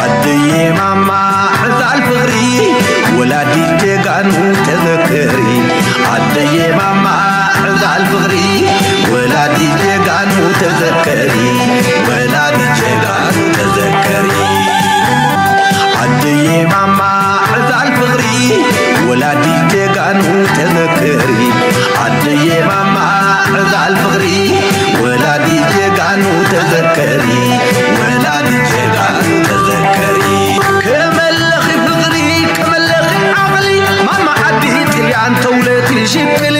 ኣደየ ማማ ዕዛል ፍቕሪ ወላዲት ጀጋኑ ተዘከሪ። ኣደየ ማማ ዕዛል ፍቕሪ ወላዲት ጀጋኑ ተዘከሪ። ወላዲት ጀጋኑ ተዘከሪ። ኣደየ ማማ ዕዛል ፍቕሪ ወላዲት ጀጋኑ ተዘከሪ። ኣደየ ማማ ዕዛል ፍቕሪ ወላዲት ጀጋኑ ተዘከሪ። ወላዲት ጀጋኑ ተዘከሪ። ከመለኺ ፍቕሪ ከመለኺ ዓቕሊ ማማ ዓዲ ጥልያን ተውለቲ ሽቅሊ።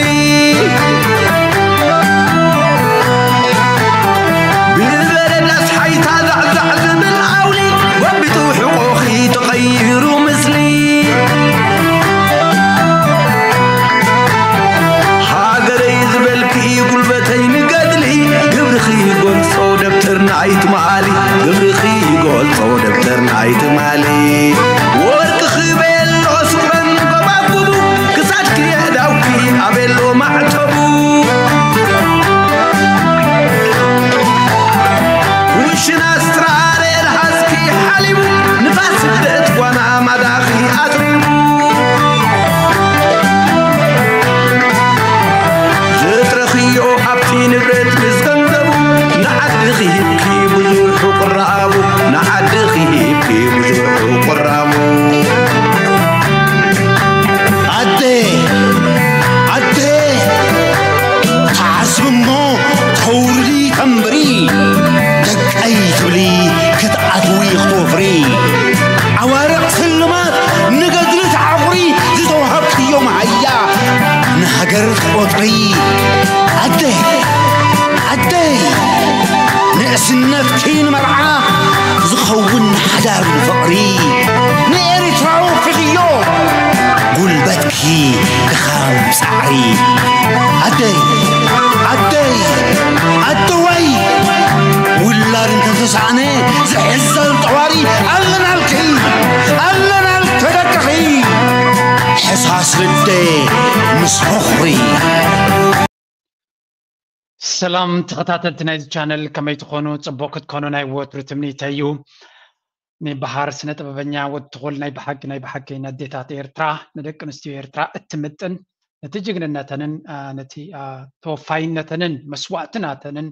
ብበረድ ኣስሓይታ ዛዕዛዕ ዝብል ኣውሊ ወቢጡ ሕቖኺ ተቐይሩ ምስሊ። ሃገረይ ዝበልኪ ጉልበተይ ንገድሊ ግብርኺ ይገልጾ ደብተር ናይ ትማሊ። ግብርኺ ይገልጾ ደብተር ናይ ትማሊ። ወርቅኺ ቤሎ ስረን ጎባጉቡ ክሳድኪ የእዳውኪ ኣቤሎ ማዕተቡ። ውሽን ኣስትራረ ልሃዝኪ ሓሊቡ ንፋስ ስደት ጓና ማዳኺ ኣጽሪቡ። ዘጥረኽዮ ሃብቲ ንብረት ምስ ገንዘቡ ንዓድኺ ሂብኪ ብዙሑ ቁራቡ። ንዓድኺ ሂብኪ ብዙሑ ቁራቡ። ኣደ ኣደ ትዓስቢ እሞ ተውርዲ ተንብሪ። ደቀይ ትብሊ ክትኣትዊ ክትወፍሪ። ዓዋርቕ ስልማት ንገድሊ ተዓቑሪ ዝተዋሃብክዮ መሃያ ንሃገር ትቆጥሪ። ኣደ ኣደ ንእስነትኪ ንመርዓ ዝኸውን ሓዳር ንፍቕሪ። ንኤርትራዊ ክኽዮ ጉልበትኪ ድኻም ጻዕሪ። ኣደይ ኣደይ ኣደዋይ ውላድ እንተተሳእነ ዝሕዘል ጠዋሪ ኣለናልኪ ኣለናልኪ ደቅኺ። ሕሳስ ልደ ምስ በኹሪ። ሰላም ተኸታተልቲ ናይዚ ቻነል፣ ከመይ ትኾኑ? ጽቡቕ ክትኮኑ ናይ ወትሩ ትምኒተይ እዩ። ንበሃር ስነ ጥበበኛ ወዲ ትኹል ናይ ብሓቂ ናይ ብሓቂ ነዴታት ኤርትራ፣ ንደቂ ኣንስትዮ ኤርትራ እትምጥን፣ ነቲ ጅግንነተንን፣ አ፣ ነቲ፣ አ፣ ተወፋይነተንን መስዋእትናተንን፣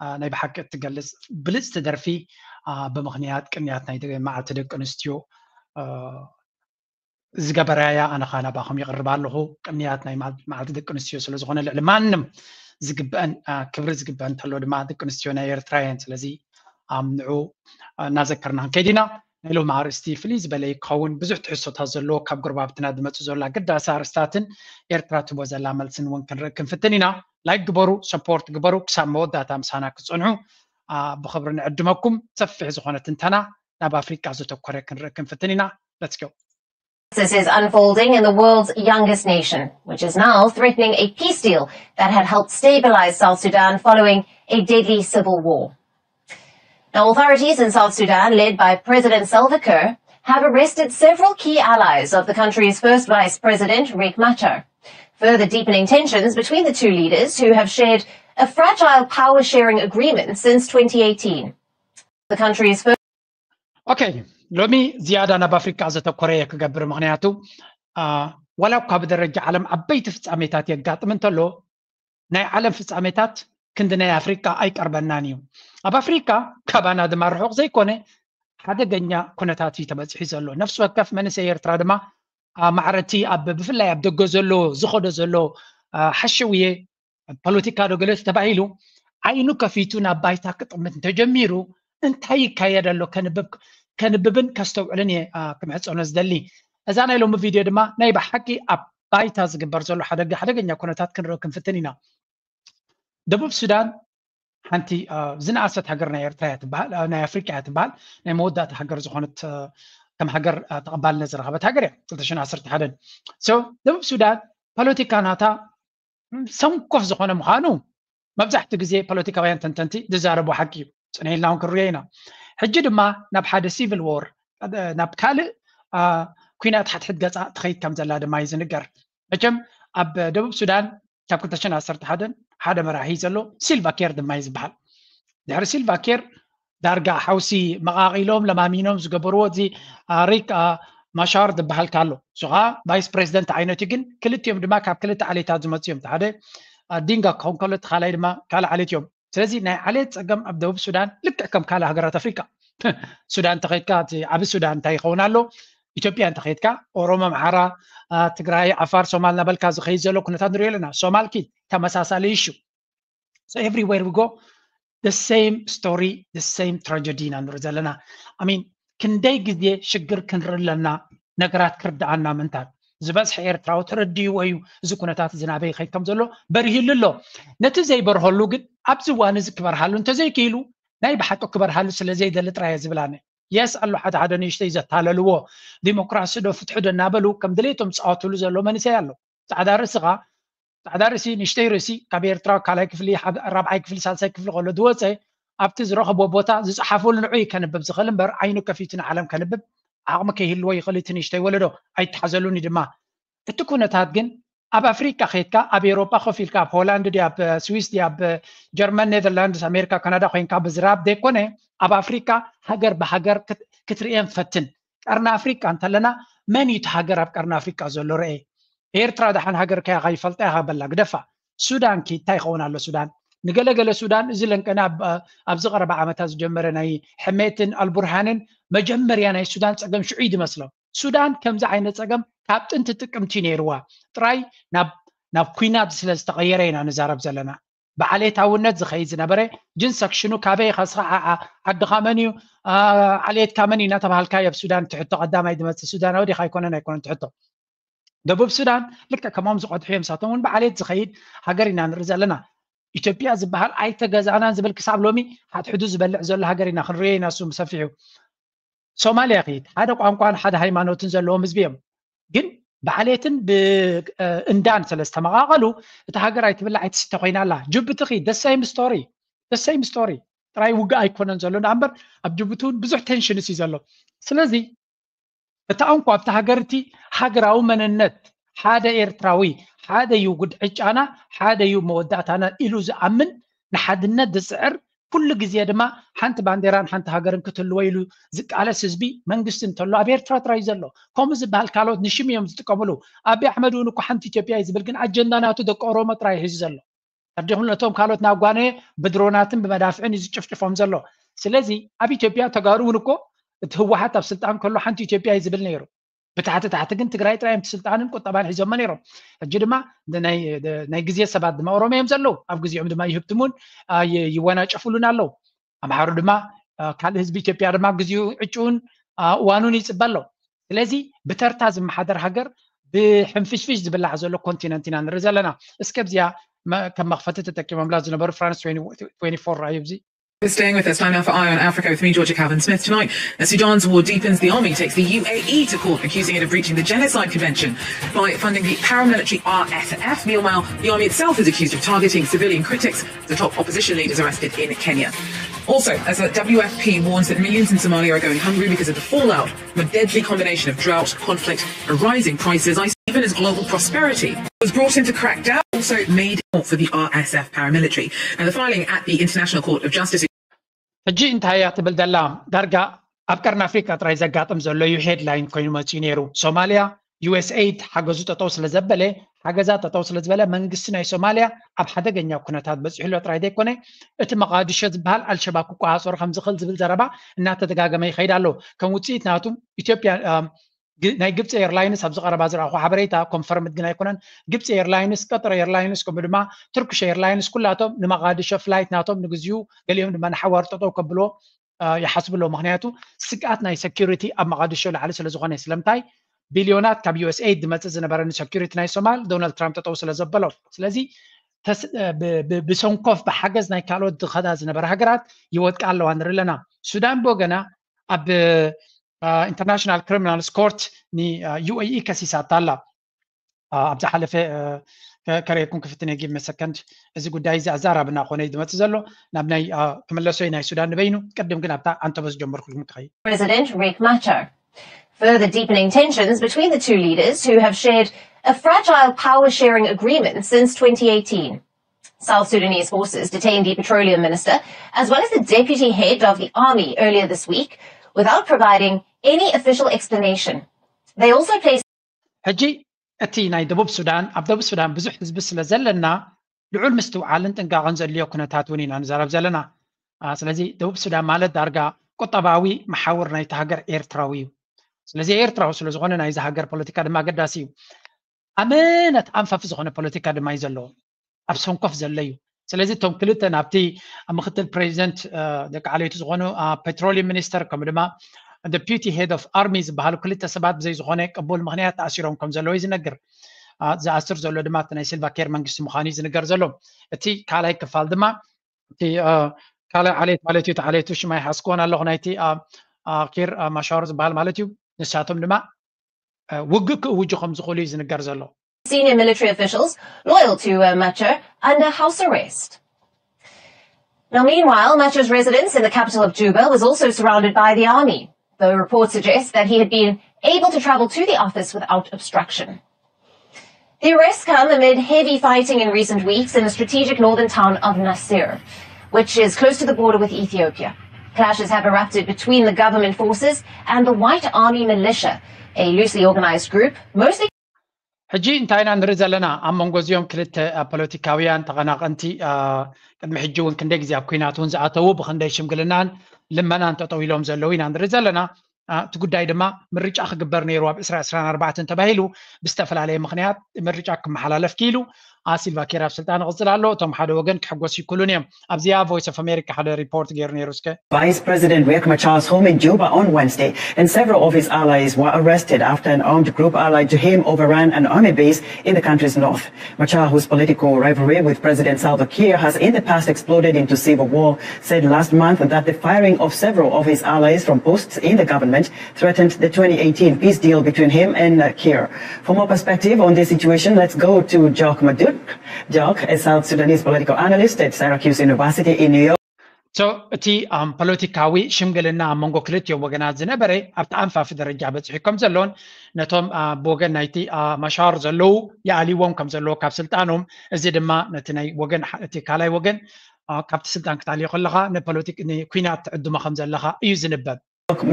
አ፣ ናይ ብሓቂ እትገልጽ ብልጽቲ ደርፊ፣ አ፣ ብምኽንያት ቅንያት ናይ ደ-፣ መዓልቲ ደቂ ኣንስትዮ፣ አ፣ ዝገበራያ ኣነ ኸኣ ናባኹም ይቕርብ ኣለኹ። ቅንያት ናይ መዓል-፣ መዓልቲ ደቂ ኣንስትዮ ስለ ዝኾነ ልዕሊ ማንም ዝግበአን፣ አ፣ ክብሪ ዝግበአን እንተሎ ድማ ደቂ ኣንስትዮ ናይ ኤርትራ እየን። ስለዚ ኣብ ንዑ፣ አ፣ እናዘከርና ክንከይድ ኢና። ናይ ሎሚ ኣርእስቲ ፍልይ ዝበለ እዩ ክኸውን። ብዙሕ ትሕዝቶታት ዘለዎ ካብ ጎረባብትና ዝመጹ ዘሎ ኣገዳሲ ኣርእስታትን ኤርትራ ትህቦ ዘላ መልስን እውን ክንርኢ ክንፍትን ኢና። ላይክ ግበሩ፣ ሰፖርት ግበሩ። ክሳብ መወዳእታ ምሳና ክትጸንሑ፣ አ፣ ብኽብሪ ንዕድመኩም። ሰፊሕ ዝኾነ ትንተና ናብ ኣፍሪቃ ዘተኮረ ክንርኢ ክንፍትን ኢና። Let's go. This is unfolding in the world's youngest nation, which is now threatening a peace deal that had helped stabilize South Sudan following a deadly civil war. Now, authorities in South Sudan, led by President Salva Kiir, have arrested several key allies of the country's first vice president, Riek Machar, further deepening tensions between the two leaders, who have shared a fragile power sharing agreement since twenty eighteen. The country's first ኦኬ፣ ሎሚ ዝያዳ ናብ ኣፍሪቃ ዘተኮረ እየ ክገብር። ምኽንያቱ፣ አ፣ ዋላ እኳ ብደረጃ ዓለም ዓበይቲ ፍጻሜታት የጋጥም እንተሎ፣ ናይ ዓለም ፍጻሜታት ክንዲ ናይ ኣፍሪቃ ኣይቀርበናን እዩ። ኣብ ኣፍሪቃ ካባና ድማ ርሑቕ ዘይኮነ ሓደገኛ ኩነታት እዩ ተበጺሑ ዘሎ። ነፍሲ ወከፍ መንእሰይ ኤርትራ ድማ፣ አ፣ ማዕረቲ ኣብ፣ ብፍላይ ኣብ ደገ ዘሎ ዝኸዶ ዘሎ፣ አ፣ ሓሸውየ ፖለቲካ ዶ ገለ ተባሂሉ ዓይኑ ከፊቱ ናብ ባይታ ክጥምት እንተጀሚሩ እንታይ ይካየድ ኣሎ ከንብብ፣ ከንብብን ከስተውዕልን እየ፣ አ፣ ክምሕጸኖ ዝደሊ። እዛ ናይ ሎሚ ቪድዮ ድማ ናይ ብሓቂ ኣብ ባይታ ዝግበር ዘሎ ሓደገ-፣ ሓደገኛ ኩነታት ክንርኢ ክንፍትን ኢና። ደቡብ ሱዳን ሓንቲ፣ አ፣ ዝነኣሰት ሃገር ናይ ኤርትራ እያ ትበሃል፣ አ፣ ናይ ኣፍሪቃ እያ ትበሃል። ናይ መወዳእታ ሃገር ዝኾነት፣ አ፣ ከም ሃገር፣ አ፣ ተቐባልነት ዝረኸበት ሃገር እያ፣ ክልተ ሽሕን ዓሰርተ ሓደን። So፣ ደቡብ ሱዳን ፖለቲካ ናታ ሰንኮፍ ዝኾነ ምዃኑ መብዛሕትኡ ግዜ ፖለቲካውያን ተንተንቲ ዝዛረቡ ሓቂ እዩ። ጽንሕ ኢልና እውን ክንርእዮ ኢና። ሕጂ ድማ ናብ ሓደ ሲቪል ዎር፣ ናብ ካልእ፣ አ፣ ኲናት ሓድሕድ ገጻ ትኸይድ ከም ዘላ ድማ እዩ ዝንገር። መቸም ኣብ ደቡብ ሱዳን ካብ ክልተ ሽሕን ዓሰርተ ሓደን ሓደ መራሒ ዘሎ ሲልቫ ኬር ድማ እዩ ዝበሃል። ድሕሪ ሲልቫ ኬር ዳርጋ ሓውሲ መቓቒሎም ለማሚኖም ዝገበርዎ እዚ ሪክ ማሻር ዝበሃል ኣሎ። እሱ ከዓ ቫይስ ፕሬዚደንት ዓይነት እዩ። ግን ክልቲኦም ድማ ካብ ክልተ ዓሌታት ዝመፁ እዮም። ሓደ ዲንጋ ክኸውን ከሎ እቲ ካልኣይ ድማ ካልእ ዓሌት እዮም። ስለዚ ናይ ዓሌት ፀገም ኣብ ደቡብ ሱዳን ልክዕ ከም ካልእ ሃገራት ኣፍሪቃ ሱዳን እንተኸይድካ እቲ ዓቢ ሱዳን እንታይ ይኸውን ኣሎ? ኢትዮጵያ እንተኸይድካ ኦሮሞ፣ ኣምሓራ፣ ትግራይ፣ ዓፋር፣ ሶማል እናበልካ ዝኸይድ ዘሎ ኩነታት ንሪኦ ኣለና። ሶማል ኪድ ተመሳሳሊ ኢሹ። So everywhere we go, the same story, the same tragedy ኢና ንርኢ ዘለና። I mean ክንደይ ግዜ ሽግር ክንርኢ ኣለና፣ ነገራት ክርድኣና ምንታን። ዝበዝሐ ኤርትራዊ ተረዲእዎ እዩ እዚ ኩነታት እዚ ናበይ ይኸይድ ከም ዘሎ በርሂሉ ኣሎ። ነቲ ዘይበርሀሉ ግን ኣብዚ እዋን እዚ ክበርሃሉ እንተዘይክኢሉ ናይ ብሓቂ ክበርሃሉ ስለ ዘይደሊ ጥራይ እየ ዝብል ኣነ። የስ ኣሎ ሓደ ሓደ ንእሽተይ ዘታለልዎ ዲሞክራሲ ዶ ፍትሒ ዶ እናበሉ ከም ድሌቶም ዝፃወትሉ ዘሎ መንእሰይ ኣሎ። ፃዕዳ ርእሲ ኸዓ ፃዕዳ ርእሲ ንእሽተይ ርእሲ ካብ ኤርትራ ካልኣይ ክፍሊ ራብዓይ ክፍሊ ሳልሳይ ክፍሊ ከሎ ዝወፀ ኣብቲ ዝረኸቦ ቦታ ዝፀሓፈሉ ንዑ እዩ ከንብብ ዝኽእል እምበር ዓይኑ ከፊቱ ንዓለም ከንብብ ዓቕሚ ከይህልዎ ይኽእል። እቲ ንእሽተይ ወለዶ ኣይተሓዘሉን እዩ ድማ። እቲ ኩነታት ግን ኣብ ኣፍሪቃ ከይድካ ኣብ ኤውሮጳ ኮፍ ኢልካ ኣብ ሆላንድ ድዩ ኣብ ስዊስ ድዩ ኣብ ጀርመን ኔዘርላንድስ ኣሜሪካ ካናዳ ኮይንካ ብዝራብ ዘይኮነ ኣብ ኣፍሪቃ ሃገር ብሃገር ክትርእየን ፈትን። ቀርኒ ኣፍሪቃ እንተለና መን እዩ እቲ ሃገር ኣብ ቀርኒ ኣፍሪቃ ዘሎ ርአ? ኤርትራ ደሓን ሃገር ከያ ከይፈልጣ ኢኻ በላ ግደፋ። ሱዳን ኪ እንታይ ይኸውን ኣሎ ሱዳን? ንገለገለ ሱዳን እዚ ለንቀና ኣብዚ ቀረባ ዓመታት ዝጀመረ ናይ ሕሜትን ኣልቡርሃንን መጀመርያ ናይ ሱዳን ፀገም ሽዑ እዩ ዝመስሎም። ሱዳን ከምዚ ዓይነት ፀገም ካብ ጥንቲ ጥቅምቲ ነይርዋ ጥራይ ናብ ኩናት ስለ ዝተቐየረ ኢና ንዛረብ ዘለና። ብዓሌታውነት ዝኸይድ ዝነበረ ጅን ሰክሽኑ ካበይ ኸስኻ ዓድኻ መን እዩ ዓሌትካ መን እዩ እናተባሃልካ ኣብ ሱዳን ትሕቶ ቀዳማይ ዝመፅእ ሱዳናዊ ዲኻ ኣይኮነን ኣይኮነን ትሕቶ። ደቡብ ሱዳን ልክዕ ከምኦም ዝቐድሑ እዮም። ሳቶም እውን ብዓሌት ዝኸይድ ሃገር ኢና ንርኢ ዘለና። ኢትዮጵያ ዝበሃል ኣይተገዛእናን ዝብል ክሳብ ሎሚ ሓድሕዱ ዝበልዕ ዘሎ ሃገር ኢና ክንሪኦ ኢና። እሱ ሰፊሑ ሶማልያ ኪድ ሓደ ቋንቋን ሓደ ሃይማኖትን ዘለዎም ህዝቢ እዮም። ግን ብዓሌትን ብእንዳን ስለ ዝተመቓቐሉ እቲ ሃገር ኣይትብላዕ ኣይትስተ ኮይና ኣላ። ጅቡቲ ኪድ ደሳይም ስቶሪ ደሳይም ስቶሪ ጥራይ ውግእ ኣይኮነን ዘሎ ዳ እምበር ኣብ ጅቡቲ እውን ብዙሕ ቴንሽንስ እዩ ዘሎ። ስለዚ እቲ ኣንኳ ኣብቲ ሃገር እቲ ሃገራዊ መንነት ሓደ ኤርትራዊ ሓደ እዩ ጉድዒ ጫና ሓደ እዩ መወዳእታና ኢሉ ዝኣምን ንሓድነት ዝፅዕር ኩሉ ግዜ ድማ ሓንቲ ባንዴራን ሓንቲ ሃገርን ክትህልዎ ኢሉ ዝቃለስ ህዝቢ መንግስቲ እንተሎ ኣብ ኤርትራ ጥራይ ዘሎ። ከምኡ ዝበሃል ካልኦት ንሽም እዮም ዝጥቀምሉ። ኣቢ ኣሕመድ እውን እኮ ሓንቲ ኢትዮጵያ እዩ ዝብል ግን ኣጀንዳ ናቱ ደቂ ኦሮሞ ጥራይ ሒዙ ዘሎ። ተርዲኹም ነቶም ካልኦት ናጓነ ብድሮናትን ብመዳፍዕን እዩ ዝጭፍጭፎም ዘሎ። ስለዚ ኣብ ኢትዮጵያ ተጋሩ እውን እኮ እቲ ህወሓት ኣብ ስልጣን ከሎ ሓንቲ ኢትዮጵያ እዩ ዝብል ነይሩ። ብታሕቲ ታሕቲ ግን ትግራይ ጥራይ እዮም ስልጣንን ቁጠባን ሒዞሞ ነይሮም። ሕጂ ድማ ናይ ግዜ ሰባት ድማ ኦሮሞ እዮም ዘለዉ። ኣብ ግዜኦም ድማ ይህብትሙን ይወናጨፍሉን ኣለዉ። ኣምሓሩ ድማ ካልእ ህዝቢ ኢትዮጵያ ድማ ግዜኡ ዕጭውን እዋኑን ይፅበ ኣሎ። ስለዚ ብተርታ ዝመሓደር ሃገር ብሕንፍሽፍሽ ዝብላዕ ዘሎ ኮንቲነንት ኢና ንርኢ ዘለና። እስከ ኣብዚኣ ከም መኽፈቲ ተጠቂሞምላ ዝነበሩ ፍራንስ ትዌንቲ ፎር ራእዩ። እዚ Staying with us, time now for Eye on Africa with me, Georgia Calvin Smith. Tonight, as Sudan's war deepens, the army takes the U A E to court, accusing it of breaching the Genocide Convention by funding the paramilitary R S F. Meanwhile, the army itself is accused of targeting civilian critics. The top opposition leaders arrested in Kenya. Also, as the W F P warns that millions in Somalia are going hungry because of the fallout from a deadly combination of drought, conflict, and rising prices, even as global prosperity was brought into crackdown, also made for the R S F paramilitary. And the filing at the International Court of Justice. ሕጂ እንታይ እያ ትብል ዘላ? ዳርጋ ኣብ ቀርኒ ኣፍሪካ ጥራይ ዘጋጥም ዘሎ እዩ ሄድላይን ኮይኑ መፅኡ ነይሩ። ሶማልያ ዩ ኤስ ኤይድ ሓገዙ ጠጠው ስለ ዘበለ ሓገዛ ጠጠው ስለ ዝበለ መንግስቲ ናይ ሶማልያ ኣብ ሓደገኛ ኩነታት በፂሑ ኣሎ ጥራይ ዘይኮነ እቲ መቓድሾ ዝበሃል ኣልሸባብ ክቆፃፀሮ ከም ዝኽእል ዝብል ዘረባ እናተደጋገመ ይኸይድ ኣሎ። ከም ውፅኢት ናቱ ኢትዮጵያ ናይ ግብፂ ኤርላይንስ ኣብዚ ቀረባ ዝረኣኹ ሓበሬታ ኮንፈርምድ ግን ኣይኮነን። ግብፂ ኤርላይንስ፣ ቀጠር ኤርላይንስ ከምኡ ድማ ቱርክሽ ኤርላይንስ ኩላቶም ንመቓድሾ ፍላይት ናቶም ንግዚኡ ገሊኦም ድማ ንሓዋሩ ጠጠው ከብልዎ ይሓስቡ ኣለዉ። ምክንያቱ ስግኣት ናይ ሰኪሪቲ ኣብ መቓድሾ ላዕሊ ስለ ዝኾነ። ስለምንታይ ቢልዮናት ካብ ዩ ኤስ ኤይድ ዝመፅእ ዝነበረ ንሰኪሪቲ ናይ ሶማል ዶናልድ ትራምፕ ጠጠው ስለ ዘበሎ። ስለዚ ብሰንኮፍ ብሓገዝ ናይ ካልኦት ዝኸዳ ዝነበረ ሃገራት ይወድቃ ኣለዋ ንርኢ ኣለና። ሱዳን ብወገና ኣብ ኢንተርናሽናል ክሪሚናልስ ኮርት ንዩ ኤ ኢ ከሲሳታ ኣላ። ኣብ ዝሓለፈ ከርእየኩም ክፍትን የ ጊቭ መ ሰከንድ። እዚ ጉዳይ እዚ ኣዛራብና ኮነ እዩ ዝመፅእ ዘሎ። ናብ ናይ ክምለሶ ናይ ሱዳን ንበይኑ ቅድም ግን ኣብታ ኣንተበ ዝጀመርኩልኩም ክኸይድ። President Riek Machar. Further deepening tensions between the two leaders who have shared a fragile power sharing agreement since twenty eighteen. South Sudanese forces detained the petroleum minister, as well as the deputy head of the army, earlier this week, without providing any official explanation. They also placed ሕጂ እቲ ናይ ደቡብ ሱዳን፣ ኣብ ደቡብ ሱዳን ብዙሕ ህዝቢ ስለ ዘለና፣ ልዑል ምስትውዓልን ጥንቃቐን ዘድልዮ ኩነታት እውን ኢና ንዛረብ ዘለና። ስለዚ ደቡብ ሱዳን ማለት ዳርጋ ቁጠባዊ መሓውር ናይቲ ሃገር ኤርትራዊ እዩ። ስለዚ ኤርትራዊ ስለ ዝኾነ ናይዚ ሃገር ፖለቲካ ድማ ኣገዳሲ እዩ። ኣመነት ኣንፈፍ ዝኾነ ፖለቲካ ድማ እዩ ዘለዎ፣ ኣብ ሰንኮፍ ዘሎ እዩ። ስለዚ እቶም ክልተ ናብቲ ምክትል ፕሬዚደንት ደቂ ዓለይቲ ዝኾኑ ፔትሮሊየም ሚኒስተር ከምኡ ድማ ፒቲ ሄድ ኦፍ ኣርሚ ዝበሃሉ ክልተ ሰባት ብዘይ ዝኾነ ቅቡል ምክንያት ተኣሲሮም ከም ዘለዉ እዩ ዝነግር። ዝኣስር ዘሎ ድማ እቲ ናይ ሲልቫ ኬር መንግስቲ ምዃኑ እዩ ዝንገር ዘሎ። እቲ ካልኣይ ክፋል ድማ እቲ ካልኣይ ዓሌት ማለት እዩ። እቲ ዓሌቱ ሽማይ ሓስኮን ኣለኹ ናይቲ ኪር ማሻወር ዝበሃል ማለት እዩ። ንሳቶም ድማ ውግእ ክእውጁ ከም ዝኽእሉ እዩ ዝንገር ዘሎ። Senior military officials loyal to uh, Machar under house arrest. Now, meanwhile, Machar's residence in the capital of Juba was also surrounded by the army, though reports suggest that he had been able to travel to the office without obstruction. The arrests come amid heavy fighting in recent weeks in the strategic northern town of Nasir, which is close to the border with Ethiopia. Clashes have erupted between the government forces and the White Army militia, a loosely organized group, mostly ሕጂ እንታይ ኢና ንርኢ ዘለና? ኣብ መንጎ እዚኦም ክልተ ፖለቲካውያን ተቐናቐንቲ ቅድሚ ሕጂ እውን ክንደይ ግዜ ኣብ ኩናት እውን ዝኣተዉ፣ ብክንደይ ሽምግልናን ልመናን ጠጠው ኢሎም ዘለዉ ኢና ንርኢ ዘለና። እቲ ጉዳይ ድማ ምርጫ ክግበር ነይሩ ኣብ ዕስራ ዕስራን ኣርባዕተን ተባሂሉ ብዝተፈላለየ ምክንያት ምርጫ ክመሓላለፍ ክኢሉ። ሲልቫ ኬር ኣብ ስልጣን ይቕፅል ኣሎ። እቶም ሓደ ወገን ክሕጎስ ይክእሉን እዮም። ኣብዚኣ ቮይስ ኦፍ ኣሜሪካ ሓደ ሪፖርት ገይሩ ነይሩ። እስከ Vice President Riek Machar's home in Juba on Wednesday, and several of his allies were arrested after an armed group allied to him overran an army base in the country's north. Machar, whose political rivalry with President Salva Kiir has in the past exploded into civil war, said last month that the firing of several of his allies from posts in the government threatened the twenty eighteen peace deal between him and uh, Kiir. For more perspective on this situation, let's go to Jock Madut. Jock, a South Sudanese political analyst at Syracuse University in New York. So እቲ ፖለቲካዊ ሽምግልና ኣብ መንጎ ክልቲኦም ወገናት ዝነበረ ኣብቲ ኣንፋፊ ደረጃ በፂሑ ከም ዘሎን ነቶም ብወገን ናይቲ ማሻር ዘለዉ ይኣልዎም ከም ዘለዎ ካብ ስልጣኖም፣ እዚ ድማ ነቲ ናይ ወገን እቲ ካልኣይ ወገን ካብቲ ስልጣን ክትኣልዮ ከለኻ ንፖለቲክ ንኩናት ትዕድሞ ከም ዘለኻ እዩ ዝንበብ።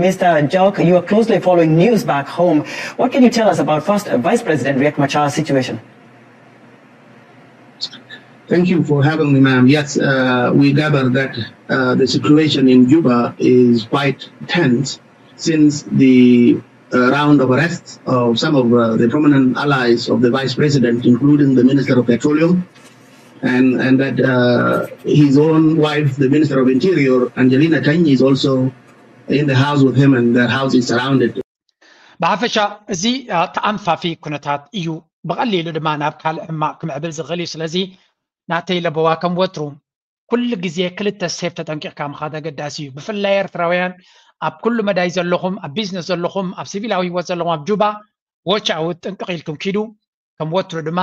Mister Jock, you are closely following news back home. What can you tell us about First Vice President Riek Machar's situation? Thank you for having me, ma'am. Yes, uh, we gather that uh, the situation in Juba is quite tense since the uh, round of arrests of some of uh, the prominent allies of the vice president, including the Minister of Petroleum, and, and that uh, his own wife, the Minister of Interior, Angelina Tany, is also in the house with him, and their house is surrounded. ብሓፈሻ እዚ ተኣንፋፊ ኩነታት እዩ። ብቐሊሉ ድማ ናብ ካልእ ሕማቕ ክምዕብል ዝኽእል እዩ። ስለዚ ናተይ ለበዋ ከም ወትሩ ኩሉ ግዜ ክልተ ሴፍ ተጠንቂቕካ ምኻድ ኣገዳሲ እዩ። ብፍላይ ኤርትራውያን ኣብ ኩሉ መዳይ ዘለኹም፣ ኣብ ቢዝነስ ዘለኹም፣ ኣብ ሲቪላዊ ህይወት ዘለኹም ኣብ ጁባ ዎች ኣውት ጥንቅቕ ኢልኩም ኪዱ። ከም ወትሩ ድማ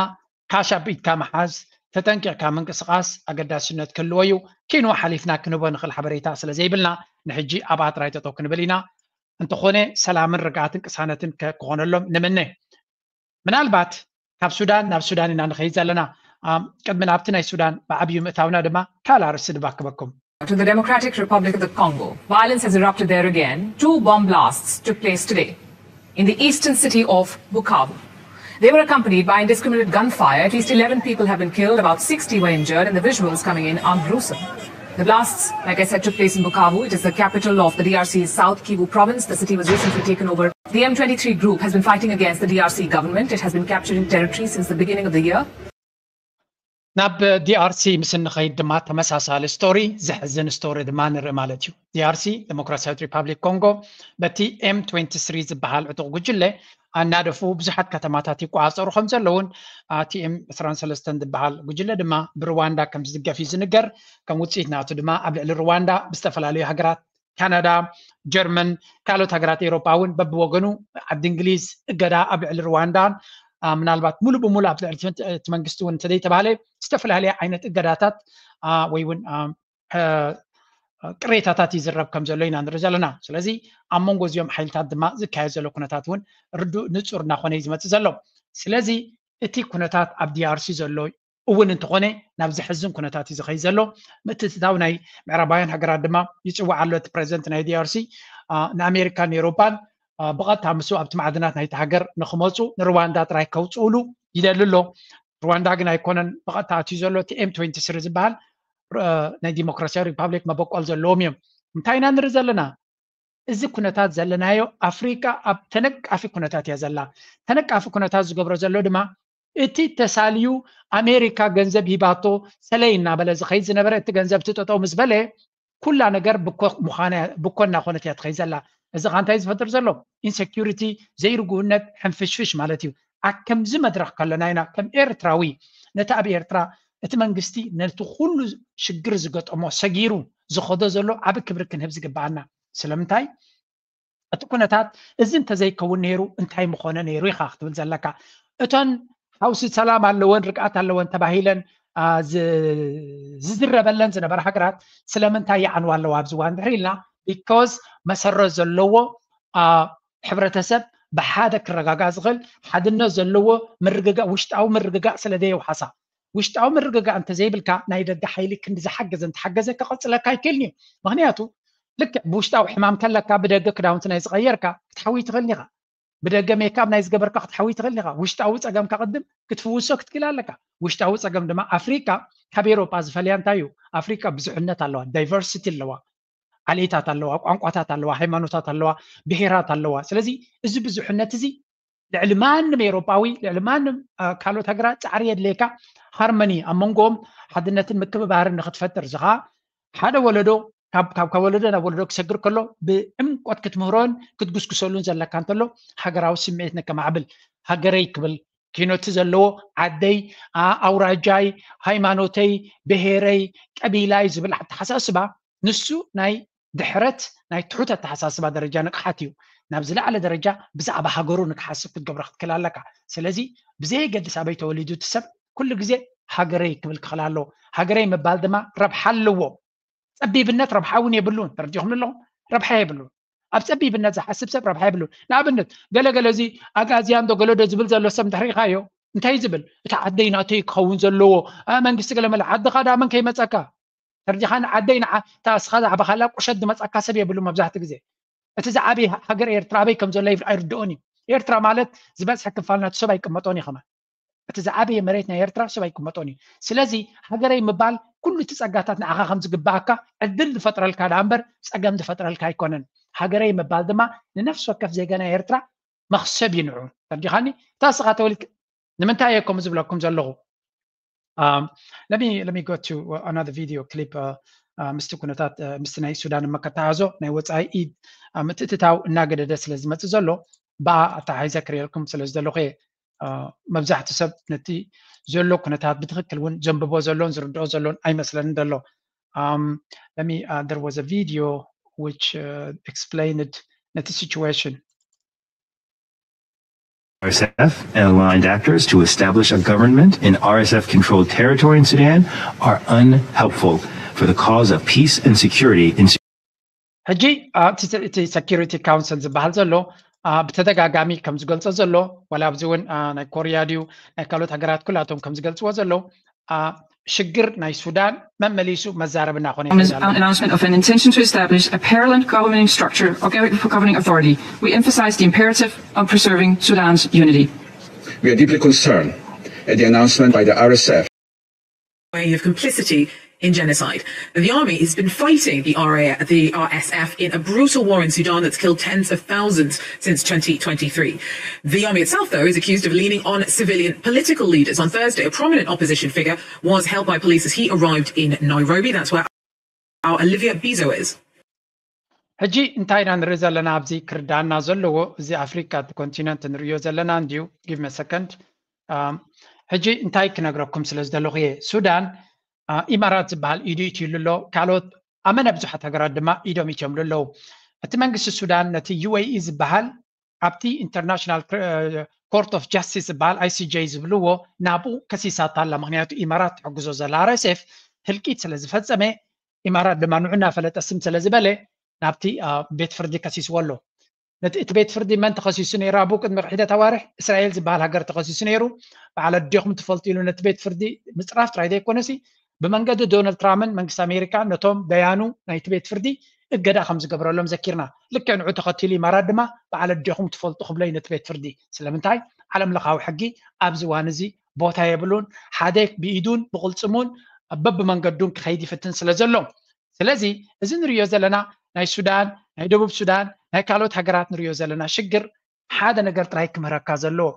ካሽ ኣብ ኢድካ ምሓዝ፣ ተጠንቂቕካ ምንቅስቓስ ኣገዳስነት ክህልዎ እዩ። ኪንዎ ሓሊፍና ክንህቦ ንኽእል ሓበሬታ ስለ ዘይብልና ንሕጂ ኣብኣ ጥራይ ጠጠው ክንብል ኢና። እንተኾነ ሰላምን ርግኣትን ቅሳነትን ክኾነሎም ንምነ። ምናልባት ካብ ሱዳን ናብ ሱዳን ኢና ንኸይድ ዘለና። ቅድሚ ናብቲ ናይ ሱዳን ብዓብዩ ምእታውና ድማ ካልእ ኣርእስቲ ድባክበኩም። To the Democratic Republic of the Congo, violence has erupted there again. Two bomb blasts took place today in the eastern city of Bukavu. They were accompanied by indiscriminate gunfire. At least eleven people have been killed, about sixty were injured, and the visuals coming in are gruesome. The blasts, like I said, took place in Bukavu. It is the capital of the D R C's South Kivu province. The city was recently taken over. The M twenty-three group has been fighting against the D R C government. It has been capturing territory since the beginning of the year. ናብ ዲኣርሲ ምስ እንኸይድ ድማ ተመሳሳሊ ስቶሪ፣ ዘሕዝን ስቶሪ ድማ ንርኢ ማለት እዩ። ዲኣርሲ ዴሞክራሲያዊት ሪፓብሊክ ኮንጎ በቲ ኤም ትዌንቲ ስሪ ዝበሃል ዕጡቕ ጉጅለ ኣናደፉ ብዙሓት ከተማታት ይቆፃፀሩ ከም ዘለውን እቲ ኤም ዕስራን ሰለስተን ዝበሃል ጉጅለ ድማ ብሩዋንዳ ከም ዝድገፍ እዩ ዝንገር። ከም ውፅኢት ናቱ ድማ ኣብ ልዕሊ ሩዋንዳ ብዝተፈላለዩ ሃገራት ካናዳ፣ ጀርመን፣ ካልኦት ሃገራት ኤውሮጳ እውን በብወገኑ ዓዲ እንግሊዝ እገዳ ኣብ ልዕሊ ሩዋንዳን ምናልባት ሙሉ ብሙሉ ኣብ ልዕሊ እቲ መንግስቲ እውን እንተዘይተባሃለ ዝተፈላለየ ዓይነት እገዳታት ወይ እውን ቅሬታታት ይዝረብ ከም ዘሎ ኢና ንርኢ ዘለና። ስለዚ ኣብ መንጎ እዚኦም ሓይልታት ድማ ዝካየድ ዘሎ ኩነታት እውን ርዱእ ንፁር እናኾነ እዩ ዝመፅእ ዘሎ። ስለዚ እቲ ኩነታት ኣብ ዲኣርሲ ዘሎ እውን እንተኾነ ናብ ዘሕዝን ኩነታት እዩ ዝኸይ ዘሎ። ምትእትታው ናይ ምዕራባውያን ሃገራት ድማ ይፅዋዕ ኣሎ። እቲ ፕሬዚደንት ናይ ዲኣርሲ ንኣሜሪካን ኤውሮፓን ብቐጥታ ምስ ኣብቲ ማዕድናት ናይቲ ሃገር ንክመፁ ንሩዋንዳ ጥራይ ከውፅኡሉ ይደሊ ኣሎ። ሩዋንዳ ግን ኣይኮነን ብቐጥታ ኣትዩ ዘሎ። እቲ ኤም ትወንቲ ስሪ ዝበሃል ናይ ዲሞክራሲያዊ ሪፓብሊክ መበቆል ዘለዎም እዮም። እንታይ ኢና ንርኢ ዘለና? እዚ ኩነታት ዘለናዮ ኣፍሪካ ኣብ ተነቃፊ ኩነታት እያ ዘላ። ተነቃፊ ኩነታት ዝገብሮ ዘሎ ድማ እቲ ተሳልዩ ኣሜሪካ ገንዘብ ሂባቶ ሰለይ እናበለ ዝኸይድ ዝነበረ እቲ ገንዘብ ትጠጠው ምስ በለ ኩላ ነገር ብኮ እናኾነት እያ ትኸይድ ዘላ። እዚ ካ እንታይ ዝፈጥር ዘሎ? ኢንሰኪሪቲ፣ ዘይርጉእነት፣ ሕንፍሽፍሽ ማለት እዩ። ኣብ ከምዚ መድረክ ከለና ኢና ከም ኤርትራዊ ነቲ ኣብ ኤርትራ እቲ መንግስቲ ነቲ ኩሉ ሽግር ዝገጠሞ ሰጊሩ ዝኸዶ ዘሎ ዓብ ክብሪ ክንህብ ዝግበኣና። ስለምንታይ? እቲ ኩነታት እዚ እንተዘይከውን ነይሩ እንታይ ምኾነ ነይሩ ኢኻ ክትብል ዘለካ። እቶን ሓውሲ ሰላም ኣለወን ርግኣት ኣለወን ተባሂለን ዝዝረበለን ዝነበረ ሃገራት ስለምንታይ ይዓንዋ ኣለዋ ኣብዚ እዋን ድሕሪ ኢልና? ቢኮዝ መሰረት ዘለዎ ሕብረተሰብ ብሓደ ክረጋጋእ ዝኽእል ሓድነት ዘለዎ ምርግጋእ ውሽጣዊ ምርግጋእ ስለ ዘየውሓሳ። ውሽጣዊ ምርግጋእ እንተዘይብልካ ናይ ደገ ሓይሊ ክንዲ ዝሓገዘ እንተሓገዘ ክቐፅለካ ኣይክእልን እዩ። ምክንያቱ ልክዕ ብውሽጣዊ ሕማም ከለካ ብደገ ክዳውንቲ ናይ ዝቐየርካ ክትሓዊ ትኽእል ኢኻ። ብደገ ሜካብ ናይ ዝገበርካ ክትሓዊ ትኽእል ኢኻ። ውሽጣዊ ፀገምካ ቅድም ክትፍውሶ ክትክእል ኣለካ። ውሽጣዊ ፀገም ድማ ኣፍሪካ ካብ ኤሮጳ ዝፈልያ እንታይ እዩ? ኣፍሪካ ብዙሕነት ኣለዋ፣ ዳይቨርሲቲ ኣለዋ፣ ዓሌታት ኣለዋ፣ ቋንቋታት ኣለዋ፣ ሃይማኖታት ኣለዋ፣ ብሄራት ኣለዋ። ስለዚ እዚ ብዙሕነት እዚ ልዕሊ ማንም ኤሮጳዊ ልዕሊ ማንም ካልኦት ሃገራት ፃዕሪ የድልየካ። ሃርመኒ ኣብ መንጎኦም ሓድነትን ምክብባርን ንክትፈጥር እዚ ከዓ ሓደ ወለዶ ካብ ካብ ወለዶ ናብ ወለዶ ክሰግር ከሎ ብዕምቆት ክትምህሮን ክትጉስጉሰሉን ዘለካ እንተሎ ሃገራዊ ስምዒት ነከማዕብል። ሃገረይ ክብል ኪኖቲ ዘለዎ ዓደይ፣ ኣውራጃይ፣ ሃይማኖተይ፣ ብሄረይ፣ ቀቢላይ ዝብል ኣተሓሳስባ ንሱ ናይ ድሕረት ናይ ትሑት ኣተሓሳስባ ደረጃ ንቕሓት እዩ። ናብ ዝለዓለ ደረጃ ብዛዕባ ሃገሩ ንክሓስብ ክትገብሮ ክትክእል ኣለካ። ስለዚ ብዘየገድስ ኣበይ ተወሊዱ እቲ ሰብ ኩሉ ግዜ ሃገረይ ክብል ክኽእል ኣለዎ። ሃገረይ ምባል ድማ ረብሓ ኣለዎ። ፀቢብነት ረብሓ እውን የብሉን። ተረዲኹም ኣለኹም? ረብሓ የብሉን። ኣብ ፀቢብነት ዝሓስብ ሰብ ረብሓ የብሉን። ንኣብነት ገለገለ እዚ ኣጋዝያን ዶ ገለዶ ዝብል ዘሎ ሰብ እንድሕር ኢኻዮ እንታይ ዝብል? እቲ ዓደይ ናተይ ክኸውን ዘለዎ መንግስቲ ገለመለ ዓድኻ ዳ መን ከይመፀካ? ተርዲኻ ንዓደይ ንዓ እታ እስኻ ዝዓበኻላ ቁሸት ዝመፃካ ሰብ የብሉ። መብዛሕትኡ ግዜ እቲ ዝዓበየ ሃገር ኤርትራ ኣበይ ከም ዘሎ ኣይርድኦን እዩ። ኤርትራ ማለት ዝበዝሐ ክፋል ናቱ ሰብ ኣይቅመጦን እዩ። ከማን እቲ ዝዓበየ መሬት ናይ ኤርትራ ሰብ ኣይቅመጦን እዩ። ስለዚ ሃገረይ ምባል ኩሉ እቲ ፀጋታት ንዓኻ ከም ዝግባኣካ ዕድል ዝፈጥረልካ ዳ እምበር ፀገም ዝፈጥረልካ ኣይኮነን። ሃገረይ ምባል ድማ ንነፍሲ ወከፍ ዜጋ ናይ ኤርትራ መኽሰብ እዩ ንዑ። ተርዲኻኒ? እታ እስኻ ተወሊድ ንምንታይ እየ ከምኡ ዝብለኩም ዘለኹ? Um, let me let me go to another video clip. Uh, uh, ምስቲ ኩነታት uh, ምስቲ ናይ ሱዳን መከተሓዞ ናይ ወፃኢ ኢድ uh, ምትእትታው እናገደደ ስለ ዝመፅእ ዘሎ ብኣ ኣተሓሒዘ ክርእየልኩም ስለ ዝደለኹ እየ። Uh, መብዛሕትኡ ሰብ ነቲ ዘሎ ኩነታት ብትክክል እውን ዘንብቦ ዘሎን ዝርድኦ ዘሎን ኣይመስለንን ዘሎ። Um, let me, uh, there was a video which uh, explained ነቲ situation. R S F and aligned actors to establish a government in R S F controlled territory in Sudan are unhelpful for the cause of peace and security in ሕጂ እቲ ሰኪሪቲ ካውንስል ዝበሃል ዘሎ ብተደጋጋሚ ከም ዝገልፆ ዘሎ ዋላ ኣብዚ እውን ናይ ኮርያ ድዩ ናይ ካልኦት ሃገራት ኩላቶም ከም ዝገልፅዎ ዘለዉ ሽግር ናይ ሱዳን መመሊሱ መዛረቢ እናኾነ announcement of an intention to establish a parallel governing structure or governing authority. We emphasize the imperative on preserving Sudan's unity. We are deeply concerned at the announcement by the R S F way of complicity in genocide. The army has been fighting the R A, the R S F in a brutal war in Sudan that's killed tens of thousands since twenty twenty-three. The army itself, though, is accused of leaning on civilian political leaders. On Thursday, a prominent opposition figure was held by police as he arrived in Nairobi. That's where our Olivia Bizo is. ሕጂ እንታይ ኢና ንርኢ ዘለና ኣብዚ ክርዳና ዘለዎ እዚ ኣፍሪካ እቲ ኮንቲነንት ንርእዮ ዘለና እንድዩ give me a second ሕጂ እንታይ ክነግረኩም ስለ ዝደለኹ እየ ሱዳን ኢማራት ዝበሃል ኢዱ ኢትዩሉ ኣሎ ካልኦት ኣመነ ብዙሓት ሃገራት ድማ ኢዶም ኢትዮምሉ ኣለዉ እቲ መንግስቲ ሱዳን ነቲ ዩ ኤ ኢ ዝበሃል ኣብቲ international court of justice ዝበሃል I C J ዝብልዎ ናብኡ ከሲሳታ ኣላ ምክንያቱ ኢማራት ትሕግዞ ዘላ R S F ህልቂት ስለ ዝፈፀመ ኢማራት ድማ ንዑ እናፈለጠ ስም ስለ ዝበለ ናብቲ ቤት ፍርዲ ከሲስዎ ኣሎ ነቲ እቲ ቤት ፍርዲ መን ተኸሲሱ ነይሩ? ኣብኡ ቅድሚ ሒደት ኣዋርሕ እስራኤል ዝበሃል ሃገር ተኸሲሱ ነይሩ። በዓል ኣዴኹም ትፈልጡ ኢሉ ነቲ ቤት ፍርዲ ምፅራፍ ጥራይ ዘይኮነሲ፣ ብመንገዲ ዶናልድ ትራምፕን መንግስቲ ኣሜሪካ ነቶም ደያኑ ናይቲ ቤት ፍርዲ እገዳ ከም ዝገብረሎም ዘኪርና። ልክዕ ንዑ ተኸቲሉ ኢማራት ድማ በዓል ኣዴኹም ትፈልጡ ክብሎ እዩ ነቲ ቤት ፍርዲ። ስለምንታይ? ዓለም ለኻዊ ሕጊ ኣብዚ እዋን እዚ ቦታ የብሉን። ሓደ ብኢዱን ብቕልፅሙን በብመንገዱን ክኸይድ ይፍትን ስለ ዘሎ። ስለዚ እዚ ንሪኦ ዘለና ናይ ሱዳን፣ ናይ ደቡብ ሱዳን፣ ናይ ካልኦት ሃገራት ንሪኦ ዘለና ሽግር ሓደ ነገር ጥራይ ክምህረካ ዘለዎ፣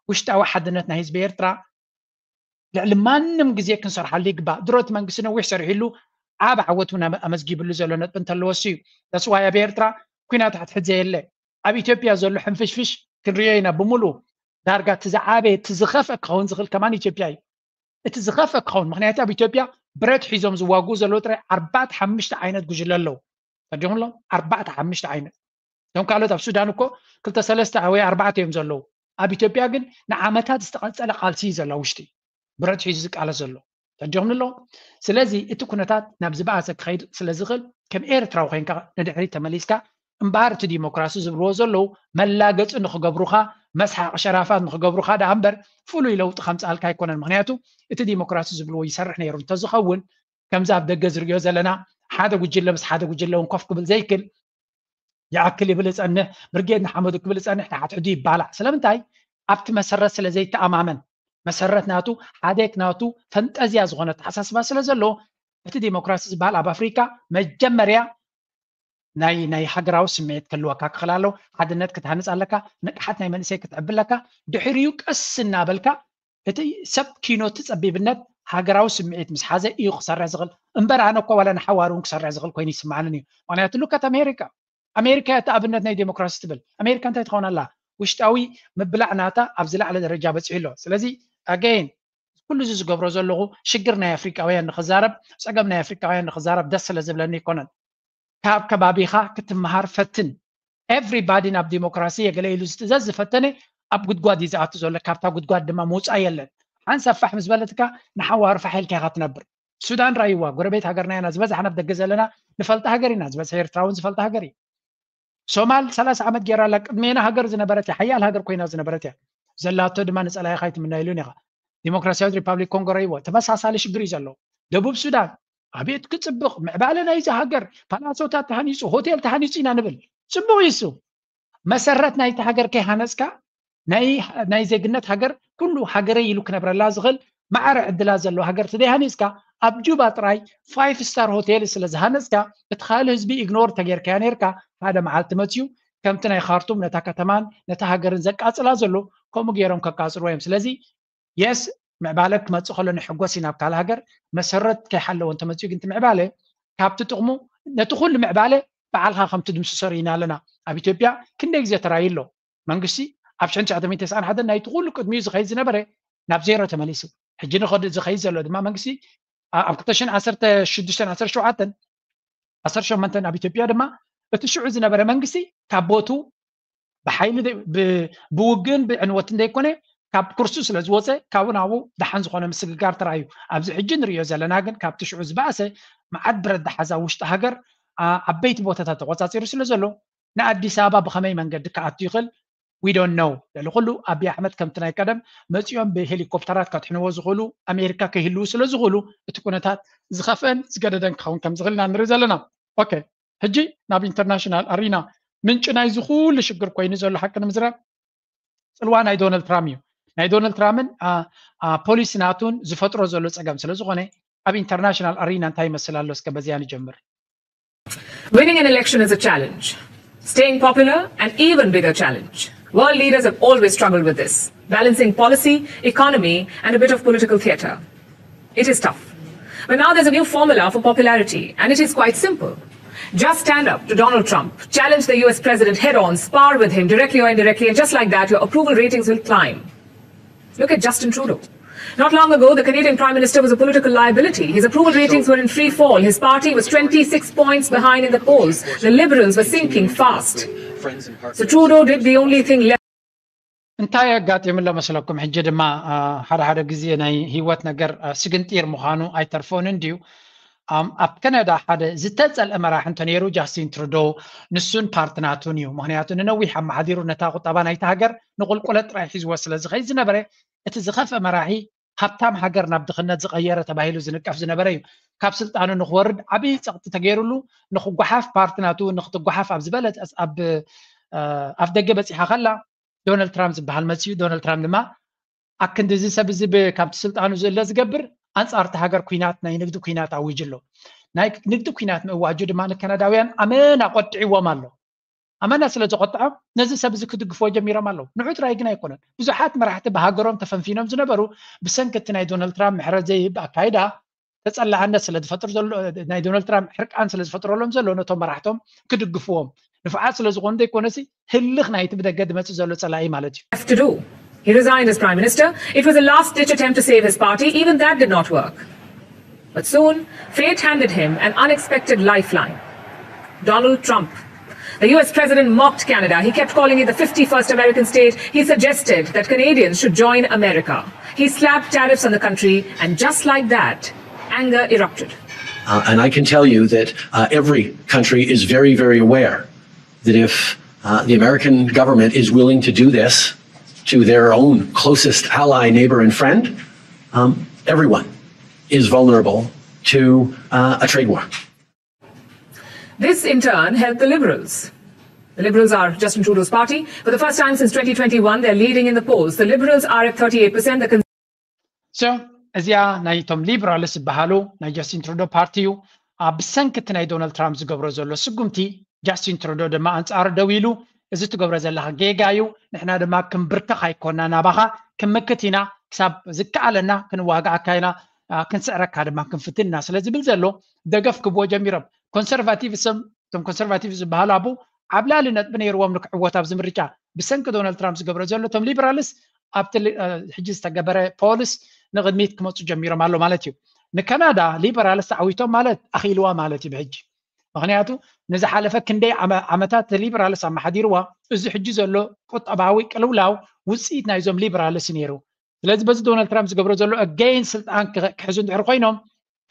ውሽጣዊ ሓድነት ናይ ህዝቢ ኤርትራ ልዕሊ ማንም ግዜ ክንሰርሓሉ ይግባእ። ድሮ እቲ መንግስቲ ነዊሕ ሰሪሕሉ ዓብ ዓወት እውን ኣመ-፣ ኣመዝጊብሉ ዘሎ ነጥቢ እንተለወሱ እዩ። ተስዋይ ኣብ ኤርትራ ኩናት ሕትሕት ዘየለ፣ ኣብ ኢትዮጵያ ዘሎ ሕንፍሽፍሽ ክንሪኦ ኢና ብምሉኡ። ዳርጋ እቲ ዝዓበየ፣ እቲ ዝኸፍአ ክኸውን ዝኽእል ከማን ኢትዮጵያ እዩ። እቲ ዝኸፍአ ክኸውን፣ ምኽንያቱ ኣብ ኢትዮጵያ ብረት ሒዞም ዝዋግኡ ዘለዉ ጥራይ ኣርባዕተ ሓሙሽተ ዓይነት ጉጅለ ኣለዉ። ተዲኹምሎም? ኣርባዕተ ሓሙሽተ ዓይነት። እቶም ካልኦት ኣብ ሱዳን እኮ ክልተ ሰለስተ ወይ ኣርባዕተ እዮም ዘለዉ። ኣብ ኢትዮጵያ ግን ንዓመታት ዝተቐጸለ ቃልሲ እዩ ዘሎ ውሽጢ። ብረት ሒዙ ዝቃለስ ዘሎ። ተዲኹም ኣለዉ? ስለዚ እቲ ኩነታት ናብ ዝበኣሰ ክኸይድ ስለ ዝኽእል፣ ከም ኤርትራዊ ኮይንካ ንድሕሪት ተመሊስካ እምበኣር እቲ ዲሞክራሲ ዝብልዎ ዘለዉ መላገጺ ንኽገብሩኻ፣ መስሓቕ ሸራፋት ንኽገብሩኻ ደኣ እምበር ፍሉይ ለውጢ ከምጽኣልካ ኣይኮነን። ምኽንያቱ እቲ ዲሞክራሲ ዝብልዎ ይሰርሕ ነይሩ እንተዝኸውን፣ ከምዚ ኣብ ደገ ዝርእዮ ዘለና ሓደ ጉጅለ ምስ ሓደ ጉጅለ እውን ኮፍ ክብል ዘይክል፣ ይኣክል ይብል እጸንሕ፣ ብርጌድ ንሓመዱ ክብል እጸንሕ፣ ተሓትሕዱ ይባላዕ። ስለምንታይ? ኣብቲ መሰረት ስለ ዘይተኣማመን፣ መሰረት ናቱ፣ ሓደ ናቱ ፈንጠዝያ ዝኾነ ኣተሓሳስባ ስለ ዘለዎ፣ እቲ ዲሞክራሲ ዝበሃል ኣብ ኣፍሪካ መጀመርያ ናይ፣ ናይ ሃገራዊ ስምዒት ክህልወካ ክኽእል ኣለዎ። ሓድነት ክትሃንጽ ኣለካ፣ ንቕሓት ናይ መንእሰይ ክትዕቢ ኣለካ። ድሕሪኡ ቀስ እናበልካ እቲ ሰብ ኪኖ እቲ ጸቢብነት ሃገራዊ ስምዒት ምስ ሓዘ እዩ ክሰርሕ ዝኽእል። እምበር ኣነ እኮ ዋላ ንሓዋሩ እውን ክሰርሕ ዝኽእል ኮይኑ ይስምዓንን እዩ። ምኽንያቱ ሉክ ኣት ኣሜሪካ፣ ኣሜሪካ እያ እቲ ኣብነት ናይ ዴሞክራሲ ትብል። ኣሜሪካ እንታይ ትኸውን ኣላ? ውሽጣዊ ምብላዕ ናታ ኣብ ዝለዓለ ደረጃ በጺሑ ኣሎ። ስለዚ ኣገይን ኩሉ እዚ ዝገብሮ ዘለኹ ሽግር ናይ ኣፍሪቃውያን ንኽዛረብ፣ ጸገም ናይ ኣፍሪቃውያን ንኽዛረብ ደስ ስለ ዝብለኒ ኣይኮነን። ካብ ከባቢኻ ክትመሃር ፈትን። ኤቭሪባዲ ናብ ዲሞክራሲ የገለ ኢሉ ዝትእዘዝ ዝፈተነ ኣብ ጉድጓድ እዩ ዝኣቱ ዘሎ። ካብታ ጉድጓድ ድማ ምውጻእ የለን። ሓንሳብ ፋሕ ምስ በለትካ ንሓዋሩ ፋሕ ኢልካ ኢኻ ትነብር። ሱዳን ራይዋ፣ ጎረቤት ሃገርና ኢና፣ ዝበዝሓና ኣብ ደገ ዘለና ንፈልጣ ሃገር ኢና፣ ዝበዝሐ ኤርትራ እውን ዝፈልጣ ሃገር እዩ። ሶማል ሰላሳ ዓመት ጌራ ኣላ፣ ቅድሜና ሃገር ዝነበረት እያ፣ ሓያል ሃገር ኮይና ዝነበረት እያ። ዘላቶ ድማ ንጸላኢኻ ኣይትምነየሉን ኢኻ። ዲሞክራሲያዊት ሪፓብሊክ ኮንጎ ረይዎ፣ ተመሳሳሊ ሽግር እዩ ዘሎ። ደቡብ ሱዳን፣ ኣቤት ክጽብቕ፣ ምዕባለ ናይዚ ሃገር፣ ፓላሶታት ተሃኒጹ፣ ሆቴል ተሃኒጹ ኢና ንብል። ጽቡቕ እዩ እሱ። መሰረት ናይቲ ሃገር ከይሃነጽካ፣ ናይ፣ ናይ ዜግነት ሃገር ኩሉ ሃገረይ ኢሉ ክነብረላ ዝኽእል ማዕረ ዕድላት ዘለዎ ሃገር ተዘይሃኒጽካ፣ ኣብ ጁባ ጥራይ ፋይፍ ስታር ሆቴል ስለ ዝሃነጽካ፣ እቲ ካልእ ህዝቢ ኢግኖር ተጌርካዮ ኔርካ፣ ሓደ መዓልቲ መጽዩ ከምቲ ናይ ካርቱም ነታ ከተማን ነታ ሃገርን ዘቃጽላ ዘሎ፣ ከምኡ ገይሮም ከቃጽልዎ እዮም። ስለዚ የስ፣ ምዕባለ ክመጽእ ከሎ ንሕጎስ ኢና ኣብ ካልእ ሃገር፣ መሰረት ከይሓለወ እንተመጽዩ ግን እቲ ምዕባለ ካብቲ ጥቕሙ ነቲ ኩሉ ምዕባለ ባዕልኻ ከም ትድምስሶ ርኢና ኣለና። ኣብ ኢትዮጵያ ክንደይ ግዜ ተራእዩ ኣሎ። መንግስቲ ኣብ ሽሕን ትሽዓተ ሚእትን ተስዓን ሓደን ናይቲ ኩሉ ቅድሚኡ ዝኸይድ ዝነበረ ናብ ዜሮ ተመሊሱ። ሕጂ ንኸድ-፣ ዝኸይድ ዘሎ ድማ መንግስቲ ኣ-፣ ኣብ ክልተ ሽሕን ዓሰርተ ሽዱሽተን ዓሰርተ ሸውዓተን ዓሰርተ ሸሞንተን ኣብ ኢትዮጵያ ድማ እቲ ሽዑ ዝነበረ መንግስቲ ካብ ቦቱ ብሓይሊ ደ-፣ ብ-፣ ብውግእን ብዕንወትን ዘይኮነ ካብ ኩርሱ ስለ ዝወፀ ካብኡ ናብኡ ደሓን ዝኾነ ምስግጋር ተራእዩ። ኣብዚ ሕጂ ንሪኦ ዘለና ግን ካብቲ ሽዑ ዝበኣሰ መዓት ብረት ዝሓዛ ውሽጢ ሃገር ኣ-፣ ዓበይቲ ቦታታት ተቆፃፂሩ ስለ ዘሎ ንኣዲስ ኣበባ ብኸመይ መንገዲ ክኣቱ ይኽእል? We don't know። ልዕሊ ኩሉ ኣብይ ኣሕመድ ከምቲ ናይ ቀደም መፂኦም ብሄሊኮፕተራት ከድሕንዎ ዝኽእሉ ኣሜሪካ ከይህልዉ ስለ ዝኽእሉ እቲ ኩነታት ዝኸፍአን ዝገደደን ክኸውን ከም ዝኽእል ኢና ንርኢ ዘለና። ኦኬ፣ ሕጂ ናብ ኢንተርናሽናል ኣሪና ምንጪ ናይዚ ኩሉ ሽግር ኮይኑ ዘሎ ሓቂ ንምዝራብ ጽልዋ ናይ ዶናልድ ትራምፕ እዩ። ናይ ዶናልድ ትራምፕን ኣ፣ ኣ፣ ፖሊሲ ናቱን ዝፈጥሮ ዘሎ ጸገም ስለ ዝኾነ ኣብ ኢንተርናሽናል ኣሪና እንታይ ይመስል ኣሎ እስከ በዚያ ንጀምር። Winning an election is a challenge. Staying popular, an even bigger challenge. World leaders have always struggled with this, balancing policy, economy, and a bit of political theatre. It is tough. But now there's a new formula for popularity, and it is quite simple. Just stand up to Donald Trump, challenge the U S president head on, spar with him directly or indirectly, and just like that, your approval ratings will climb. Look at Justin Trudeau. Not long ago, the Canadian Prime Minister was a political liability. His approval ratings were in free fall. His party was twenty-six points behind in the polls. The Liberals were sinking fast. So Trudeau did the only thing left. እንታይ ኣጋጢሙ ኣሎ መስለኩም? ሕጂ ድማ ኣ፣ ሓደ ሓደ ግዜ ናይ ህይወት ነገር ኣ፣ ስግንጢር ምዃኑ ኣይተርፎን እንድዩ። ኣብ ካናዳ ሓደ ዝተፀልአ መራሒ እንተነይሩ ጃስቲን ትሩዶ ንሱን ፓርትናቱን እዩ። ምክንያቱ ንነዊሕ ኣመሓዲሩ ነታ ቁጠባ ናይቲ ሃገር ንቁልቁለት ጥራይ ሒዝዎ ስለዝኸይድ ዝነበረ እቲ ዝኸፍአ መራሒ ሃብታም ሃገር ናብ ድኽነት ዝቐየረ ተባሂሉ ዝንቀፍ ዝነበረ እዩ። ካብ ስልጣኑ ንክወርድ ዓብዪ ፀቕጢ ተገይሩሉ ንክጓሓፍ ፓርትናቱ ንክትጓሓፍ ኣብ ዝበለፀ ኣብ ኣፍ ደገ በፂሓ ከላ ዶናልድ ትራምፕ ዝበሃል መፅዩ። ዶናልድ ትራምፕ ድማ ኣክንዲ እዚ ሰብ እዚ ካብቲ ስልጣኑ ዝእለ ዝገብር ኣንፃር እቲ ሃገር ኩናት ናይ ንግዲ ኩናት ኣዊጁ ኣሎ። ናይ ንግዲ ኩናት ምእዋጁ ድማ ንካናዳውያን ኣመና ቆጥዕዎም ኣሎ። ኣመና ስለ ዘቆጥዖም ነዚ ሰብ እዚ ክድግፍዎ ጀሚሮም ኣለዉ። ንዑ ጥራይ ግን ኣይኮነን፣ ብዙሓት መራሕቲ ብሃገሮም ተፈንፊኖም ዝነበሩ ብሰንኪ እቲ ናይ ዶናልድ ትራምፕ ምሕረት ዘይህብ ኣካይዳ ተፀላዕነት ስለ ዝፈጥር ዘሎ ናይ ዶናልድ ትራምፕ ሕርቃን ስለ ዝፈጥረሎም ዘሎ ነቶም መራሕቶም ክድግፍዎም ንፉዓት ስለ ዝኾኑ ዘይኮነሲ ህልኽ ናይቲ ብደገ ዝመፅእ ዘሎ ፀላኢ ማለት እዩ። To do. He resigned as Prime Minister. It was a last ditch attempt to save his party. Even that did not work. But soon, fate handed him an unexpected lifeline. Donald Trump. The U S president mocked Canada. He kept calling it the fifty-first American state. He suggested that Canadians should join America. He slapped tariffs on the country, and just like that, anger erupted. Uh, and I can tell you that uh, every country is very, very aware that if uh, the American government is willing to do this to their own closest ally, neighbor, and friend, um, everyone is vulnerable to uh, a trade war. This, in turn, helped the Liberals. The Liberals are Justin Trudeau's party. For the first time since twenty twenty-one, they're leading in the polls. The Liberals are at thirty-eight percent. The so እዚኣ ናይቶም ሊበራልስ ዝበሃሉ ናይ ጃስቲን ትሩዶ ፓርቲ እዩ። ኣብ ብሰንኪ እቲ ናይ ዶናልድ ትራምፕ ዝገብሮ ዘሎ ስጉምቲ ጃስቲን ትሩዶ ድማ ኣንፃሩ ደው ኢሉ እዚ ትገብሮ ዘለኻ ጌጋ እዩ፣ ንሕና ድማ ክንብርከኽ ኣይኮና ናባኻ ክምክት ኢና፣ ክሳብ ዝከኣለና ክንዋግኣካ ኢና፣ ክንስዕረካ ድማ ክንፍትን ኢና ስለ ዝብል ዘሎ ደገፍ ክብዎ ጀሚሮም። ኮንሰርቫቲቭ ስም እቶም ኮንሰርቫቲቭ ዝበሃሉ ኣቡ ዓብላሊ ነጥቢ ነይርዎም ንክዕወት ኣብዚ ምርጫ። ብሰንኪ ዶናልድ ትራምፕ ዝገብሮ ዘሎ እቶም ሊበራልስ ኣብቲ ሕጂ ዝተገበረ ፖልስ ንቕድሚት ክመፁ ጀሚሮም ኣሎ ማለት እዩ። ንካናዳ ሊበራልስ ተዓዊቶም ማለት ኣኽኢልዋ ማለት እዩ ብሕጂ። ምክንያቱ ንዝሓለፈ ክንደይ ዓመታት ሊበራልስ ኣመሓዲርዋ፣ እዚ ሕጂ ዘሎ ቁጠባዊ ቅልውላው ውፅኢት ናይዞም ሊበራልስ ነይሩ። ስለዚ በዚ ዶናልድ ትራምፕ ዝገብሮ ዘሎ ኣገይን ስልጣን ክሕዙ እንድሕር ኮይኖም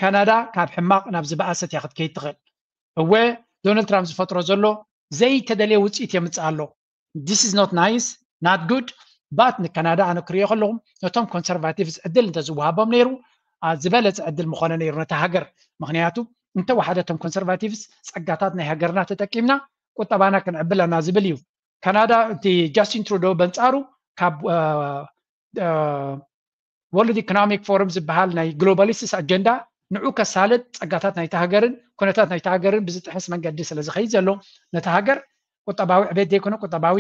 ካናዳ ካብ ሕማቕ ናብ ዝበኣሰት እያ ክትከይድ ትኽእል። እወ ዶናልድ ትራምፕ ዝፈጥሮ ዘሎ ዘይተደልየ ውፅኢት የምፅእ ኣሎ። This is not nice, not good. But ንካናዳ ኣነ ክሪኦ ከለኹም ነቶም ኮንሰርቫቲቭስ ዕድል እንተዝወሃቦም ነይሩ ዝበለፀ ዕድል ምኾነ ነይሩ ነታ ሃገር። ምክንያቱ እንተወሓደ እቶም ኮንሰርቫቲቭስ ፀጋታት ናይ ሃገርና ተጠቂምና ቁጠባና ክንዕብለና ዝብል እዩ። ካናዳ እቲ ጃስቲን ትሩዶ በንፃሩ ካብ ወርልድ ኢኮኖሚክ ፎረም ዝበሃል ናይ ግሎባሊስትስ ኣጀንዳ ንዑ ከሳልጥ ፀጋታት ናይቲ ሃገርን ኩነታት ናይቲ ሃገርን ብዝጥሕስ መንገዲ ስለ ዝኸይድ ዘሎ ነቲ ሃገር ቁጠባዊ ዕቤት ዘይኮነ ቁጠባዊ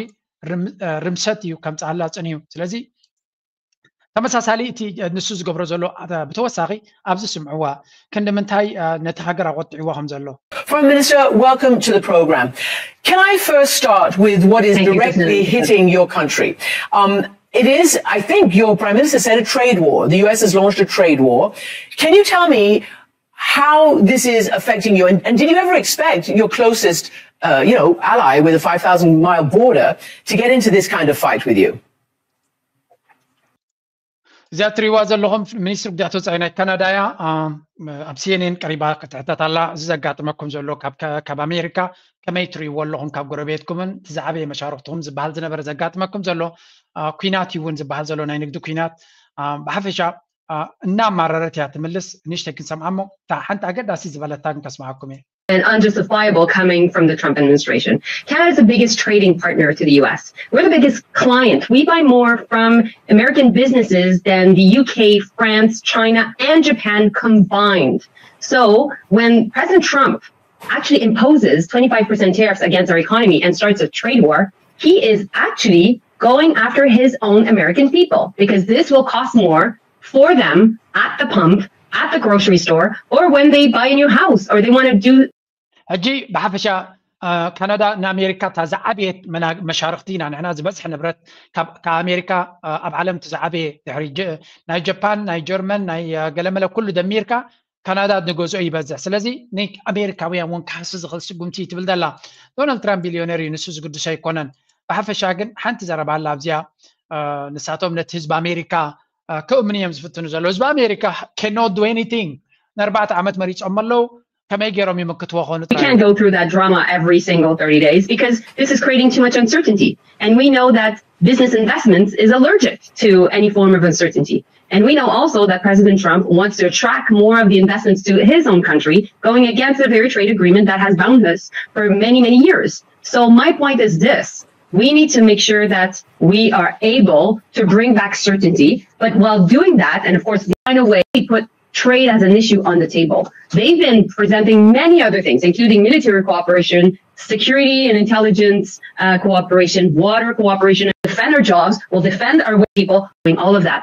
ርምሰት እዩ ከምፅኣላ ፅንዩ። ስለዚ ተመሳሳሊ እቲ ንሱ ዝገብሮ ዘሎ ብተወሳኺ ኣብዚ ስምዕዋ ክንዲ ምንታይ ነቲ ሃገር ኣቆጥዕዎ ከም ዘሎ። Prime Minister, welcome to the program. Can I first start with what is directly hitting your country? Um, it is, I think your Prime Minister said, a trade war. The U S has launched a trade war. Can you tell me how this is affecting you? And, and did you ever expect your closest, uh, you know, ally with a five thousand mile border to get into this kind of fight with you? እዚኣ ትሪእዋ ዘለኹም ሚኒስትሪ ጉዳያት ወፃኢ ናይ ካናዳ እያ። ኣብ ሲኤንኤን ቀሪባ ክትሕተት ኣላ። እዚ ዘጋጥመኩም ዘሎ ካብ ኣሜሪካ ከመይ ትሪእዎ ኣለኹም? ካብ ጎረቤትኩምን እቲ ዝዓበየ መሻርክትኩም ዝበሃል ዝነበረ ዘጋጥመኩም ዘሎ ኩናት እዩ እውን ዝበሃል ዘሎ ናይ ንግዲ ኩናት። ብሓፈሻ እናማረረት እያ ትምልስ። ንእሽተይ ክንሰምዓ እሞ እታ ሓንቲ ኣገዳሲ ዝበለታ ግን ከስምዓኩም እየ። And unjustifiable coming from the Trump administration. Canada is the biggest trading partner to the U S. We're the biggest client. We buy more from American businesses than the U K, France, China, and Japan combined. So when President Trump actually imposes twenty-five percent tariffs against our economy and starts a trade war, he is actually going after his own American people because this will cost more for them at the pump, at the grocery store, or when they buy a new house or they want to do ሕጂ ብሓፈሻ ካናዳ ንኣሜሪካ እታ ዝዓበየት መሻርክቲ ኢና ንሕና። ዝበዝሐ ንብረት ካብ ኣሜሪካ ኣብ ዓለም እቲ ዝዓበየ ድሕሪ ናይ ጃፓን ናይ ጀርመን ናይ ገለመለ ኩሉ ደሚርካ ካናዳ ንገዝኦ ይበዝሕ። ስለዚ ንኣሜሪካውያን እውን ክሃሲ ዝኽእል ስጉምቲ ትብል ዘላ። ዶናልድ ትራምፕ ቢልዮነር እዩ፣ ንሱ ዝግድሶ ኣይኮነን። ብሓፈሻ ግን ሓንቲ ዘረባ ኣላ ኣብዚኣ። ንሳቶም ነቲ ህዝቢ ኣሜሪካ ክእምኑ እዮም ዝፍትኑ ዘለዉ። ህዝቢ ኣሜሪካ cannot do anything። ንኣርባዕተ ዓመት መሪጾም ኣለዉ። ከመይ ገይሮም ይምክትዎ ኾኑ? We can't go through that drama every single thirty days because this is creating too much uncertainty. And we know that business investments is allergic to any form of uncertainty. And we know also that President Trump wants to attract more of the investments to his own country, going against the very trade agreement that has bound us for many, many years. So my point is this. We need to make sure that we are able to bring back certainty. But while doing that, and of course, find a way to put trade as an issue on the table. They've been presenting many other things, including military cooperation, security and intelligence uh, cooperation, water cooperation, defend our jobs, we'll defend our people, doing all of that.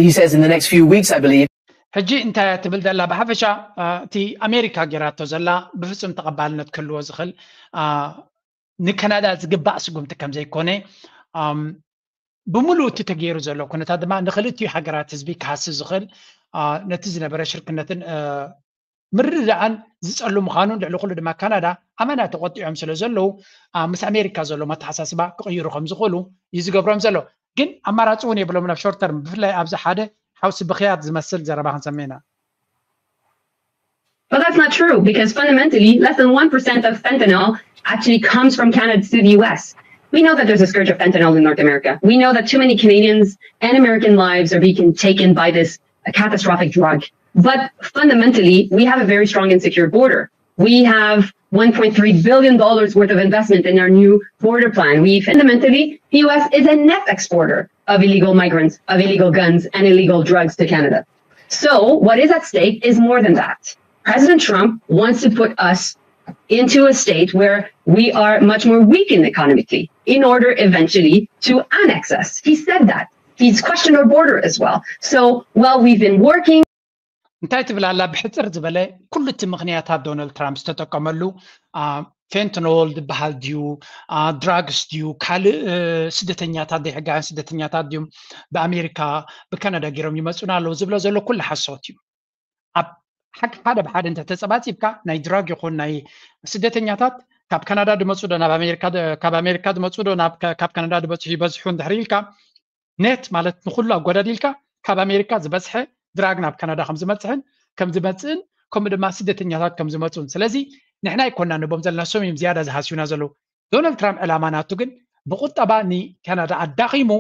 He says in the next few weeks, I believe. ሕጂ እንታይ እያ ትብል ዘላ? ብሓፈሻ እቲ ኣሜሪካ ጌራቶ ዘላ ብፍጹም ተቐባልነት ክህልዎ ዝኽእል ንካናዳ ዝግባእ ስጉምቲ ከም ዘይኮነ፣ ብምሉእ እቲ ተገይሩ ዘሎ ኩነታት ድማ ንክልቲኡ ሃገራት ህዝቢ ክሃሲ ዝኽእል፣ ነቲ ዝነበረ ሽርክነትን ምርድዳእን ዝጸሉ ምዃኑን፣ ልዕሊ ኩሉ ድማ ካናዳ ኣመና ተቖጢዖም ስለ ዘለዉ፣ ምስ ኣሜሪካ ዘሎ ኣተሓሳስባ ክቕይሩ ከም ዝኽእሉ እዩ ዝገብሮም ዘሎ። ግን ኣማራጺ እውን የብሎም ኣብ ሾርት ተርም፣ ብፍላይ ኣብዚ ሓደ ሓውሲ ብኽያት ዝመስል ዘረባ ክንሰምዕ ኢና። But that's not true, because fundamentally, less than one percent of fentanyl actually comes from Canada to the U S. We know that there's a scourge of fentanyl in North America. We know that too many Canadians and American lives are being taken by this catastrophic drug. But fundamentally, we have a very strong and secure border. We have one point three billion dollars worth of investment in our new border plan. We fundamentally, the U S is a net exporter of illegal migrants, of illegal guns, and illegal drugs to Canada. So what is at stake is more than that. President Trump wants to put us into a state where we are much more weakened economically in order eventually to annex us. He said that. He's questioned our border as well. So while we've been working, እንታይ ትብል ኣላ? ብሕፅር ዝበለ ኩሉ እቲ ምኽንያታት ዶናልድ ትራምፕ ዝተጠቀመሉ፣ ፌንትኖል ዝበሃል ድዩ፣ ድራግስ ድዩ፣ ካልእ ስደተኛታት፣ ዘይሕጋውያን ስደተኛታት ድዮም ብኣሜሪካ ብካናዳ ገይሮም ይመፁና ኣለዉ ዝብሎ ዘሎ ኩሉ ሓሶት እዩ። ኣብ ሓደ ብሓደ እንተተፀባፂብካ፣ ናይ ድራግ ይኹን ናይ ስደተኛታት ካብ ካናዳ ድመፁ ዶ ናብ ኣሜሪካ፣ ካብ ኣሜሪካ ድመፁ ዶ ናብ፣ ካብ ካናዳ ድበፅሑ ይበዝሑ እንድሕር ኢልካ፣ ኔት ማለት ንኩሉ ኣጓዳዲልካ ካብ ኣሜሪካ ዝበዝሐ ድራግ ናብ ካናዳ ከም ዝመፅሕን ከም ዝመፅእን፣ ከምኡ ድማ ስደተኛታት ከም ዝመፁን። ስለዚ ንሕና ኣይኮና ንቦም ዘለና፣ ሶም እዮም ዝያዳ ዝሃስዩና ዘለዉ። ዶናልድ ትራምፕ ዕላማ ናቱ ግን ብቁጠባ ንካናዳ ኣዳኺሙ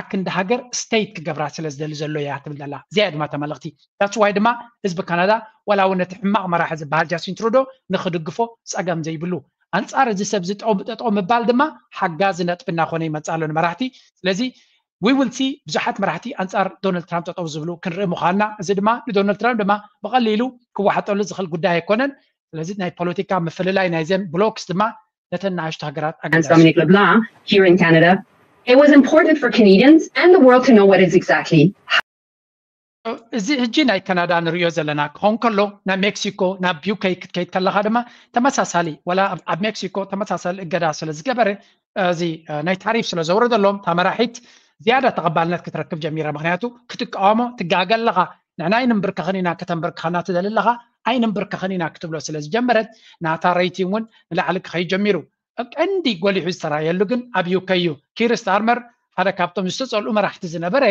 ኣክንዲ ሃገር ስቴት ክገብራ ስለ ዝደሊ ዘሎ እያ ትብል ዘላ። እዚኣ ድማ ተመልኽቲ። ዳትስ ዋይ ድማ ህዝቢ ካናዳ ዋላ እውን ነቲ ሕማቕ መራሒ ዝበሃል ጃስቲን ትሩዶ ንክድግፎ ፀገም ዘይብሉ፣ ኣንፃር እዚ ሰብ እዚ ጠጠው ምባል ድማ ሓጋዚ ነጥቢ እናኾነ ይመፅእ ኣሎ ንመራሕቲ። ስለዚ we will see ብዙሓት መራሕቲ ኣንፃር ዶናልድ ትራምፕ ጠጠው ዝብሉ ክንርኢ ምዃንና፣ እዚ ድማ ንዶናልድ ትራምፕ ድማ ብቐሊሉ ክወሓጠሉ ዝኽእል ጉዳይ ኣይኮነን። ስለዚ ናይ ፖለቲካ ምፍልላይ ናይዘን ብሎክስ ድማ ነተን ንኣሽቱ ሃገራት against Dominic LeBlanc here in Canada. It was important for Canadians and the world to know what is exactly እዚ ሕጂ ናይ ካናዳ ንሪኦ ዘለና ክኸውን ከሎ፣ ናብ ሜክሲኮ፣ ናብ ዩኬ ክትከይድ ከለኻ ድማ ተመሳሳሊ፣ ዋላ ኣብ ሜክሲኮ ተመሳሳሊ እገዳ ስለ ዝገበረ፣ እዚ ናይ ታሪፍ ስለ ዘውረደሎም፣ እታ መራሒት ዝያዳ ተቐባልነት ክትረክብ ጀሚራ። ምክንያቱ ክትቃወሞ ትጋገ ኣለኻ። ንሕና ኣይንንብርከኽን ኢና፣ ከተንበርክኸና ትደሊ ኣለኻ፣ ኣይንንብርከኽን ኢና ክትብሎ ስለ ዝጀመረት፣ ናታ ሬቲንግ እውን ንላዕሊ ክኸይድ ጀሚሩ። ቀንዲ ጎሊሑ ዝተራየሉ ግን ኣብ ዩኬ እዩ። ኪር ስታርመር ሓደ ካብቶም ዝተፀልኡ መራሕቲ ዝነበረ፣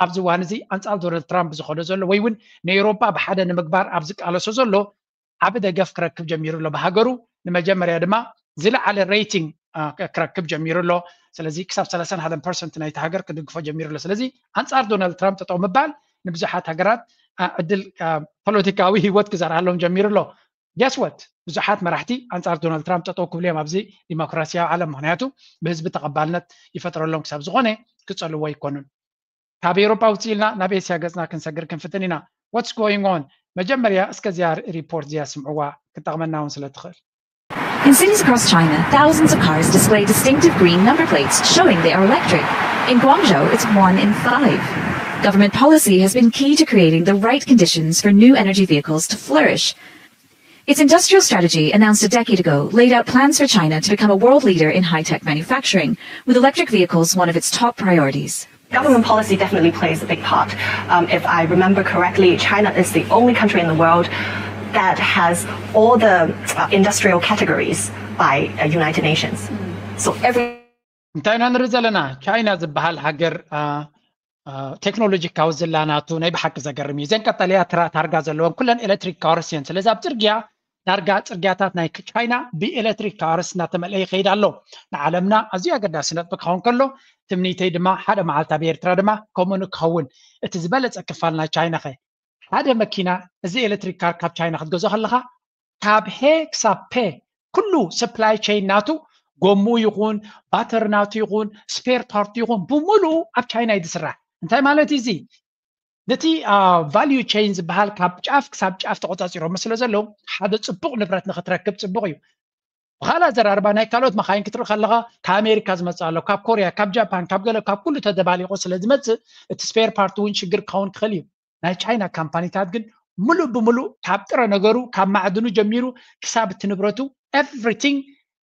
ኣብዚ እዋን እዚ ኣንፃር ዶናልድ ትራምፕ ዝኸዶ ዘሎ ወይ እውን ንኤውሮጳ ብሓደ ንምግባር ኣብ ዝቃለሶ ዘሎ ዓቢ ደገፍ ክረክብ ጀሚሩ ኣሎ ብሃገሩ። ንመጀመርያ ድማ ዝለዓለ ሬቲንግ ክረክብ ጀሚሩ ኣሎ። ስለዚ ክሳብ ሰላሳን ሓደን ፐርሰንት ናይቲ ሃገር ክድግፎ ጀሚሩ ኣሎ። ስለዚ ኣንፃር ዶናልድ ትራምፕ ጠጠው ምባል ንብዙሓት ሃገራት ዕድል ፖለቲካዊ ህይወት ክዘርኣሎም ጀሚሩ ኣሎ። Guess what? ብዙሓት መራሕቲ ኣንፃር ዶናልድ ትራምፕ ጠጠው ክብሉ እዮም ኣብዚ ዲሞክራሲያዊ ዓለም። ምክንያቱ ብህዝቢ ተቐባልነት ይፈጥረሎም ክሳብ ዝኾነ ክፀልዎ ኣይኮኑን። ካብ ኤውሮጳ ውፅእ ኢልና ናብ ኤስያ ገፅና ክንሰግር ክንፍትን ኢና። What's going on? መጀመርያ እስከ እዚኣ ሪፖርት እዚኣ ስምዕዋ፣ ክጠቕመና እውን ስለ ትኽእል። In cities across China, thousands of cars display distinctive green number plates showing they are electric. In Guangzhou, it's one in five. Government policy has been key to creating the right conditions for new energy vehicles to flourish. Its industrial strategy, announced a decade ago, laid out plans for China to become a world leader in high tech manufacturing, with electric vehicles one of its top priorities. Government policy definitely plays a big part. Um, if I remember correctly, China is the only country in the world that has all the uh, industrial categories by uh, United Nations. So every እንታይ ኢና ንርኢ ዘለና? ቻይና ዝበሃል ሃገር ቴክኖሎጂ ካውዝላ ናቱ ናይ ብሓቂ ዘገርም እዩ። እዘን ቀጠልያ ታርጋ ዘለወን ኩለን ኤሌክትሪክ ካርስ እየን። ስለዚ ኣብ ፅርግያ ዳርጋ ፅርግያታት ናይ ቻይና ብኤሌክትሪክ ካርስ እናተመልአ ይኸይድ ኣሎ። ንዓለምና ኣዝዩ ኣገዳሲ ነጥቢ ክኸውን ከሎ ትምኒተይ ድማ ሓደ መዓልቲ ኣብ ኤርትራ ድማ ከምኡ ንክኸውን። እቲ ዝበለፀ ክፋል ናይ ቻይና ኸ ሓደ መኪና እዚ ኤሌክትሪክ ካር ካብ ቻይና ክትገዝኦ ከለኻ ካብ ሄ ክሳብ ፔ ኩሉ ሰፕላይ ቸይን ናቱ ጎምኡ ይኹን ባተር ናቱ ይኹን ስፔር ፓርቱ ይኹን ብምሉኡ ኣብ ቻይና እዩ ዝስራሕ። እንታይ ማለት እዩ እዚ? ነቲ ቫልዩ ቸይን ዝበሃል ካብ ጫፍ ክሳብ ጫፍ ተቆፃፂሮም ስለ ዘለዉ ሓደ ፅቡቕ ንብረት ንክትረክብ ፅቡቕ እዩ። ብካልእ ኣዘራርባ ናይ ካልኦት መካይን ክትርኢ ከለካ ካብ ኣሜሪካ ዝመፅእ ኣሎ፣ ካብ ኮርያ፣ ካብ ጃፓን፣ ካብ ገለ ካብ ኩሉ ተደባሊቆ ስለ ዝመፅእ እቲ ስፔር ፓርት እውን ሽግር ክኸውን ክኽእል እዩ። ናይ ቻይና ካምፓኒታት ግን ሙሉእ ብሙሉእ ካብ ጥረ ነገሩ ካብ ማዕድኑ ጀሚሩ ክሳብ እቲ ንብረቱ everything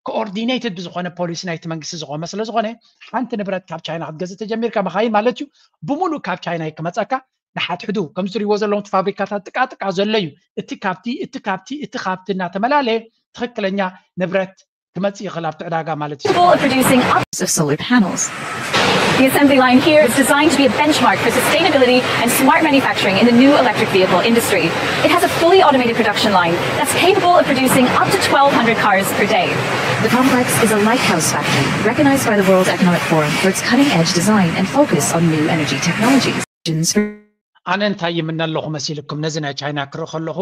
ኮኦርዲኔትድ ብዝኾነ ፖሊሲ ናይቲ መንግስቲ ዝቆመ ስለ ዝኾነ ሓንቲ ንብረት ካብ ቻይና ክትገዝእ ተጀሚርካ መካይን ማለት እዩ ብሙሉእ ካብ ቻይና ክመፀካ ንሓድሕዱ ከም ዝሪዎ ዘለዎም ፋብሪካታት ጥቃጥቃ ዘሎ እዩ። እቲ ካብቲ እቲ ካብቲ እቲ ካብቲ እናተመላለየ ትኽክለኛ ንብረት ክመፅእ ይኽእል ኣብቲ ዕዳጋ ማለት እዩ። Capable of producing up of solar panels. The assembly line here is designed to be a benchmark for sustainability and smart manufacturing in the new electric vehicle industry. It has a fully automated production line that's capable of producing up to twelve hundred cars per day. The complex is a lighthouse factory recognized by the World Economic Forum for its cutting edge design and focus on new energy technologies. ኣነ እንታይ ይምነ ኣለኹ መሲልኩም ነዚ ናይ ቻይና ክርኢ ከለኹ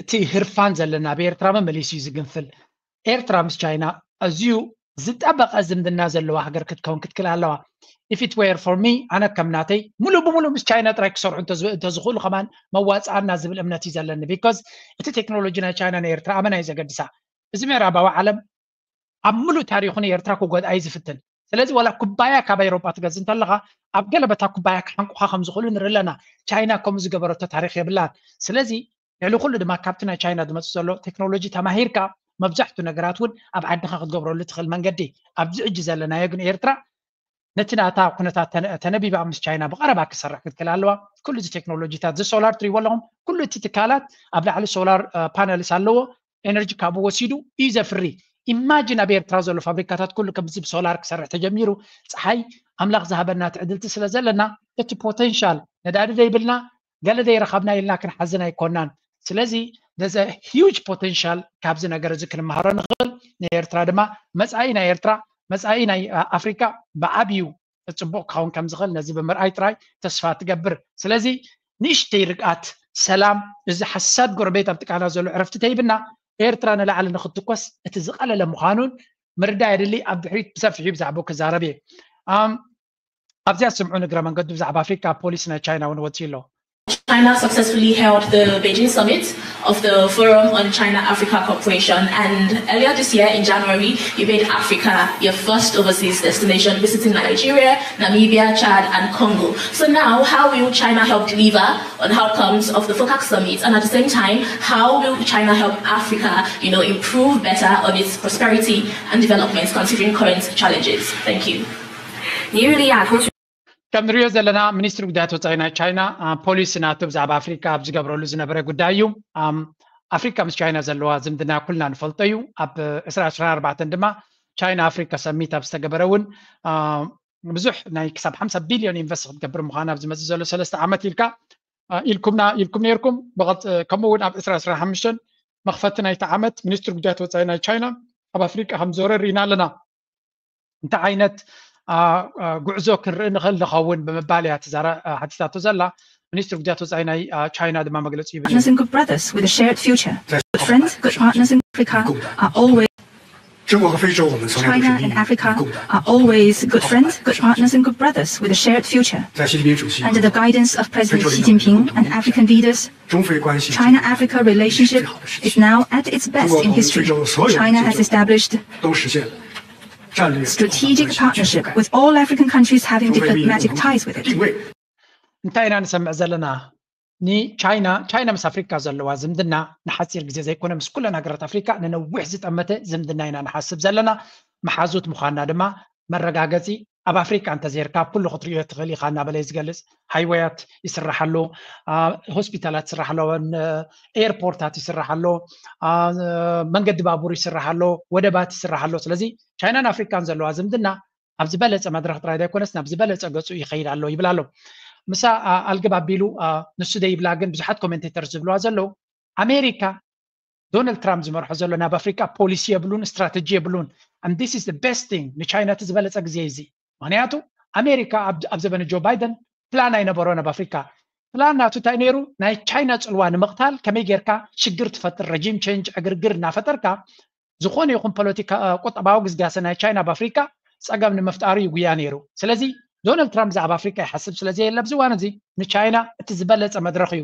እቲ ህርፋን ዘለና ኣብ ኤርትራ መመሊሱ እዩ ዝግንፍል። ኤርትራ ምስ ቻይና ኣዝዩ ዝጠበቐ ዝምድና ዘለዋ ሃገር ክትከውን ክትክእል ኣለዋ። If it were for me ኣነ ከም ናተይ ሙሉእ ብሙሉእ ምስ ቻይና ጥራይ ክሰርሑ እንተዝኽእሉ ከማን መዋፅኣና ዝብል እምነት እዩ ዘለኒ። Because እቲ ቴክኖሎጂ ናይ ቻይና ንኤርትራ ኣመና እዩ ዘገድሳ። እዚ ምዕራባዊ ዓለም ኣብ ሙሉእ ታሪኹ ንኤርትራ ክጎድኣ እዩ ዝፍትን። ስለዚ ዋላ ኩባያ ካብ ኤውሮጳ ትገዝእ እንተለኻ ኣብ ገለ በታ ኩባያ ክሓንቁኻ ከም ዝኽእሉ ንርኢ ኣለና። ቻይና ከምኡ ዝገበረቶ ታሪኽ የብላን። ስለዚ ልዕሊ ኩሉ ድማ ካብቲ ናይ ቻይና ዝመፅእ ዘሎ ቴክኖሎጂ ተማሂርካ መብዛሕቱ ነገራት እውን ኣብ ዓድኻ ክትገብረሉ ትኽእል መንገዲ ኣብዚ ሕጂ ዘለናዮ ግን ኤርትራ ነቲ ናታ ኩነታት ተነቢባ ምስ ቻይና ብቐረባ ክሰርሕ ክትክእል ኣለዋ። ኩሉ እዚ ቴክኖሎጂታት እዚ ሶላር ትሪእዎ ኣለኹም ኩሉ እቲ ትካላት ኣብ ላዕሊ ሶላር ፓነልስ ኣለዎ። ኤነርጂ ካብኡ ወሲዱ እዩ ዘፍሪ። ኢማጂን ኣብ ኤርትራ ዘሎ ፋብሪካታት ኩሉ ከምዚ ብሶላር ክሰርሕ ተጀሚሩ ፀሓይ ኣምላኽ ዝሃበና ትዕድልቲ ስለ ዘለና እቲ ፖቴንሻል ነዳዲ ዘይብልና ገለ ዘይረኸብና ኢልና ክንሓዝን ኣይኮናን። ስለዚ there's a huge potential ካብዚ ነገር እዚ ክንመሃሮ ንኽእል። ንኤርትራ ድማ መፃኢ ናይ ኤርትራ መፃኢ ናይ ኣፍሪካ ብዓብዩ ፅቡቕ ክኸውን ከም ዝኽእል ነዚ ብምርኣይ ጥራይ ተስፋ ትገብር። ስለዚ ንእሽተይ ርግኣት ሰላም እዚ ሓሳድ ጎረቤት ኣብ ጥቃና ዘሎ ዕረፍቲ ተሂብና ኤርትራ ንላዕሊ ንክትኮስ እቲ ዝቐለለ ምዃኑን ምርዳእ የድሊ። ኣብ ድሕሪት ብሰፊሑ ብዛዕባኡ ክዛረብ እየ። ኣብዚኣ ስምዑ ንግረ መንገዱ ብዛዕባ ኣፍሪካ ፖሊሲ ናይ ቻይና እውን ወፂኡ ኣሎ። China successfully held the Beijing summit of the Forum on China Africa Cooperation, and earlier this year in January, you made Africa your first overseas destination, visiting Nigeria, Namibia, Chad, and Congo. So now, how will China help deliver on outcomes of the FOCAC summit, and at the same time, how will China help Africa, you know, improve better on its prosperity and development considering current challenges? Thank you. ከም ንሪኦ ዘለና ሚኒስትሪ ጉዳያት ወፃኢ ናይ ቻይና ፖሊሲ ናቱ ብዛዕባ ኣፍሪካ ኣብ ዝገብረሉ ዝነበረ ጉዳይ እዩ። ኣፍሪካ ምስ ቻይና ዘለዋ ዝምድና ኩልና ንፈልጦ እዩ። ኣብ ዕስራ ዕስራን ኣርባዕተን ድማ ቻይና ኣፍሪካ ሰሚት ኣብ ዝተገበረ እውን ብዙሕ ናይ ክሳብ ሓምሳ ቢልዮን ኢንቨስት ክትገብር ምዃና ኣብ ዝመፅእ ዘሎ ሰለስተ ዓመት ኢልካ ኢልኩምና ኢልኩም ነርኩም። ከምኡ እውን ኣብ ዕስራ ዕስራን ሓሙሽተን መኽፈቲ ናይቲ ዓመት ሚኒስትሪ ጉዳያት ወፃኢ ናይ ቻይና ኣብ ኣፍሪካ ከም ዞረ ርኢና ኣለና። እንታይ ዓይነት ጉዕዞ ክንርኢ ንኽእል ንኸውን ብምባል እያ ትዛረ ሓቲታቶ ዘላ። ሚኒስትሪ ጉዳያት ወፃኢ ናይ ቻይና ድማ መግለፂ ይብል። Partners and good brothers with a shared future. Good friends, good partners in Africa are always China and Africa are always good friends, good partners and good brothers with a shared future. Under the guidance of President Xi Jinping and African leaders, China-Africa relationship is now at its best in history. China has established strategic partnership with all African countries having diplomatic ties with it. እንታይ ኢና ንሰምዕ ዘለና? ንቻይና ቻይና ምስ ኣፍሪካ ዘለዋ ዝምድና ንሓፂር ግዜ ዘይኮነ ምስ ኩለን ሃገራት ኣፍሪካ ንነዊሕ ዝጠመተ ዝምድና ኢና ንሓስብ ዘለና። መሓዙት ምዃንና ድማ መረጋገፂ ኣብ ኣፍሪካ እንተዘይርካ ኣብ ኩሉ ክትሪኦ ትኽእል ኢኻ እናበለ እዩ ዝገልፅ። ሃይወያት ይስራሕ ኣሎ፣ ሆስፒታላት ይስራሕ ኣሎ፣ ኤርፖርታት ይስራሕ ኣሎ፣ መንገዲ ባቡር ይስራሕ ኣሎ፣ ወደባት ይስራሕ ኣሎ። ስለዚ ቻይናን ኣፍሪካን ዘለዋ ዝምድና ናብ ዝበለፀ መድረክ ጥራይ ዘይኮነስ ናብ ዝበለፀ ገፁ ይኸይድ ኣሎ ይብል ኣሎ። ምሳ ኣልግብ ኣቢሉ ንሱ ደይብላ ግን ብዙሓት ኮሜንቴተር ዝብልዋ ዘለዉ ኣሜሪካ ዶናልድ ትራምፕ ዝመርሖ ዘሎ ናብ ኣፍሪካ ፖሊሲ የብሉን፣ ስትራተጂ የብሉን። This is the best thing ንቻይና እቲ ዝበለፀ ግዜ እዚ። ምክንያቱ ኣሜሪካ ኣብ ዘበነ ጆ ባይደን ፕላን ኣይነበሮን ኣብ ኣፍሪካ። ፕላን ናቱ እንታይ ነይሩ? ናይ ቻይና ፅልዋ ንምቕታል ከመይ ጌርካ ሽግር ትፈጥር፣ ረጂም ቼንጅ ዕግርግር እናፈጠርካ ዝኾነ ይኹን ፖለቲካ ቁጠባዊ ግስጋሰ ናይ ቻይና ኣብ ኣፍሪካ ፀገም ንምፍጣሩ እዩ ጉያ ነይሩ። ስለዚ ዶናልድ ትራምፕ ብዛዕባ ኣፍሪካ ይሓስብ ስለዘየለ ኣብዚ እዋን እዚ ንቻይና እቲ ዝበለፀ መድረክ እዩ።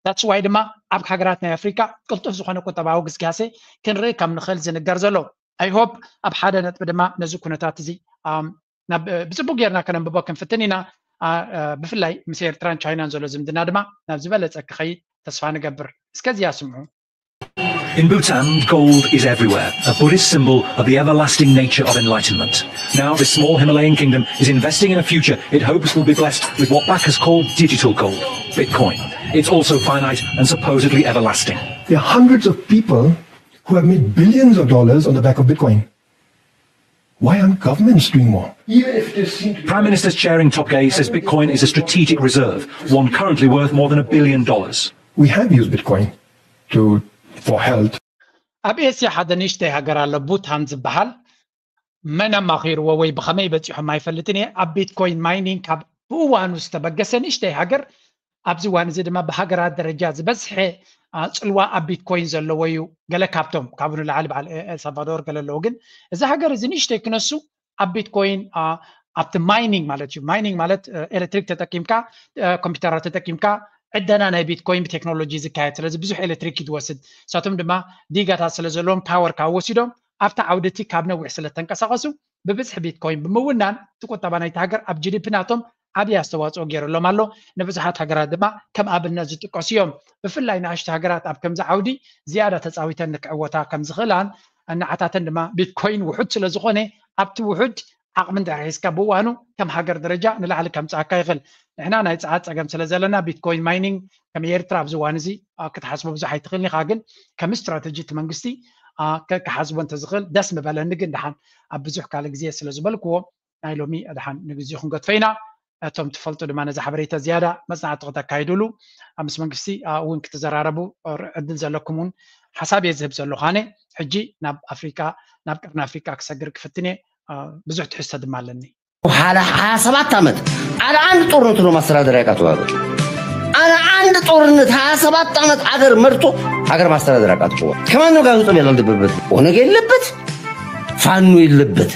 That's why ድማ ኣብ ሃገራት ናይ ኣፍሪካ ቅልጡፍ ዝኾነ ቁጠባዊ ግስጋሴ ክንርኢ ከም ንኽእል ዝንገር ዘሎ። I hope ኣብ ሓደ ነጥቢ ድማ ነዚ ኩነታት እዚ ብፅቡቅ ጌርና ከነንብቦ ክንፍትን ኢና። ብፍላይ ምስ ኤርትራን ቻይናን ዘሎ ዝምድና ድማ ናብ ዝበለፀ ክኸይድ ተስፋ ንገብር። እስከዚኣ ስምዑ። In Bhutan, gold is everywhere, a Buddhist symbol of the everlasting nature of enlightenment. Now, this small Himalayan kingdom is investing in a future it hopes will be blessed with what backers call digital gold, Bitcoin. It's also finite and supposedly everlasting. There are hundreds of people who have made billions of dollars on the back of Bitcoin. Why aren't governments doing more? Prime Minister's chair in Tokay says Bitcoin is a strategic reserve, one currently worth more than a billion dollars. We have used Bitcoin to for health. ኣብ ኤስያ ሓደ ንእሽተይ ሃገር ኣሎ፣ ቡታን ዝበሃል። መን ኣማኺርዎ ወይ ብኸመይ በፂሖም ኣይፈልጥን እየ። ኣብ ቢትኮይን ማይኒንግ ካብ ብእዋኑ ዝተበገሰ ንእሽተይ ሃገር፣ ኣብዚ እዋን እዚ ድማ ብሃገራት ደረጃ ዝበዝሐ ፅልዋ ኣብ ቢትኮይን ዘለዎ እዩ። ገለ ካብቶም ካብኡ ንላዕሊ በዓል ኤልሳልቫዶር ገለ ኣለዉ። ግን እዚ ሃገር እዚ ንእሽተይ ክነሱ ኣብ ቢትኮይን ኣብቲ ማይኒንግ ማለት እዩ። ማይኒንግ ማለት ኤሌክትሪክ ተጠቂምካ፣ ኮምፒውተራት ተጠቂምካ ዕደና ናይ ቢትኮይን ብቴክኖሎጂ ዝካየድ። ስለዚ ብዙሕ ኤሌክትሪክ እዩ ዝወስድ። ንሳቶም ድማ ዲጋታት ስለ ዘለዎም ፓወር ካብ ወሲዶም ኣብቲ ዓውዲ እቲ ካብ ነዊሕ ስለ ተንቀሳቐሱ ብብዝሒ ቢትኮይን ብምውናን እቲ ቁጠባ ናይቲ ሃገር ኣብ ጂዲፒ ናቶም ዓብዪ ኣስተዋፅኦ ገይሩሎም ኣሎ። ንብዙሓት ሃገራት ድማ ከም ኣብነት ዝጥቀሱ እዮም። ብፍላይ ንኣሽቱ ሃገራት ኣብ ከምዚ ዓውዲ ዝያዳ ተፃዊተን ንክዕወታ ከም ዝኽእላን ንዓታተን ድማ ቢትኮይን ውሑድ ስለ ዝኾነ ኣብቲ ውሑድ ዓቕሚ እንድሕር ሒዝካ ብእዋኑ ከም ሃገር ደረጃ ንላዕሊ ከምፅኣካ ይኽእል። ንሕና ናይ ፀዓት ፀገም ስለ ዘለና ቢትኮይን ማይኒንግ ከም ኤርትራ ኣብዚ እዋን እዚ ክትሓስቦ ብዙሕ ኣይትኽእልን ኢኻ። ግን ከም ስትራተጂ እቲ መንግስቲ ክሓስቦ እንተዝኽእል ደስ ምበለኒ። ግን ደሓን ኣብ ብዙሕ ካልእ ግዜ ስለ ዝበልክዎ ናይ ሎሚ ደሓን ንግዜኡ ክንገድፎ ኢና። እቶም ትፈልጡ ድማ ነዚ ሓበሬታ ዝያዳ መፅናዕቲ ክተካይዱሉ ምስ መንግስቲ እውን ክትዘራረቡ ዕድል ዘለኩም እውን ሓሳብ እየ ዝህብ ዘለኹ። ኣነ ሕጂ ናብ ኣፍሪካ ናብ ቀርኒ ኣፍሪካ ክሰግር ክፍትን እየ። ብዙሕ ትሕዝቶ ድማ ኣለኒ። በኋላ ሀያ ሰባት ዓመት አለ አንድ ጦርነት ነው ማስተዳደር ያቃተው ሀገር። አለ አንድ ጦርነት ሀያ ሰባት ዓመት አገር መርቶ ሀገር ማስተዳደር ያቃተው ከማን ነው ጋር ጸብ ያለበት? ኦነግ የለበት፣ ፋኖ የለበት፣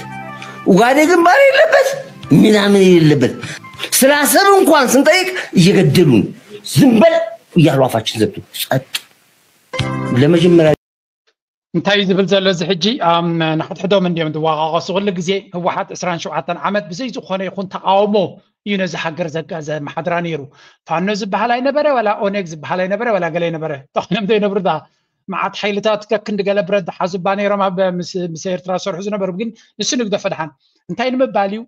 ኡጋዴ ግንባር የለበት፣ ምናምን የለበት። ስለ አሰብ እንኳን ስንጠይቅ እየገደሉን ዝም በል እያሉ አፋችን ዘግቶ ጸጥ። ለመጀመሪያ እንታይ እዩ ዝብል ዘሎ እዚ ሕጂ? ንሕድሕዶም እንዲዮም ዝወቃቀሱ። ኩሉ ግዜ ህወሓት ዕስራን ሸውዓተን ዓመት ብዘይ ዝኾነ ይኹን ተቃውሞ እዩ ነዚ ሃገር ዘመሓድራ ነይሩ። ፋኖ ዝበሃል ኣይነበረ፣ ዋላ ኦነግ ዝበሃል ኣይነበረ፣ ዋላ ገለ ኣይነበረ። ተኾይኖም ዘይነብሩ ዳ መዓት ሓይልታት ከክንዲ ገለ ብረት ዝሓዙባ ነይሮም ኣብ ምስ ኤርትራ ዝሰርሑ ዝነበሩ። ግን ንሱ ንግደፎ ድሓን እንታይ ንምባል እዩ?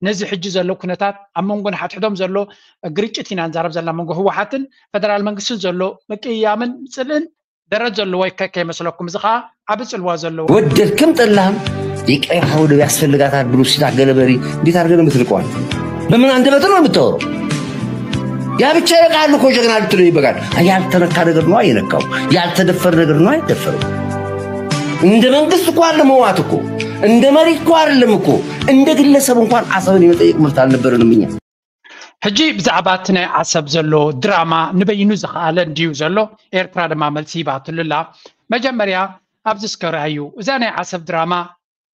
ነዚ ሕጂ ዘሎ ኩነታት ኣብ መንጎ ንሓድሕዶም ዘሎ ግርጭት ኢና ንዛረብ ዘለና፣ መንጎ ህወሓትን ፈደራል መንግስትን ዘሎ ምቅያምን ጽልእን ደረት ዘለዎ ይከ ከይመስለኩም፣ እዚ ከዓ ዓቢ ጽልዋ ዘለዎ። ወደድክም ጠላህም የቀይ ሓውደብ ያስፈልጋታል ብሎ ሲታ ገለበሪ እንዴት አድርገህ ነው የምትልቀዋል? በምን አንደበት ነው የምታወራው? ያ ብቻ ይበቃል እኮ ጀግና ልትለው ይበቃል። ያልተነካ ነገር ነው የነካው፣ ያልተደፈረ ነገር ነው የደፈረው። እንደ መንግስት እኮ አይደለም ህወሓት እኮ፣ እንደ መሪ እኮ አይደለም እኮ፣ እንደ ግለሰብ እንኳን አሰብን የመጠየቅ መብት አልነበረንም እኛ። ሕጂ ብዛዕባ እቲ ናይ ዓሰብ ዘሎ ድራማ ንበይኑ ዝኸኣለ እንድዩ ዘሎ። ኤርትራ ድማ መልሲ ሂባትሉ ኣላ። መጀመርያ ኣብዚ እስከ ረኣዩ፣ እዛ ናይ ዓሰብ ድራማ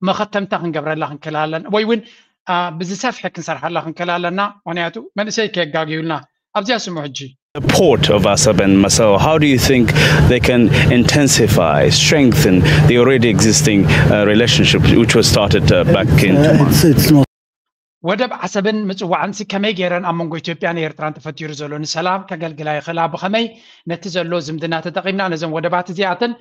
መኸተምታ ክንገብረላ ክንክእል ኣለና፣ ወይ እውን ብዝሰፍሐ ክንሰርሓላ ክንክእል ኣለና። ምክንያቱ መንእሰይ ከየጋግዩልና። ኣብዚኣ ስምዑ ሕጂ። The port of Asab and Masao, how do you think they can intensify, strengthen the already existing uh, relationship which was started uh, back in two months? It's not ወደብ ዓሰብን ምጽዋዕንሲ ከመይ ገይረን ኣብ መንጎ ኢትዮጵያን ኤርትራን ተፈጢሩ ዘሎ ንሰላም ከገልግላ ይኽእላ? ብኸመይ ነቲ ዘሎ ዝምድና ተጠቒምና ነዘን ወደባት እዚኣተን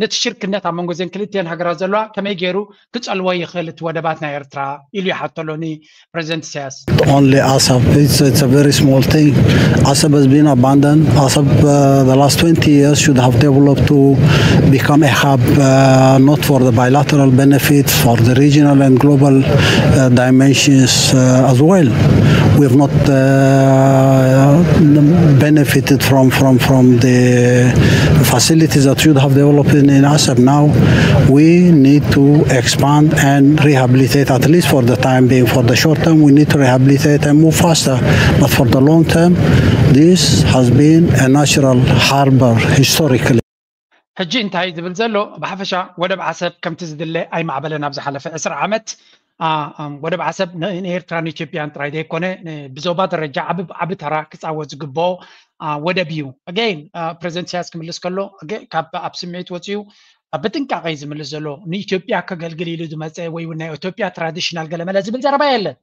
ነቲ ሽርክነት ኣብ መንጎ ዘን ክልቲኤን ሃገራት ዘለዋ ከመይ ገይሩ ክጸልዎ ይኽእል እቲ ወደባት ናይ ኤርትራ ኢሉ ይሓተሎ ንፕረዚደንት ኢሳያስ። Only Assab, it's, it's a very small thing. Assab has been abandoned. Assab, uh, the last twenty years should have developed to become a hub, uh, not for the bilateral benefits, for the regional and global uh, dimensions uh, as well. We have not uh, benefited from, from, from the facilities that should have developed in, in Assab. Now we need to expand and rehabilitate, at least for the time being. For the short term, we need to rehabilitate and move faster. But for the long term, this has been a natural harbor historically. ሕጂ እንታይ ዝብል ዘሎ ብሓፈሻ ወደብ ዓሰብ ከምቲ ዝድለ ኣይማዕበለን ኣብ ዝሓለፈ ዕስራ ዓመት። ወደብ ዓሰብ ንኤርትራን ኢትዮጵያን ጥራይ ዘይኮነ ብዞባ ደረጃ ዓቢ ዓቢ ተራ ክፃወት ዝግብኦ ወደብ እዩ። ኣገይን ፕረዚደንት ኢሳያስ ክምልስ ከሎ ካብ ኣብ ስምዒት ወፂኡ ብጥንቃቄ ዝምልስ ዘሎ ንኢትዮጵያ ከገልግል ኢሉ ዝመፀ ወይ እውን ናይ ኢትዮጵያ ትራዲሽናል ገለመለ ዝብል ዘረባ የለን።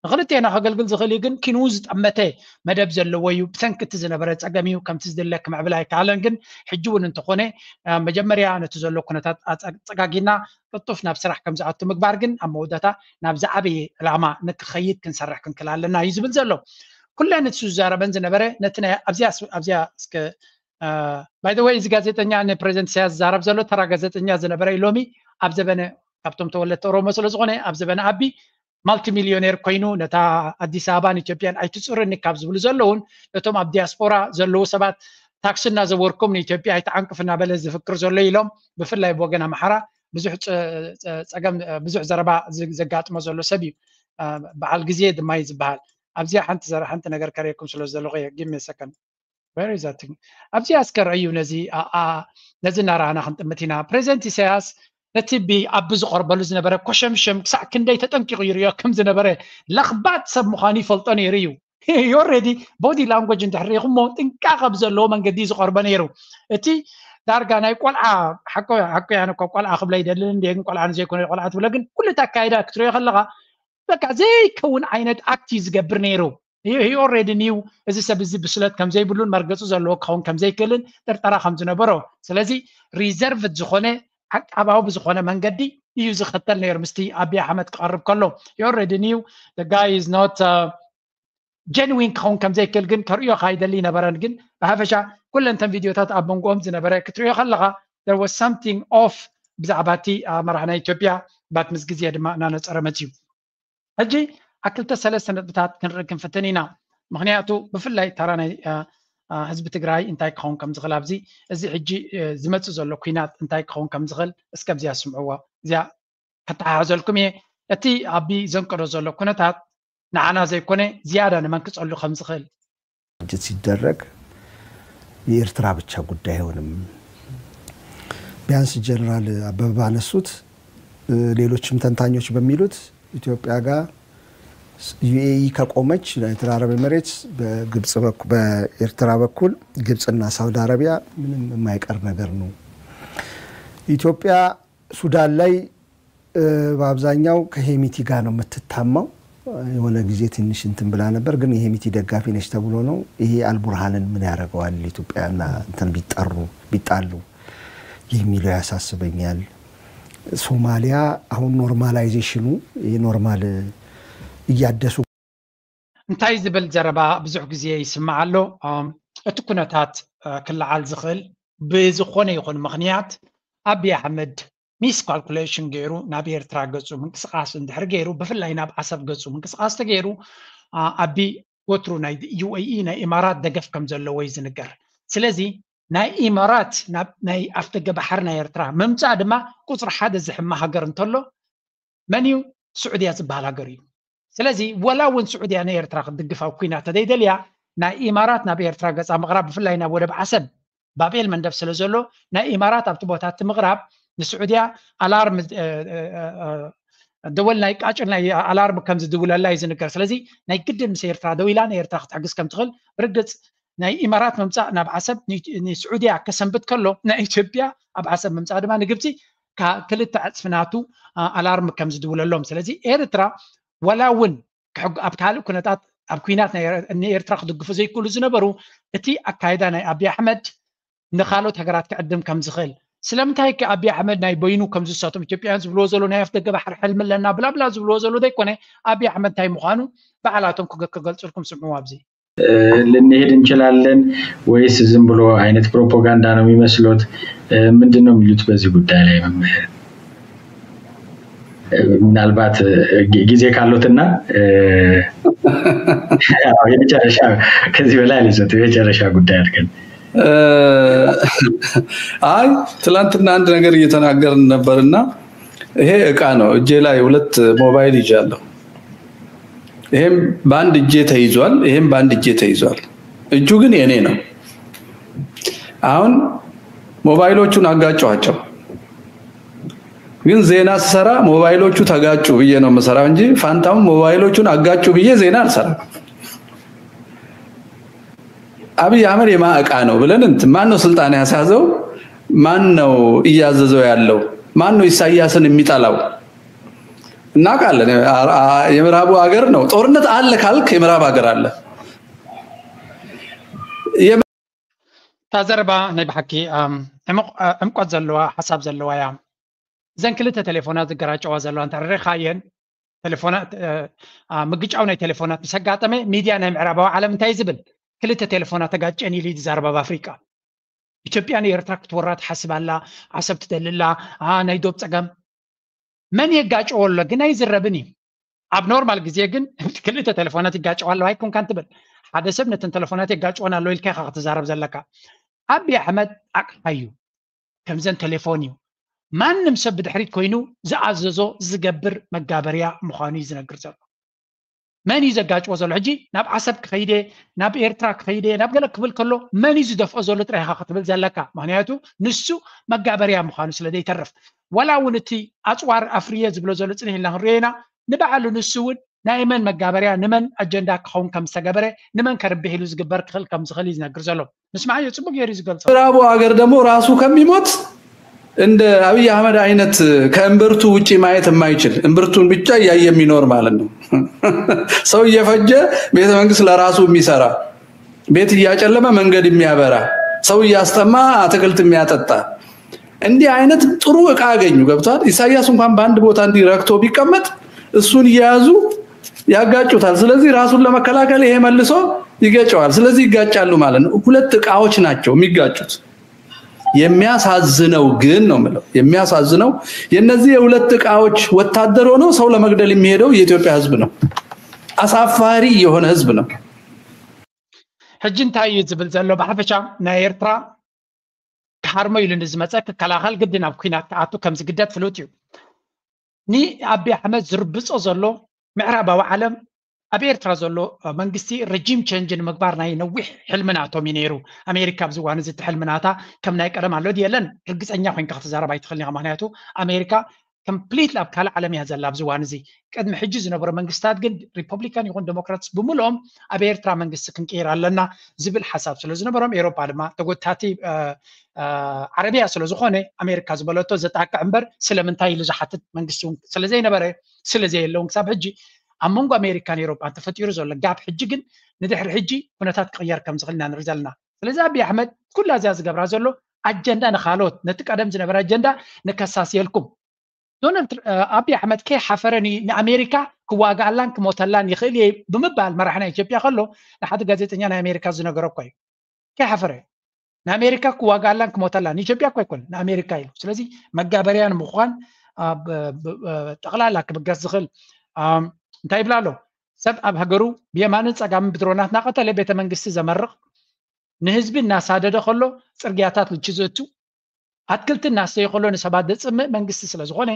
ንክልቴና ከገልግል ዝኽእል እዩ፣ ግን ኪንኡ ዝጠመተ መደብ ዘለዎ እዩ። ብሰንኪ እቲ ዝነበረ ፀገም እዩ ከምቲ ዝድለ ክምዕብል ኣይከኣለን። ግን ሕጂ እውን እንተኾነ መጀመርያ ነቲ ዘሎ ኩነታት ኣፀጋጊና ቅልጡፍ ናብ ስራሕ ከም ዝኣቱ ምግባር ግን ኣብ መወዳእታ ናብ ዝዓበየ ዕላማ ንክኸይድ ክንሰርሕ ክንክል ኣለና እዩ ዝብል ዘሎ። ኩለን እቲ ዝዛረበን ዝነበረ ነቲ ናይ ኣብዚያ ኣብዚያ እስከ ባይ ዘ ወይ እዚ ጋዜጠኛ ንፕረዚደንት ኢሳያስ ዝዛረብ ዘሎ ተራ ጋዜጠኛ ዝነበረ እዩ። ሎሚ ኣብ ዘበነ ካብቶም ተወለድቲ ኦሮሞ ስለ ዝኾነ ኣብ ዘበነ ኣቢ ማልቲ ሚልዮኔር ኮይኑ ነታ ኣዲስ ኣበባን ኢትዮጵያን ኣይትፅርኒ ካብ ዝብሉ ዘለውን ነቶም ኣብ ዲያስፖራ ዘለዉ ሰባት ታክሲ እናዘወርኩም ንኢትዮጵያ ኣይትዓንቅፍ እናበለ ዝፍክር ዘሎ ኢሎም ብፍላይ ብወገን ኣምሓራ ብዙሕ ፀገም ብዙሕ ዘረባ ዘጋጥሞ ዘሎ ሰብ እዩ። በዓል ግዜ ድማ እዩ ዝበሃል። ኣብዚኣ ሓንቲ ዘረ ሓንቲ ነገር ከርእየኩም ስለ ዘለኹ እየ። ጊቭ ሚ ሰከንድ። Where is that thing? ኣብዚ ኣስከር እዩ ነዚ ነዚ እናረኣና ክንጥምት ኢና። ፕሬዚደንት ኢሳያስ ነቲ ኣብ ዝቐርበሉ ዝነበረ ኮሸምሸም ክሳዕ ክንደይ ተጠንቂቑ ይርእዮ ከም ዝነበረ ለኽባጥ ሰብ ምዃኑ ይፈልጦ ነይሩ እዩ። ኦልሬዲ ቦዲ ላንጎጅ እንድሕር ሪኢኹሞ ጥንቃቐ ብዘለዎ መንገዲ እዩ ዝቐርቦ ነይሩ። እቲ ዳርጋ ናይ ቆልዓ ሓቆ ሓቆ ያነ እኳ ቆልዓ ክብለ ይደልን እንደ ግን ቆልዓ ንዘይኮነ ቆልዓ ትብለ ግን ኩሉ እቲ ኣካይዳ ክትሪኦ ከለኻ በቃ ዘይከውን ዓይነት ኣክት እዩ ዝገብር ነይሩ። ኦልሬዲ ኒው እዚ ሰብ እዚ ብስለት ከም ዘይብሉን መርገፁ ዘለዎ ክኸውን ከም ዘይክእልን ጥርጠራ ከም ዝነበሮ፣ ስለዚ ሪዘርቭድ ዝኾነ ዓቃባዊ ብዝኾነ መንገዲ እዩ ዝኸተል ነይሩ። ምስቲ ኣቢ ኣሕመድ ክቐርብ ከሎ ኦልሬዲ ኒው the guy is not genuine ክኸውን ከም ዘይክእል ግን ከርእዮ ካይደሊ ነበረን። ግን ብሓፈሻ ኩለንተን ቪድዮታት ኣብ መንጎኦም ዝነበረ ክትርእዮ ከለኻ there was something off ብዛዕባ እቲ ኣመራሒ ናይ ኢትዮጵያ ባት ምስ ግዜ ድማ እናነፀረ መፅዩ። ሕጂ ኣብ ክልተ ሰለስተ ነጥብታት ክንርኢ ክንፍትን ኢና። ምክንያቱ ብፍላይ ተራ ናይ ህዝቢ ትግራይ እንታይ ክኸውን ከም ዝኽእል ኣብዚ እዚ ሕጂ ዝመፅእ ዘሎ ኩናት እንታይ ክኸውን ከም ዝኽእል እስከ ኣብዚኣ ስምዕዎ። እዚኣ ከተሓሕዘልኩም እየ። እቲ ኣቢ ዘንቀዶ ዘሎ ኩነታት ንዓና ዘይኮነ ዝያዳ ንመን ክፀሉ ከም ዝኽእል ዝግጅት ሲደረግ የኤርትራ ብቻ ጉዳይ አይሆንም። ቢያንስ ጀነራል አበበ ባነሱት ሌሎችም ተንታኞች በሚሉት ኢትዮጵያ ጋር ዩኤኢ ከቆመች ዩናይትድ አረብ ኤምሬትስ በግብጽ በኩል በኤርትራ በኩል ግብጽና ሳውዲ አረቢያ ምንም የማይቀር ነገር ነው። ኢትዮጵያ ሱዳን ላይ በአብዛኛው ከሄሚቲ ጋር ነው የምትታማው። የሆነ ጊዜ ትንሽ እንትን ብላ ነበር፣ ግን የሄሚቲ ደጋፊ ነች ተብሎ ነው። ይሄ አልቡርሃንን ምን ያደርገዋል ኢትዮጵያና እንትን ቢጣሩ ቢጣሉ የሚለው ያሳስበኛል። ሶማሊያ አሁን ኖርማላይዜሽኑ ይሄ ኖርማል እያደሱ እንታይ ዝብል ዘረባ ብዙሕ ግዜ ይስማዕ ኣሎ። እቲ ኩነታት ክለዓል ዝኽእል ብዝኾነ ይኹን ምኽንያት ኣብይ ኣሕመድ ሚስ ካልኩሌሽን ገይሩ ናብ ኤርትራ ገፁ ምንቅስቃስ እንድሕር ገይሩ ብፍላይ ናብ ዓሰብ ገፁ ምንቅስቃስ ተገይሩ ኣቢ ወትሩ ናይ ዩኤኢ ናይ ኢማራት ደገፍ ከም ዘለዎ እዩ ዝንገር። ስለዚ ናይ ኢማራት ናይ ኣፍደገ ባሕሪ ናይ ኤርትራ ምምፃእ ድማ ቁፅሪ ሓደ ዝሕማ ሃገር እንተሎ መን እዩ? ስዑድያ ዝበሃል ሃገር እዩ። ስለዚ ወላ እውን ስዑድያ ንኤርትራ ክትድግፍ ኣብ ኩናት ተዘይደልያ ናይ ኢማራት ናብ ኤርትራ ገፃ ምቕራብ ብፍላይ ናብ ወደብ ዓሰብ ባብኤል መንደብ ስለ ዘሎ ናይ ኢማራት ኣብቲ ቦታ እቲ ምቕራብ ንስዑድያ ኣላርም ደወል ናይ ቃጭል ናይ ኣላርም ከም ዝድውለላ እዩ ዝንገር። ስለዚ ናይ ግድን ምስ ኤርትራ ደው ኢላ ንኤርትራ ክትሕግዝ ከም ትኽእል ብርግፅ ናይ ኢማራት ምምፃእ ናብ ዓሰብ ንስዑድያ ከሰንብት ከሎ ናይ ኢትዮጵያ ኣብ ዓሰብ ምምፃእ ድማ ንግብፂ ክልተ ዕፅፊ ናቱ ኣላርም ከም ዝድውለሎም። ስለዚ ኤርትራ ወላ እውን ኣብ ካልእ ኩነታት ኣብ ኩናት ንኤርትራ ክድግፉ ዘይክእሉ ዝነበሩ፣ እቲ ኣካይዳ ናይ ኣብይ ኣሕመድ ንካልኦት ሃገራት ክዕድም ከም ዝኽእል፣ ስለምንታይ ከ ኣብይ ኣሕመድ ናይ በይኑ ከም ዝሳቶም ኢትዮጵያውያን ዝብልዎ ዘሎ ናይ ኣፍ ደገ ባሕሪ ሕልሚ ኣለና ብላብላ ዝብልዎ ዘሎ ዘይኮነ፣ ኣብይ ኣሕመድ እንታይ ምዃኑ ባዕላቶም ክገልፅልኩም ስምዑ ኣብዚ። ልንሄድ እንችላለን ወይስ ዝም ብሎ አይነት ፕሮፓጋንዳ ነው የሚመስሎት? ምንድን ነው የሚሉት በዚህ ጉዳይ ላይ መምህር? ምናልባት ጊዜ ካሎትና የመጨረሻ፣ ከዚህ በላይ አልይዘት፣ የመጨረሻ ጉዳይ አድርገን። አይ ትላንትና አንድ ነገር እየተናገርን ነበርና ይሄ እቃ ነው። እጄ ላይ ሁለት ሞባይል ይዣለሁ። ይሄም በአንድ እጄ ተይዟል፣ ይሄም በአንድ እጄ ተይዟል። እጁ ግን የኔ ነው። አሁን ሞባይሎቹን አጋጨኋቸው። ግን ዜና ስሰራ ሞባይሎቹ ተጋጩ ብዬ ነው የምሰራው እንጂ ፋንታውን ሞባይሎቹን አጋጩ ብዬ ዜና አልሰራም። አብይ አህመድ የማ እቃ ነው ብለን እንትን ማን ነው ስልጣን ያስያዘው? ማን ነው እያዘዘው ያለው? ማን ነው ኢሳያስን የሚጠላው? እናውቃለን። የምዕራቡ ሀገር ነው። ጦርነት አለ ካልክ የምዕራብ ሀገር አለ። እታ ዘረባ ናይ ብሓቂ ዕምቆት ዘለዋ ሓሳብ ዘለዋ እያ። እዘን ክልተ ቴሌፎናት ዝገራጨዋ ዘለዋ እንተረሪኻየን ቴሌፎናት ምግጫው ናይ ቴሌፎናት ምስ ኣጋጠመ ሚድያ ናይ ምዕራባዊ ዓለም እንታይ ዝብል? ክልተ ቴሌፎናት ተጋጨን ኢሉ ዝዛረብ ኣብ ኣፍሪቃ። ኢትዮጵያ ንኤርትራ ክትወራ ትሓስብ ኣላ፣ ዓሰብ ትደሊ ኣላ፣ ናይ ዶብ ጸገም። መን የጋጭዎ ኣሎ ግን ኣይዝረብን እዩ። ኣብ ኖርማል ግዜ ግን ክልተ ቴሌፎናት ይጋጨዋ ኣለዋ ኣይኮንካን ትብል። ሓደ ሰብ ነተን ቴሌፎናት የጋጭወን ኣሎ ኢልካ ኢኻ ክትዛረብ ዘለካ። ኣብይ ኣሕመድ ኣቕሓ እዩ፣ ከምዘን ቴሌፎን እዩ። ማንም ሰብ ብድሕሪት ኮይኑ ዝኣዘዞ ዝገብር መጋበርያ ምዃኑ እዩ ዝነግር ዘሎ። መን እዩ ዘጋጭዎ ዘሎ? ሕጂ ናብ ዓሰብ ክኸይደ፣ ናብ ኤርትራ ክኸይደ፣ ናብ ገለ ክብል ከሎ መን እዩ ዝደፍኦ ዘሎ ጥራይ ኢኻ ክትብል ዘለካ። ምክንያቱ ንሱ መጋበርያ ምዃኑ ስለ ዘይተርፍ። ዋላ እውን እቲ ኣፅዋር ኣፍርየ ዝብሎ ዘሎ ፅንሕ ኢልና ክንሪኦ ኢና። ንባዕሉ ንሱ እውን ናይ መን መጋበርያ ንመን ኣጀንዳ ክኸውን ከም ዝተገበረ ንመን ከርብሕ ኢሉ ዝግበር ክኽእል ከም ዝኽእል እዩ ዝነግር ዘሎ። ንስማዓዮ ፅቡቅ ገይሩ እዩ ዝገልፆ። ምዕራቡ ሀገር ደግሞ ራሱ ከሚሞት እንደ አብይ አህመድ አይነት ከእምብርቱ ውጪ ማየት የማይችል እምብርቱን ብቻ እያየ የሚኖር ማለት ነው። ሰው እየፈጀ ቤተ መንግስት ለራሱ የሚሰራ ቤት እያጨለመ መንገድ የሚያበራ ሰው እያስጠማ አትክልት የሚያጠጣ እንዲህ አይነት ጥሩ እቃ አገኙ። ገብቷል። ኢሳያስ እንኳን በአንድ ቦታ እንዲህ ረግቶ ቢቀመጥ እሱን እየያዙ ያጋጩታል። ስለዚህ ራሱን ለመከላከል ይሄ መልሶ ይገጨዋል። ስለዚህ ይጋጫሉ ማለት ነው። ሁለት እቃዎች ናቸው የሚጋጩት። የሚያሳዝነው ግን ነው የምለው፣ የሚያሳዝነው የእነዚህ የሁለት እቃዎች ወታደር ሆኖ ሰው ለመግደል የሚሄደው የኢትዮጵያ ህዝብ ነው። አሳፋሪ የሆነ ህዝብ ነው። ሕጂ እንታይ እዩ ዝብል ዘሎ? ብሓፈሻ ናይ ኤርትራ ክሃርሞ ኢሉ ንዝመፀ ክከላኸል ግድን ኣብ ኩናት ክኣቱ ከም ዝግደድ ፍሉጥ እዩ። ንኣብይ ኣሕመድ ዝርብፆ ዘሎ ምዕራባዊ ዓለም ኣብ ኤርትራ ዘሎ መንግስቲ ረጂም ቸንጅ ንምግባር ናይ ነዊሕ ሕልምናቶም እዩ ነይሩ። ኣሜሪካ ኣብዚ እዋን እዚ እቲ ሕልምናታ ከም ናይ ቀደም ኣሎ ድየለን ርግፀኛ ኮይንካ ክትዛረብ ኣይትኽእልን ኢኻ። ምክንያቱ ኣሜሪካ ኮምፕሊትሊ ኣብ ካልእ ዓለም እያ ዘላ ኣብዚ እዋን እዚ። ቅድሚ ሕጂ ዝነበሩ መንግስታት ግን ሪፐብሊካን ይኹን ዴሞክራትስ ብምልኦም ኣብ ኤርትራ መንግስቲ ክንቅይር ኣለና ዝብል ሓሳብ ስለ ዝነበሮም ኤሮፓ ድማ ተጎታቲ ዓረብያ ስለ ዝኾነ ኣሜሪካ ዝበለቶ ዘጣቅዕ እምበር ስለምንታይ ኢሉ ዝሓትት መንግስቲ እውን ስለ ዘይነበረ ስለ ዘየለውን ክሳብ ሕጂ ኣብ መንጎ ኣሜሪካን ኤሮፓን ተፈጢሩ ዘሎ ጋፕ ሕጂ ግን ንድሕሪ ሕጂ ኩነታት ክቕየር ከም ዝኽእል ኢና ንርኢ ዘለና። ስለዚ ኣብይ ኣሕመድ ኩላ እዚኣ ዝገብራ ዘሎ ኣጀንዳ ንካልኦት ነቲ ቀደም ዝነበረ ኣጀንዳ ንከሳስየልኩም ዶናልድ ኣብይ ኣሕመድ ከይሓፈረ ንኣሜሪካ ክዋግኣላን ክሞተላን ይኽእል እየ ብምባል መራሒ ናይ ኢትዮጵያ ከሎ ንሓደ ጋዜጠኛ ናይ ኣሜሪካ ዝነገሮ እኮ እዩ። ከይሓፈረ ንኣሜሪካ ክዋግኣላን ክሞተላን ንኢትዮጵያ እኮ ኣይኮነን ንኣሜሪካ ኢሉ። ስለዚ መጋበርያ ንምዃን ጠቕላላ ክብገስ ዝኽእል እንታይ ይብላ ኣሎ ሰብ ኣብ ሃገሩ ብየማንን ፀጋምን ብድሮናት እናቐተለ ቤተ መንግስቲ ዘመርቕ ንህዝቢ እናሳደደ ከሎ ፅርግያታት ልቺ ዘእቱ ኣትክልቲ እናስተየ ከሎ ንሰባት ዘፅምእ መንግስቲ ስለ ዝኾነ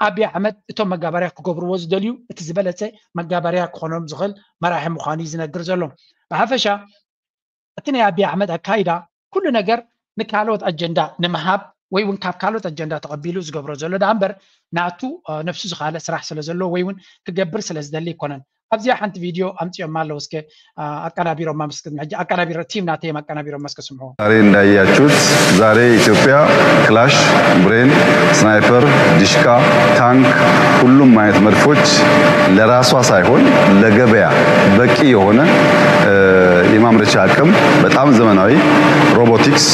ኣብይ ኣሕመድ እቶም መጋበርያ ክገብርዎ ዝደልዩ እቲ ዝበለፀ መጋበርያ ክኾኖም ዝኽእል መራሒ ምዃኑ እዩ ዝነግር ዘሎ። ብሓፈሻ እቲ ናይ ኣብይ ኣሕመድ ኣካይዳ ኩሉ ነገር ንካልኦት ኣጀንዳ ንምሃብ ወይ እውን ካብ ካልኦት ኣጀንዳ ተቐቢሉ ዝገብሮ ዘሎ ደኣ እምበር ናቱ ነፍሱ ዝኻለ ስራሕ ስለ ዘለዎ ወይ እውን ክገብር ስለ ዝደሊ ኣይኮነን። ኣብዚኣ ሓንቲ ቪድዮ ኣምፅኦም ኣለዉ። እስከ ኣቀናቢሮማ መስክ ሕጂ ኣቀናቢሮ ቲም ናተይ እዮም ኣቀናቢሮማ እስከ ስምዑ። ዛሬ እንዳያችሁት ዛሬ ኢትዮጵያ ክላሽ፣ ብሬን፣ ስናይፐር፣ ዲሽቃ፣ ታንክ፣ ሁሉም አይነት መድፎች ለራሷ ሳይሆን ለገበያ በቂ የሆነ የማምረቻ አቅም፣ በጣም ዘመናዊ ሮቦቲክስ፣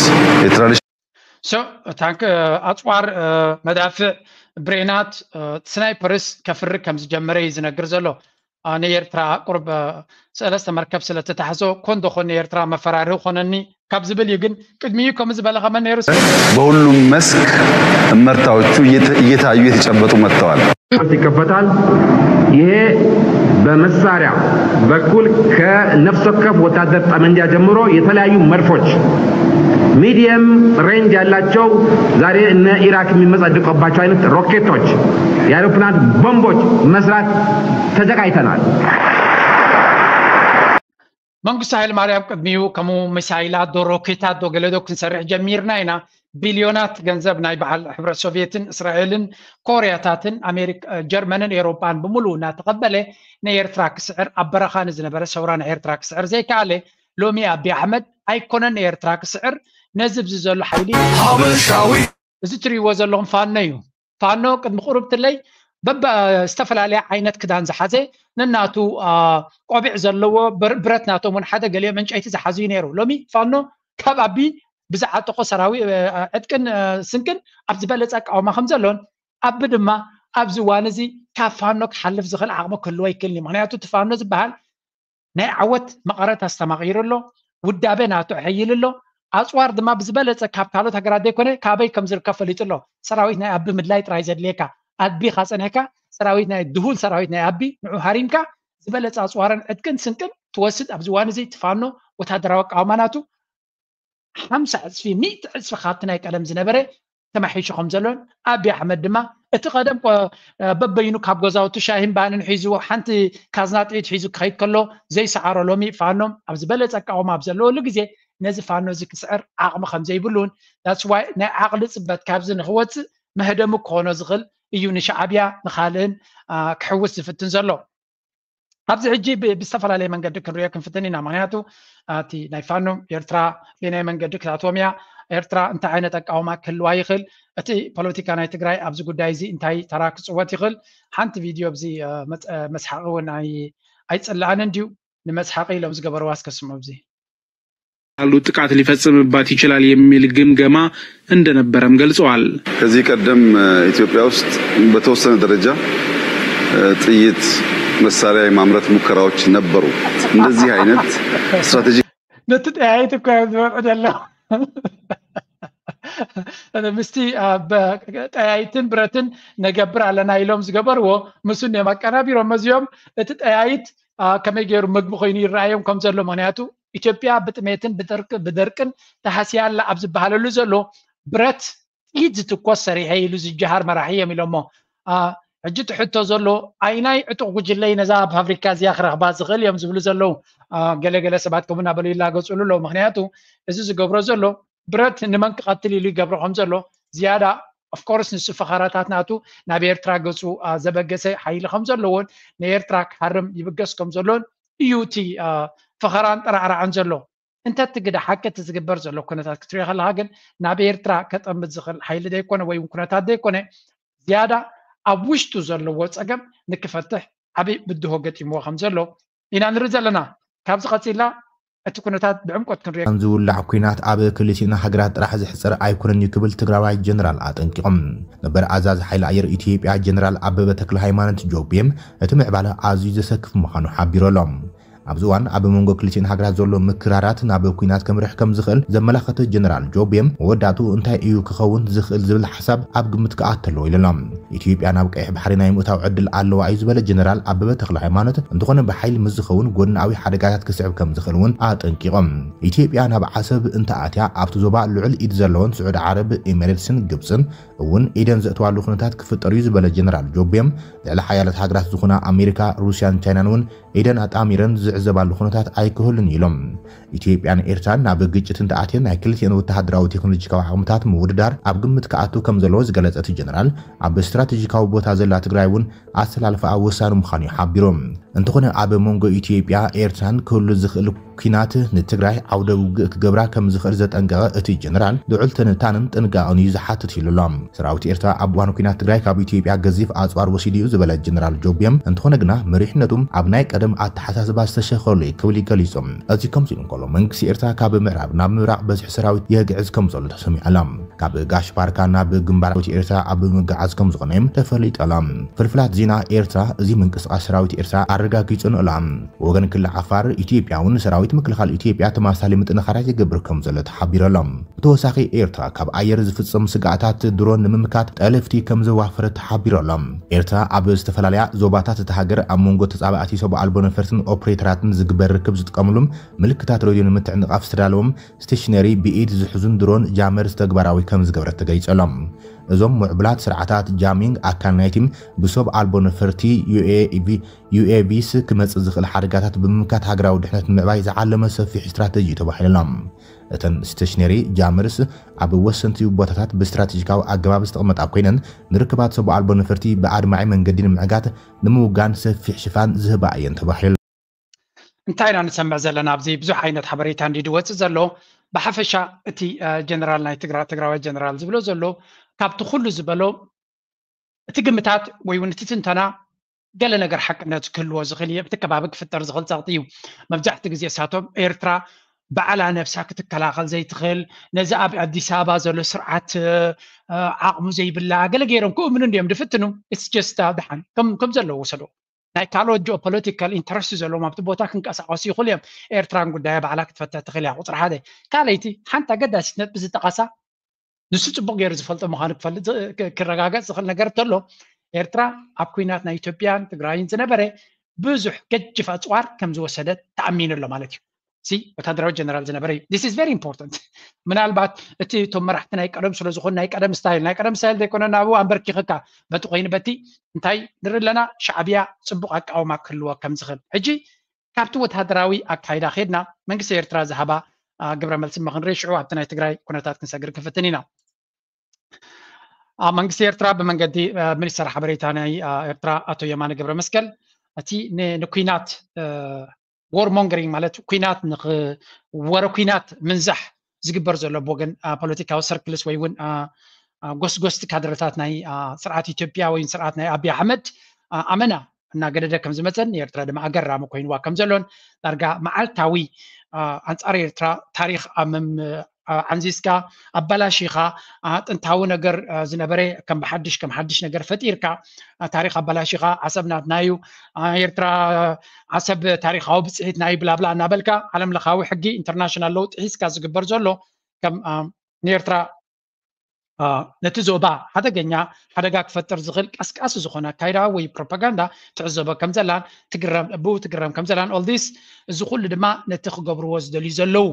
የትራዲሽናል ታንክ፣ ኣፅዋር፣ መዳፍዕ፣ ብሬናት፣ ስናይፐርስ ከፍሪ ከም ዝጀመረ እዩ ዝነግር ዘሎ። ንኤርትራ ቁርብ ሰለስተ መርከብ ስለተታሕዞ ኮን ዶ ኮን ንኤርትራ መፈራሪ ኾነኒ ካብ ዝብል እዩ። ግን ቅድሚኡ ከምኡ ዝበለ ከመን ነይሩ። በሁሉም መስክ እመርታዎቹ እየታዩ እየተጨበጡ መጥተዋል። ይከፈታል። ይሄ በመሳሪያ በኩል ከነፍስ ወከፍ ወታደር ጠመንጃ ጀምሮ የተለያዩ መድፎች፣ ሚዲየም ሬንጅ ያላቸው ዛሬ እነ ኢራክ የሚመጻደቁባቸው አይነት ሮኬቶች፣ የአይሮፕላን ቦምቦች መስራት ተዘጋጅተናል። መንግስቱ ኃይለ ማርያም ቅድሚኡ ከምኡ ሚሳይላት ዶ ሮኬታት ዶ ገለ ዶ ክንሰርሕ ጀሚርና ኢና፣ ቢልዮናት ገንዘብ ናይ በዓል ሕብረት ሶቪየትን እስራኤልን ኮርያታትን ጀርመንን ኤሮጳን ብምሉኡ እናተቐበለ ንኤርትራ ክስዕር ኣብ በረኻ ንዝነበረ ሰውራ ንኤርትራ ክስዕር ዘይከኣለ ሎሚ ኣቢ ኣሕመድ ኣይኮነን ንኤርትራ ክስዕር ነዚ ብዚ ዘሎ ሓይሊ ሓበሻዊ እዚ ትሪእዎ ዘለኹም ፋኖ እዩ። ፋኖ ቅድሚ ቁርብትለይ በበ ዝተፈላለየ ዓይነት ክዳን ዝሓዘ ነናቱ ቆቢዕ ዘለዎ ብረት ናቶም እውን ሓደ ገሊኦም ዕንጨይቲ ዝሓዙ እዩ ነይሩ። ሎሚ ፋኖ ካብ ኣቢ ብዝዓጠቆ ሰራዊ ዕጥቅን ስንቅን ኣብ ዝበለፀ ኣቃውማ ከም ዘሎን ኣቢ ድማ ኣብዚ እዋን እዚ ካብ ፋኖ ክሓልፍ ዝኽእል ዓቕሚ ክህልዎ ይክእል እዩ። ምክንያቱ እቲ ፋኖ ዝበሃል ናይ ዓወት መቐረት ኣስተማቒሩ ኣሎ። ውዳበ ናቱ ኣሐይሉ ኣሎ። ኣፅዋር ድማ ብዝበለፀ ካብ ካልኦት ሃገራት ዘይኮነ ካበይ ከም ዝርከብ ፈሊጡ ኣሎ። ሰራዊት ናይ ኣቢ ምድላይ ጥራይ ዘድልየካ። ኣቢ ካፀኒሕካ ሰራዊት ናይ ድሁል ሰራዊት ናይ ኣቢ ንዑ ሃሪምካ ዝበለፀ ኣፅዋርን ዕጥቅን ስንቅን ትወስድ ኣብዚ እዋን እዚ ትፋኖ ወታደራዊ ኣቃውማ ናቱ ሓምሳ ዕፅፊ ሚእቲ ዕፅፊ ካብቲ ናይ ቀደም ዝነበረ ተማሒሹ ከም ዘሎን ኣቢ ኣሕመድ ድማ እቲ ቀደም በበይኑ ካብ ገዛውቱ ሻሂን ባንን ሒዙ ሓንቲ ካዝና ጥይት ሒዙ ክኸይድ ከሎ ዘይሰዓሮ ሎሚ ፋኖ ኣብ ዝበለፀ ኣቃውማ ኣብ ዘለወሉ ግዜ ነዚ ፋኖ እዚ ክስዕር ዓቕሚ ከም ዘይብሉን that's why ናይ ዓቕሊ ፅበት ካብዚ ንክወፅእ መህደሚ ክኾኖ ዝኽእል እዩ ንሻዕብያ ንካልእን ክሕውስ ዝፍትን ዘሎ። ኣብዚ ሕጂ ብዝተፈላለየ መንገዲ ክንሪኦ ክንፍትን ኢና። ምክንያቱ እቲ ናይ ፋኖ ኤርትራ በየናይ መንገዲ ክታትዎም እያ፣ ኤርትራ እንታይ ዓይነት ኣቃውማ ክህልዋ ይኽእል፣ እቲ ፖለቲካ ናይ ትግራይ ኣብዚ ጉዳይ እዚ እንታይ ተራ ክፅወት ይኽእል። ሓንቲ ቪድዮ ኣብዚ መስሓቂ እውን ኣይፅላኣንን ድዩ? ንመስሓቂ ኢሎም ዝገበርዋ እስከ ስምዑ። ኣብዚ ሉ ጥቃት ሊፈጽምባት ይችላል የሚል ግምገማ እንደነበረም ገልጸዋል። ከዚህ ቀደም ኢትዮጵያ ውስጥ በተወሰነ ደረጃ ጥይት መሳሪያ የማምረት ሙከራዎች ነበሩ። እንደዚህ አይነት ስትራቴጂ ነቲ ጠያይት እኮ እዮም ዝመርዑ ዘለዉ ምስቲ ጠያይትን ብረትን ነገብር ኣለና ኢሎም ዝገበርዎ ምስን እዮም ኣቀናቢሮም መዚኦም እቲ ጠያይት ከመይ ገይሩ ምግቢ ኮይኑ ይረኣዮም ከም ዘሎ ምክንያቱ ኢትዮጵያ ብጥሜትን ብደርቅን ተሃስያ ኣላ ኣብ ዝበሃለሉ ዘሎ ብረት ጥይት ዝትኮስ ሰሪሐ ኢሉ ዝጀሃር መራሒ እዮም ኢሎሞ። ሕጂ እቲ ሕቶ ዘሎ ኣይናይ ዕጡቕ ጉጅለ እዩ ነዛ ፋብሪካ እዚኣ ክረኽባ ዝኽእል እዮም ዝብሉ ዘለዉ። ገለገለ ሰባት ከምኡ እናበሉ ይላገፅሉ ኣለዉ። ምክንያቱ እዚ ዝገብሮ ዘሎ ብረት ንመን ክቐትል ኢሉ ይገብሮ ከም ዘሎ ዝያዳ ኦፍኮርስ ንሱ ፈኸራታት ናቱ ናብ ኤርትራ ገፁ ዘበገሰ ሓይሊ ከም ዘለዎን ንኤርትራ ክሃርም ይብገስ ከም ዘሎን እዩ እቲ ፈኸራን ጠራዕራዕን ዘሎ። እንተ እቲ ግደ ሓቂ እቲ ዝግበር ዘሎ ኩነታት ክትሪኦ ከለካ ግን ናብ ኤርትራ ከጠምት ዝኽእል ሓይሊ ዘይኮነ ወይ እውን ኩነታት ዘይኮነ ዝያዳ ኣብ ውሽጡ ዘለዎ ፀገም ንክፈትሕ ዓብይ ብድሆ ገጢምዎ ከም ዘሎ ኢና ንርኢ ዘለና። ካብዚ ቀፂልና እቲ ኩነታት ብዕምቆት ክንሪኦ። ከም ዝውላዕ ኲናት ኣብ ክልቲኤን ሃገራት ጥራሕ ዝሕፀር ኣይኮነን እዩ ክብል ትግራዋይ ጀነራል ኣጠንቂቖም። ነበር ኣዛዚ ሓይሊ ኣየር ኢትዮጵያ ጀነራል ኣበበ ተክለ ሃይማኖት ጆቤም እቲ ምዕባለ ኣዝዩ ዘሰክፍ ምዃኑ ሓቢሩ ኣሎ። ኣብዚ እዋን ኣብ መንጎ ክልቲኤን ሃገራት ዘሎ ምክራራት ናብ ኲናት ከምርሕ ከም ዝኽእል ዘመላኸተ ጀነራል ጆቤም መወዳእትኡ እንታይ እዩ ክኸውን ዝኽእል ዝብል ሓሳብ ኣብ ግምት ክኣተለዎ ኢሉ ኣሎ። ኢትዮጵያ ናብ ቀይሕ ባሕሪ ናይ ምእታው ዕድል ኣለዋ እዩ ዝበለ ጀነራል ኣበበ ተክለ ሃይማኖት እንተኾነ ብሓይሊ ምስ ዝኸውን ጎድናዊ ሓደጋታት ክስዕብ ከም ዝኽእል እውን ኣጠንቂቖም። ኢትዮጵያ ናብ ዓሰብ እንተኣትያ ኣብቲ ዞባ ልዑል ኢድ ዘለዎን ስዑድ ዓረብ፣ ኤሜሬትስን ግብፅን እውን ኢደን ዘእትዋሉ ኩነታት ክፍጠር እዩ ዝበለ ጀነራል ጆቤም ልዕሊ ሓያላት ሃገራት ዝኾና ኣሜሪካ፣ ሩስያን ቻይናን እውን ኢደን ኣጣሚረን ዝዕዘባሉ ኩነታት ኣይክህሉን ኢሎም። ኢትዮጵያን ኤርትራን ናብ ግጭት እንተኣትየን ናይ ክልቲኤን ወተሃደራዊ ቴክኖሎጂካዊ ዓቕምታት ምውድዳር ኣብ ግምት ክኣቱ ከም ዘለዎ ዝገለጸ እቲ ጀነራል ኣብ ስትራቴጂካዊ ቦታ ዘላ ትግራይ እውን ኣሰላልፋኣ ወሳኒ ምዃኑ እዩ ሓቢሩ። እንተኾነ ኣብ መንጎ ኢትዮጵያ ኤርትራን ክህሉ ዝኽእል ኲናት ንትግራይ ዓውደ ውግእ ክገብራ ከም ዝኽእል ዘጠንቀቐ እቲ ጀነራል ልዑል ትንታንን ጥንቃቕን እዩ ዝሓትት ኢሉ ኣሎ። ሰራዊት ኤርትራ ኣብ እዋን ኲናት ትግራይ ካብ ኢትዮጵያ ገዚፍ ኣጽዋር ወሲዱ እዩ ዝበለ ጀነራል ጆቤም፣ እንተኾነ ግና መሪሕነቱ ኣብ ናይ ቀደም ኣተሓሳስባ ዝተሸኸሉ እዩ ክብል እዩ ገሊጹ። እዚ ከምዚ ኢሉ እንከሎ መንግስቲ ኤርትራ ካብ ምዕራብ ናብ ምብራቕ በዝሒ ሰራዊት የግዕዝ ከም ዘሎ ተሰሚዑ ኣሎ። ካብ ጋሽ ባርካ ናብ ግንባር ሰራዊት ኤርትራ ኣብ ምጉዓዝ ከም ዝኾነ ተፈሊጡ ኣሎ። ፍልፍላት ዜና ኤርትራ እዚ ምንቅስቃስ ሰራዊት ኤርትራ ኣረጋጊጹ ኣሎ። ወገን ክልል ዓፋር ኢትዮጵያ እውን ሰራዊት ምክልኻል ኢትዮጵያ ተመሳሳሊ ምጥንኻራት ይገብር ከም ዘሎ ተሓቢሩ ኣሎ። ብተወሳኺ ኤርትራ ካብ ኣየር ዝፍጸም ስግኣታት ድሮን ንምምካት ጠለፍቲ ከም ዘዋፈረት ተሓቢሩ ኣሎ። ኤርትራ ኣብ ዝተፈላለያ ዞባታት እታ ሃገር ኣብ መንጎ ተጻባእቲ ሰብ ኣልቦ ነፈርትን ኦፕሬተራትን ዝግበር ርክብ ዝጥቀምሉ ምልክታት ሬድዮ ንምትዕንቓፍ ዝተዳለዎም ስቴሽነሪ ብኢድ ዝሕዙን ድሮን ጃመርስ ተግባራዊ ከም ዝገበረት ተገሊጹ ኣሎ። እዞም ምዕቡላት ስርዓታት ጃሚንግ ኣካል ናይቲ ብሰብ ኣልቦ ነፈርቲ ዩኤቪ ዩኤቪስ ክመጽእ ዝኽእል ሓደጋታት ብምምካት ሃገራዊ ድሕነት ንምዕባይ ዝዓለመ ሰፊሕ ስትራተጂ እዩ ተባሂሉ ኣሎ። እተን ስቴሽነሪ ጃመርስ ኣብ ወሰንቲ ቦታታት ብስትራቴጂካዊ ኣገባብ ዝተቐመጣ ኮይነን ንርክባት ሰብ ኣልቦ ነፈርቲ ብኣድማዒ መንገዲ ንምዕጋት ንምውጋን ሰፊሕ ሽፋን ዝህባ እየን ተባሂሉ። እንታይ ኢና ንሰምዕ ዘለና? ኣብዚ ብዙሕ ዓይነት ሓበሬታ እንዲ ድወፅእ ዘሎ። ብሓፈሻ እቲ ጀነራል ናይ ትግራይ ትግራዋይ ጀነራል ዝብሎ ዘሎ ካብቲ ኩሉ ዝበሎ እቲ ግምታት ወይ እውን እቲ ትንተና ገለ ነገር ሓቅነት ክህልዎ ዝኽእል እዩ። ኣብቲ ከባቢ ክፍጠር ዝኽእል ፀቕጢ እዩ። መብዛሕትኡ ግዜ እሳቶም ኤርትራ ባዕላ ነብሳ ክትከላኸል ዘይትኽእል፣ ነዚ ኣብ ኣዲስ ኣበባ ዘሎ ስርዓት ዓቕሙ ዘይብላ ገለ ገይሮም ክእምኑ እንዲዮም ድፍትኑ። It's just ደሓን ከም ዘለዎ ውሰዶ። ናይ ካልኦት ጂኦፖለቲካል ኢንተረስት ዘለዎም ኣብቲ ቦታ ክንቀሳቐሱ ይኽእሉ እዮም። ኤርትራን ጉዳያ ባዕላ ክትፈተ ትኽእል እያ። ቁፅሪ ሓደ። ካልኣይቲ ሓንቲ ኣገዳሲት ነጥቢ ዝጠቐሳ ንሱ ፅቡቕ ገይሩ ዝፈልጦ ምዃኑ ክፈልጥ ክረጋገፅ ዝኽእል ነገር እንተሎ ኤርትራ ኣብ ኩናት ናይ ኢትዮጵያን ትግራይን ዝነበረ ብዙሕ ገጅፍ ኣፅዋር ከም ዝወሰደት ተኣሚኑ ኣሎ ማለት እዩ። ሲ ወታደራዊ ጀነራል ዝነበረ እዩ። This is very important። ምናልባት እቲ እቶም መራሕቲ ናይ ቀደም ስለ ዝኾኑ ናይ ቀደም ስታይል ናይ ቀደም ስታይል ዘይኮነ ናብኡ ኣንበርኪኽካ በቲ ኮይኑ በቲ እንታይ ንርኢ ኣለና ሻዕብያ ፅቡቕ ኣቃውማ ክህልዎ ከም ዝኽእል። ሕጂ ካብቲ ወታደራዊ ኣካይዳ ኬድና መንግስቲ ኤርትራ ዝሃባ ግብረ መልሲ እሞ ክንርኢ ሽዑ ኣብቲ ናይ ትግራይ ኩነታት ክንሰግር ክፍትን ኢና። ኣብ መንግስቲ ኤርትራ ብመንገዲ ሚኒስተር ሓበሬታ ናይ ኤርትራ ኣቶ የማነ ገብረ መስቀል እቲ ንኩናት ወር ሞንገሪንግ ማለት ኩናት ወረ ኩናት ምንዛሕ ዝግበር ዘሎ ብወገን ፖለቲካዊ ሰርክልስ ወይ እውን ጎስጎስቲ ካድረታት ናይ ስርዓት ኢትዮጵያ ወይ ስርዓት ናይ ኣብይ ኣሕመድ ኣመና እናገደደ ከም ዝመፀን ንኤርትራ ድማ ኣገራሚ ኮይንዋ ከም ዘሎን ዳርጋ መዓልታዊ ኣንፃር ኤርትራ ታሪክ ዓንዚዝካ ኣባላሺኻ ጥንታዊ ነገር ዝነበረ ከም ብሓድሽ ከም ሓድሽ ነገር ፈጢርካ ታሪክ ኣባላሺኻ ዓሰብ ናትና እዩ ኤርትራ ዓሰብ ታሪካዊ ብፅሒት ናይ ብላብላ እናበልካ ዓለም ለኻዊ ሕጊ ኢንተርናሽናል ለውጢ ሒዝካ ዝግበር ዘሎ ከም ንኤርትራ ነቲ ዞባ ሓደገኛ ሓደጋ ክፈጥር ዝኽእል ቀስቃሲ ዝኾነ ኣካይዳ ወይ ፕሮፓጋንዳ ትዕዘቦ ከም ዘላን ትግረም ብኡ ትግረም ከም ዘላን ኦልዲስ እዚ ኩሉ ድማ ነቲ ክገብርዎ ዝደልዩ ዘለዉ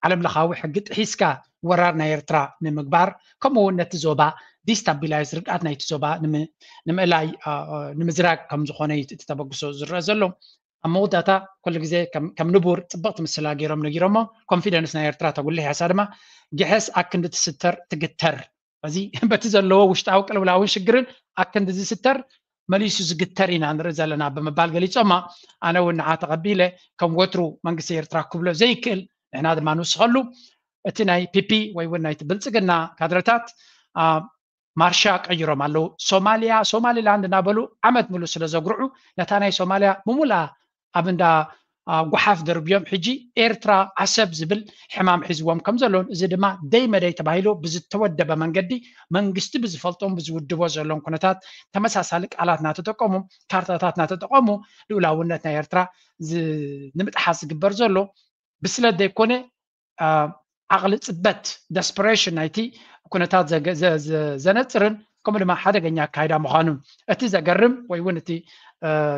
ዓለም ለኻዊ ሕጊ ጥሒስካ ወራር ናይ ኤርትራ ንምግባር ከምኡ እውን ነቲ ዞባ ዲስታቢላይዝ ርግኣት ናይቲ ዞባ ንምእላይ ንምዝራግ ከም ዝኾነ እቲ ተበግሶ ዝረአ ዘሎ ኣብ መወዳእታ ኩሉ ግዜ ከም ንቡር ፅብቕቲ ምስላ ገይሮም ነጊሮሞ ኮንፊደንስ ናይ ኤርትራ ተጉልሕ ያሳ ድማ ግሐስ ኣክንዲ ትስተር ትግተር እዚ በቲ ዘለዎ ውሽጣዊ ቅልውላውን ሽግርን ኣክንዲ ዝስተር መሊሱ ዝግተር ኢና ንርኢ ዘለና ብምባል ገሊፆማ ኣነ እውን ንዓ ተቐቢለ ከም ወትሩ መንግስቲ ኤርትራ ክብሎ ዘይክእል ንሕና ድማ ንውስኸሉ እቲ ናይ ፒፒ ወይ እውን ናይቲ ብልፅግና ካድረታት ማርሻ ቀይሮም ኣለዉ ሶማሊያ ሶማሊላንድ እናበሉ ዓመት ምሉ ስለ ዘጉርዑ ነታ ናይ ሶማሊያ ብሙላ ኣብ እንዳ ጎሓፍ ደርብዮም ሕጂ ኤርትራ ዓሰብ ዝብል ሕማም ሒዝዎም ከም ዘሎን እዚ ድማ ደይ መደይ ተባሂሉ ብዝተወደበ መንገዲ መንግስቲ ብዝፈልጦም ብዝውድቦ ዘሎን ኩነታት ተመሳሳሊ ቃላት እናተጠቀሙ ካርታታት እናተጠቀሙ ልኡላውነት ናይ ኤርትራ ንምጥሓስ ዝግበር ዘሎ ብስለት ዘይኮነ ዓቕሊ ፅበት ደስፐሬሽን ናይቲ ኩነታት ዘነፅርን ከምኡ ድማ ሓደገኛ ኣካይዳ ምዃኑ እቲ ዘገርም ወይ እውን እቲ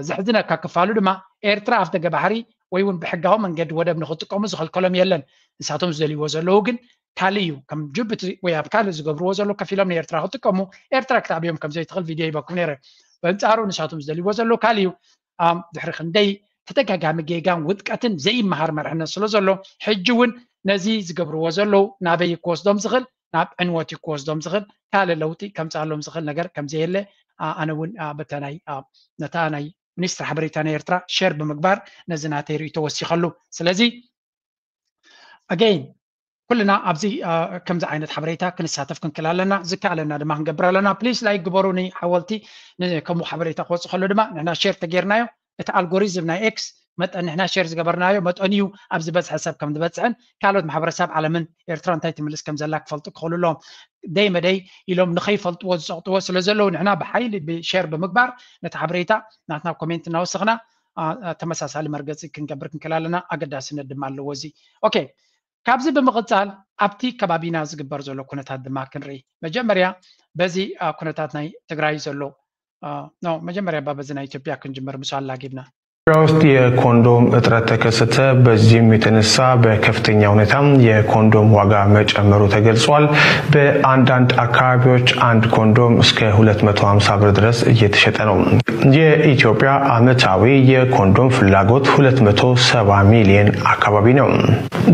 ዘሕዝነካ ክፋሉ ድማ ኤርትራ ኣፍ ደገ ባሕሪ ወይ እውን ብሕጋዊ መንገዲ ወደብ ንክጥቀሙ ዝኸልከሎም የለን ንሳቶም ዝደልይዎ ዘለዉ ግን ካልእ እዩ ከም ጅቡቲ ወይ ኣብ ካልእ ዝገብርዎ ዘሎ ከፊሎም ንኤርትራ ክጥቀሙ ኤርትራ ክተዕብዮም ከም ዘይትኽእል ቪድዮ ይበኩም ነይረ በንፃሩ ንሳቶም ዝደልይዎ ዘለዉ ካልእ እዩ ድሕሪ ክንደይ ተደጋጋሚ ጌጋን ውድቀትን ዘይመሃር መርሕነት ስለ ዘሎ ሕጂ እውን ነዚ ዝገብርዎ ዘለዉ ናበይ ክወስዶም ዝኽእል ናብ ዕንወት ክወስዶም ዝኽእል ካልእ ለውጢ ከምፅኣሎም ዝኽእል ነገር ከምዘየለ ኣነ እውን በታ ናይ ነታ ናይ ሚኒስትሪ ሓበሬታ ናይ ኤርትራ ሸር ብምግባር ነዚ ናተይ ርእይቶ ወሲኸሉ። ስለዚ ኣገይን ኩልና ኣብዚ ከምዚ ዓይነት ሓበሬታ ክንሳተፍ ክንክል ኣለና። ዝከኣለና ድማ ክንገብር ኣለና። ፕሊስ ላይክ ግበሩኒ ሓወልቲ። ከምኡ ሓበሬታ ክወፅእ ከሎ ድማ ንሕና ሸር ተጌርናዮ እቲ ኣልጎሪዝም ናይ ኤክስ መጠን ንሕና ሸር ዝገበርናዮ መጠን እዩ ኣብ ዝበዝሐ ሰብ ከም ዝበፅሕን ካልኦት ማሕበረሰብ ዓለምን ኤርትራ እንታይ ትምልስ ከም ዘላ ክፈልጡ ክኽእሉ ኣለዎም። ደይ መደይ ኢሎም ንኸይፈልጥዎ ዝፀቕጥዎ ስለ ዘለዉ ንሕና ብሓይሊ ብሸር ብምግባር ነቲ ሓበሬታ ናትና ኮሜንት እናወሰኽና ተመሳሳሊ መርገፂ ክንገብር ክንክል ኣለና። ኣገዳስነት ድማ ኣለዎ እዚ። ኦኬ፣ ካብዚ ብምቕፃል ኣብቲ ከባቢና ዝግበር ዘሎ ኩነታት ድማ ክንርኢ። መጀመርያ በዚ ኩነታት ናይ ትግራይ ዘሎ መጀመርያ ባ በዚ ናይ ኢትዮጵያ ክንጅምር ምስ ኣላጊብና። ኢትዮጵያ ውስጥ የኮንዶም እጥረት ተከሰተ። በዚህም የተነሳ በከፍተኛ ሁኔታ የኮንዶም ዋጋ መጨመሩ ተገልጿል። በአንዳንድ አካባቢዎች አንድ ኮንዶም እስከ ሁለት መቶ ሀምሳ ብር ድረስ እየተሸጠ ነው። የኢትዮጵያ ዓመታዊ የኮንዶም ፍላጎት ሁለት መቶ ሰባ ሚሊዮን አካባቢ ነው።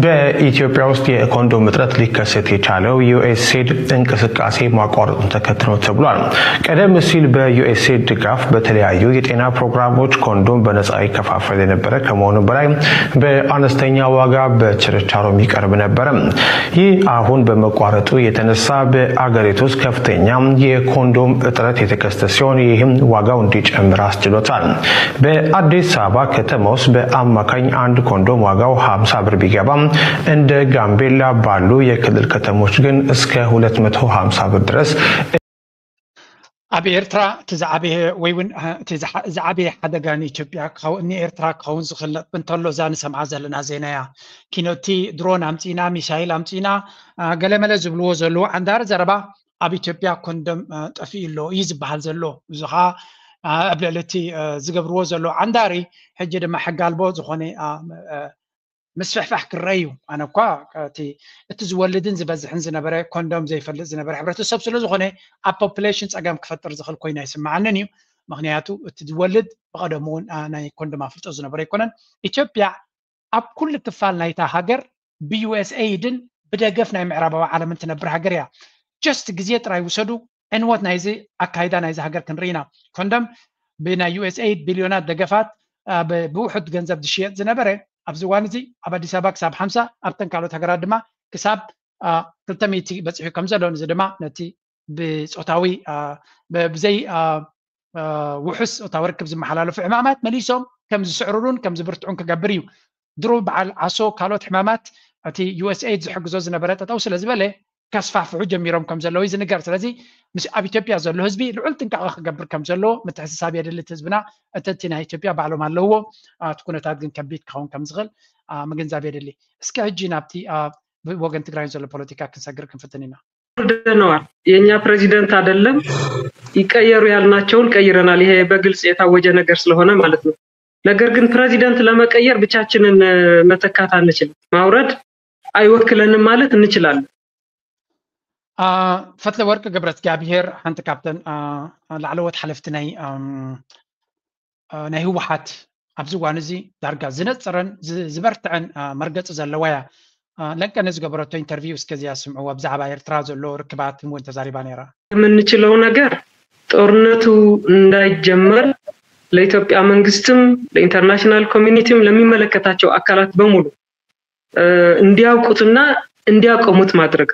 በኢትዮጵያ ውስጥ የኮንዶም እጥረት ሊከሰት የቻለው ዩኤስኤድ እንቅስቃሴ ማቋረጡን ተከትሎ ተብሏል። ቀደም ሲል በዩኤስኤድ ድጋፍ በተለያዩ የጤና ፕሮግራሞች ኮንዶም በነጻ ይከፋፈል የነበረ ከመሆኑ በላይ በአነስተኛ ዋጋ በችርቻሮ የሚቀርብ ነበረ። ይህ አሁን በመቋረጡ የተነሳ በአገሪቱ ውስጥ ከፍተኛ የኮንዶም እጥረት የተከሰተ ሲሆን ይህም ዋጋው እንዲጨምር አስችሎታል። በአዲስ አበባ ከተማ ውስጥ በአማካኝ አንድ ኮንዶም ዋጋው ሀምሳ ብር ቢገባም እንደ ጋምቤላ ባሉ የክልል ከተሞች ግን እስከ ሁለት መቶ ሀምሳ ብር ድረስ ኣብ ኤርትራ እቲ ዝዓበየ ወይ እውን እቲ ዝዓበየ ሓደጋ ንኢትዮጵያ ንኤርትራ ክኸውን ዝኽእል እንተሎ እዛ ንሰምዓ ዘለና ዜና እያ። ኪኖቲ ድሮን ኣምፂና፣ ሚሳይል ኣምፂና፣ ገለመለ ዝብልዎ ዘለዉ ዓንዳሪ ዘረባ ኣብ ኢትዮጵያ ኮንዶም ጠፊኡ ኣሎ እዩ ዝበሃል ዘሎ። እዚ ከዓ ኣብ ልዕሊ እቲ ዝገብርዎ ዘሎ ዓንዳሪ ሕጂ ድማ ሕጊ ኣልቦ ዝኾነ ምስፍሕፋሕ ክረአ እዩ። ኣነ እኳ እቲ ዝወልድን ዝበዝሕን ዝነበረ ኮንዶም ዘይፈልጥ ዝነበረ ሕብረተሰብ ስለ ዝኾነ ኣብ ፖፕሌሽን ፀገም ክፈጥር ዝኽእል ኮይኑ ኣይስምዓንን እዩ። ምክንያቱ እቲ ዝወልድ ብቐደሙ እውን ናይ ኮንዶም ኣፍልጦ ዝነበረ ኣይኮነን። ኢትዮጵያ ኣብ ኩሉ ክፋል ናይታ ሃገር ብዩኤስኤይድን ብደገፍ ናይ ምዕራባዊ ዓለምን ትነብር ሃገር እያ። ጀስት ግዜ ጥራይ ውሰዱ። ዕንወት ናይዚ ኣካይዳ ናይዚ ሃገር ክንርኢ ኢና። ኮንዶም ብናይ ዩኤስኤይድ ቢልዮናት ደገፋት ብውሑድ ገንዘብ ዝሽየጥ ዝነበረ ኣብዚ እዋን እዚ ኣብ ኣዲስ ኣበባ ክሳብ ሓምሳ ኣብተን ካልኦት ሃገራት ድማ ክሳብ ክልተ ሚእቲ በፂሑ ከም ዘሎ እዚ ድማ ነቲ ብፆታዊ ብዘይ ውሑስ ፆታዊ ርክብ ዝመሓላለፉ ሕማማት መሊሶም ከም ዝስዕርሩን ከም ዝብርትዑን ክገብር እዩ። ድሮ በዓል ዓሶ ካልኦት ሕማማት እቲ ዩኤስኤይድ ዝሕግዞ ዝነበረ ጠጠው ስለ ዝበለ ከስፋፍሑ ጀሚሮም ከም ዘለዉ ዝንገር። ስለዚ ምስ ኣብ ኢትዮጵያ ዘሎ ህዝቢ ልዑል ጥንቃቐ ክገብር ከም ዘለዎ ምትሕስሳብ የድሊ። ህዝብና እቲ ናይ ኢትዮጵያ ባዕሎም ኣለውዎ። እቲ ኩነታት ግን ከቢድ ክኸውን ከም ዝኽእል ምግንዛብ የድሊ። እስከ ሕጂ ናብቲ ወገን ትግራይን ዘሎ ፖለቲካ ክንሰግር ክንፍትን ኢና። ወርደነዋል። የእኛ ፕሬዚደንት አይደለም፣ ይቀየሩ ያልናቸውን ቀይረናል። ይሄ በግልጽ የታወጀ ነገር ስለሆነ ማለት ነው። ነገር ግን ፕሬዚደንት ለመቀየር ብቻችንን መተካት አንችልም። ማውረድ አይወክለንም ማለት እንችላለን። ፈትለ ወርቅ ገብረ እግዚኣብሔር ሓንቲ ካብተን ላዕለዎት ሓለፍቲ ናይ ናይ ህወሓት ኣብዚ እዋን እዚ ዳርጋ ዝነፀረን ዝበርትዐን መርገፂ ዘለዋ እያ። ለንቀነ ዝገበረቶ ኢንተርቪው እስከዚኣ ስምዕዋ ብዛዕባ ኤርትራ ዘሎ ርክባት እውን ተዛሪባ ነይራ። የምንችለው ነገር ጦርነቱ እንዳይጀመር ለኢትዮጵያ መንግስትም ለኢንተርናሽናል ኮሚኒቲም ለሚመለከታቸው አካላት በሙሉ እንዲያውቁትና እንዲያቆሙት ማድረግ